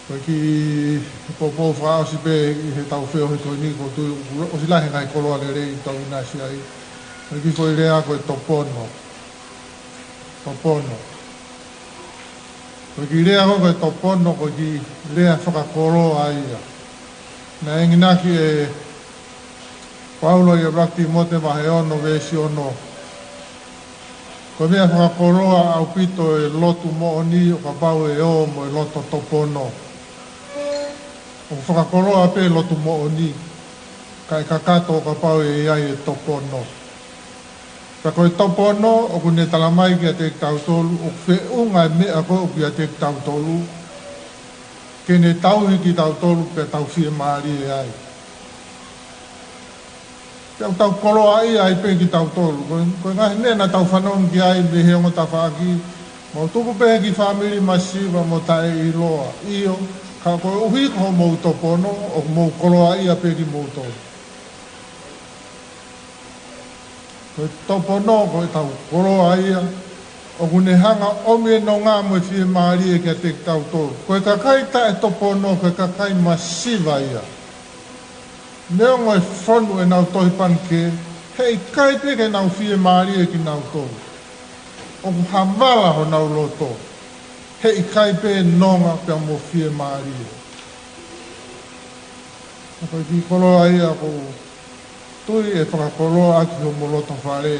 Ko e kiʻi poupou fakaʻosi pē ʻi heʻetau feohi ko eni, ʻoku ou tui ʻoku ʻosi lahi e ngaahi koloa lelei ʻoku tau ʻinasi ai. Ko e kiʻi foʻi lea ko e topono. Topono. Ko e kiʻi lea ko, ko e topono, ko e kiʻi lea fakakoloa ia. Naʻe enginaki ʻe Paula ʻi he ʻuluaki Tīmote vahe ono veesi ono. Ko e meʻa fakakoloa ʻaupito e lotu moʻoni ʻo kapau ʻe ō mo e loto topono. ʻOku fakakoloa pē lotu moʻoni, kae kakato ʻo kapau ʻe ʻi ai e topono. Pea ko e topono ʻoku ne talamai kiate kitautolu, ʻoku feʻunga e meʻa ko ē ʻoku ʻiate kitautolu, ke ne tauhi kitautolu pea tau fiemālie ai. Pea ʻoku tau koloaʻia ai pē kitautolu. Ko, ko e ngaahi meʻa naʻa tau fanongo ki ai mei he ongo tafaʻaki, mau tupu pē he kiʻi fāmili masiva mo taʻeʻiloa. ʻIo, ka koeʻuhi ko hoʻomou topono, ʻoku mou koloaʻia pē kimoutolu. Ko e topono, ko ʻetau koloa ia, ʻoku ne hanga ʻo ʻomi e nonga mo e fiemālie kiate kitautolu. Ko e kakai taʻetopono, ko e kakai masiva ia. Neongo e fonu ʻenau tohi panike, heʻikai pē ke nau fiemālie kinautolu. ʻOku havala honau loto, heʻikai pē nonga pea mo fiemālie. Ka ko e kiʻi koloa ia ʻoku ou tui ʻe fakakoloa ʻaki hoʻomou loto fale.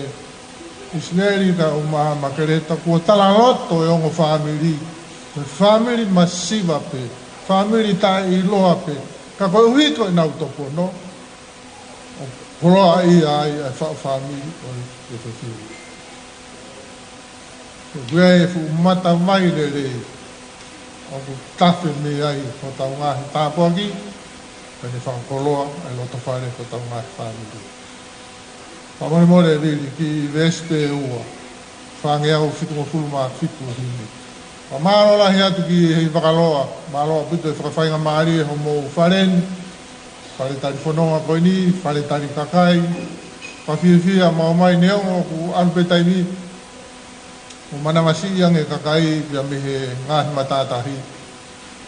ʻIsileli kae ʻumaʻā Makeleta, kuo talaloto e ongo fāmili. Ko e fāmili masiva pē, fāmili taʻeʻiloa pē. Ka koeʻuhi ko ʻenau topono, ʻoku koloaʻia ai e faʻu fāmili ʻo e, ʻo e fefine. Ko e fuʻu matavai lelei ʻoku tafe mei ai hotau ngaahi tāpuaki, pea ne fakakoloa e loto fale hotau ngaahi fāmili. Fakamolemole Vili, kiʻi veesi pē ʻe ua, fāngeau fitungofulu mā fitu himi. Fakamālō lahi atu ki he Fakaloa, mālō ʻaupito e fakafaingamālie hoʻomou fale ni, fale tali fononga ko eni, fale tali kakai, fakafiefia ʻemau ʻomai neongo ʻoku ʻalu pē taimi, ʻoku manavasiʻi ange e kakai pea mei he ngaahi matātahi.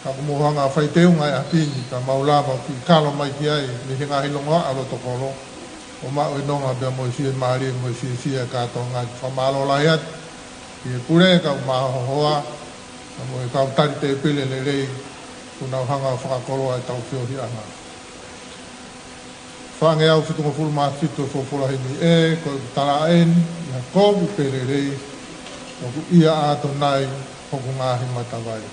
Ka ʻoku mou hanga ʻo fai teunga e ʻapi ni, ka mau lava ʻo kiʻi kalo mai ki ai mei he ngaahi longoaʻa ʻo loto kolo, ʻo maʻu e nonga pea mo e fiemālie mo e fiefia e kātoanga. Fakamālō lahi atu ki he pule, kau māhohaʻa, pea mo e kau tali tēpile lelei, ʻoku nau hanga ʻo fakakoloa ʻetau feohiʻanga. Fāngeau fitungofulu mā fitu e folofola himi ē, ko ʻeku tala eni, ʻi ha kovi pē lelei, ʻoku ʻia ʻAtonai hoku ngaahi matavai.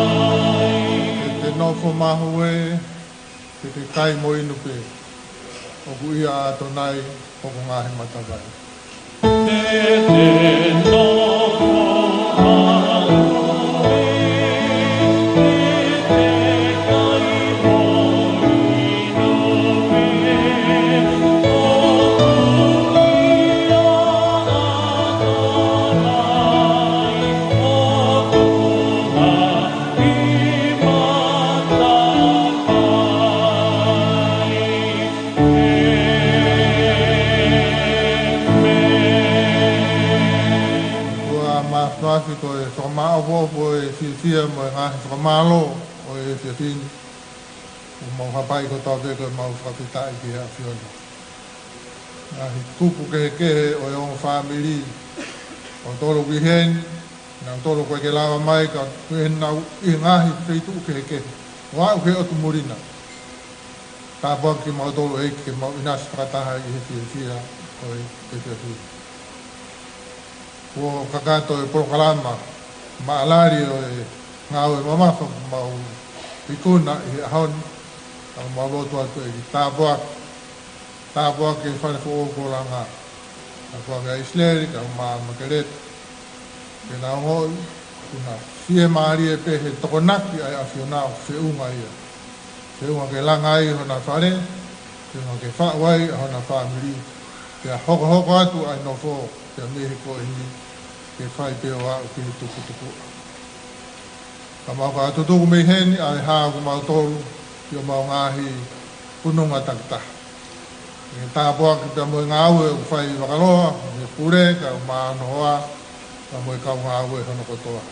Ke te nofo mahuʻinga, ke te kai mo inu pē, ʻoku ʻia ʻAtonai hoku ngaahi matavai. Kua mafimafi ko e fakamaʻopoʻopo e fiefia mo e ngaahi fakamālō ʻo e efiafi ni. ʻOku mau hapai kotoa pē ko ʻemau fakafetaʻi ki he ʻAfiona. Ngaahi kupu kehekehe ʻo e ongo fāmili, ʻoku tolu ki heni, naʻa tolu ko ē ke lava mai ka ʻi heʻenau ʻi he ngaahi feituʻu kehekehe. ʻO aʻu ki he ʻotu muli na. Tāpuakiʻi kimautolu ʻEiki ke mau ʻinasi fakataha ʻi he fiefia ʻo e efiafi ni. Kuo kakato e polokalama maʻalali ʻo e ngāue mamafa kuo mau ikuna ʻi he ʻaho ni, ka mau lotu atu ʻEiki tāpuakiʻi, tāpuakiʻi e fale foʻou ko Langa, tāpuakiʻi ʻa ʻIsileli, kae ʻumaʻā Makeleta, ke nau ongoʻi ʻoku na fiemālie pē he tokonaki ʻa e ʻAfiona ʻoku feʻunga ia. Feʻunga ke langa ai hona fale, feʻunga ke faʻu ai ʻa hona fāmili, pea hokohoko atu ʻa e nofo, pea mei he ko eni, ke fai pē ʻo aʻu ki he tukutuku. Ka mau ka tutuku mei heni ʻa e hā kimautolu ʻi homau ngaahi fononga takitaha. ʻE tāpuakiʻi pea mo e ngāue ʻoku fai vakaloa, mo e pule, kae ʻumaʻā hono hoa, pea mo e kau ngāue hono kotoa.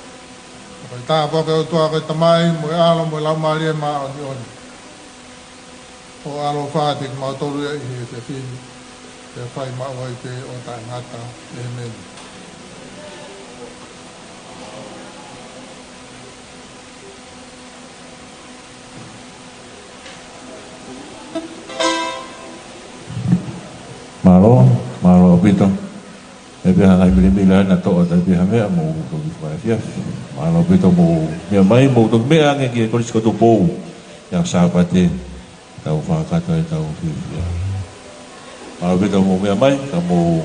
Ka ʻi he tāpuaki ʻa e ʻOtua ko e Tamai, mo e ʻAlo, mo e Laumālie Māʻoniʻoni. ʻO ʻaloʻofa atu kimautolu ia ʻi he efiafi ni, pea fai maʻu ai pē ʻo taʻengata. ʻĒmeni. Mālō, mālō ʻaupito. ʻE pehē ʻa e ngaahi milimili ʻa ena toʻo atu pē ha meʻa mou toki fakaefiafi. Mālō ʻaupito mou meʻa mai, mou toki meʻa ange ki he Kolisi ko Tupou. ʻI he Sāpate, tau fakakakato ʻetau fiefia. Mālō ʻaupito mou meʻa mai, ka mou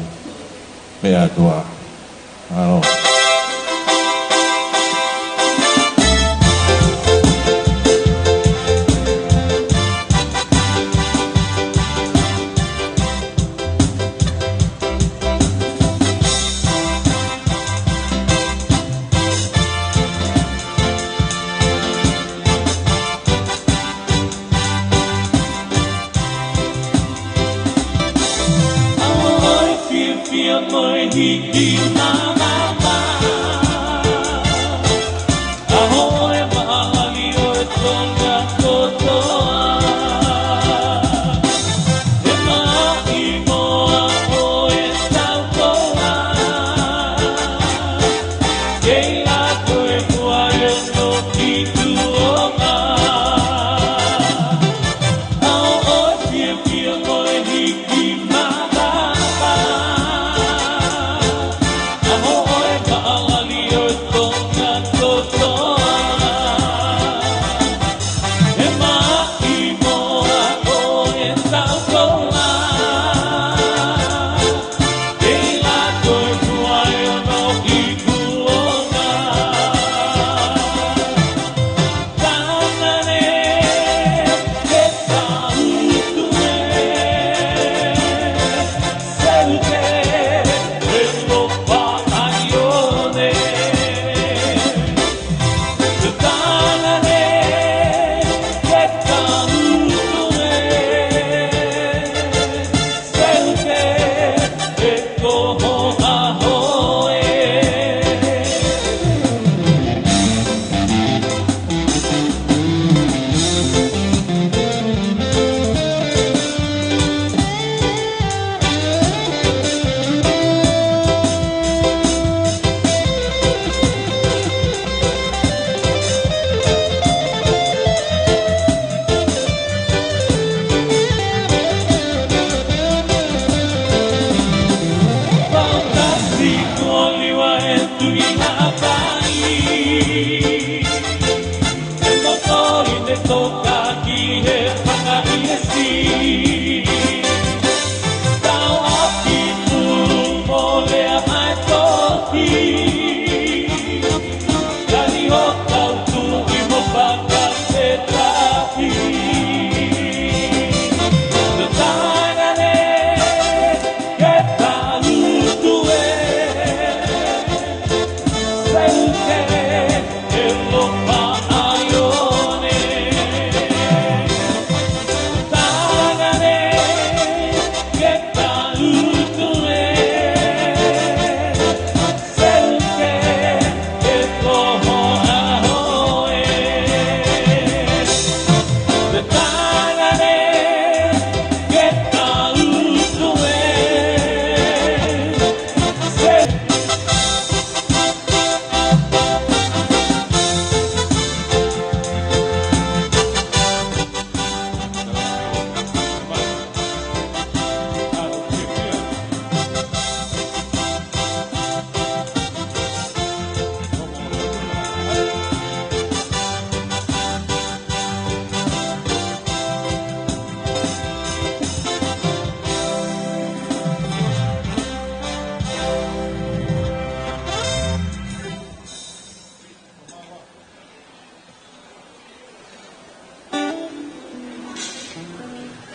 meʻa atu ā. Mālō.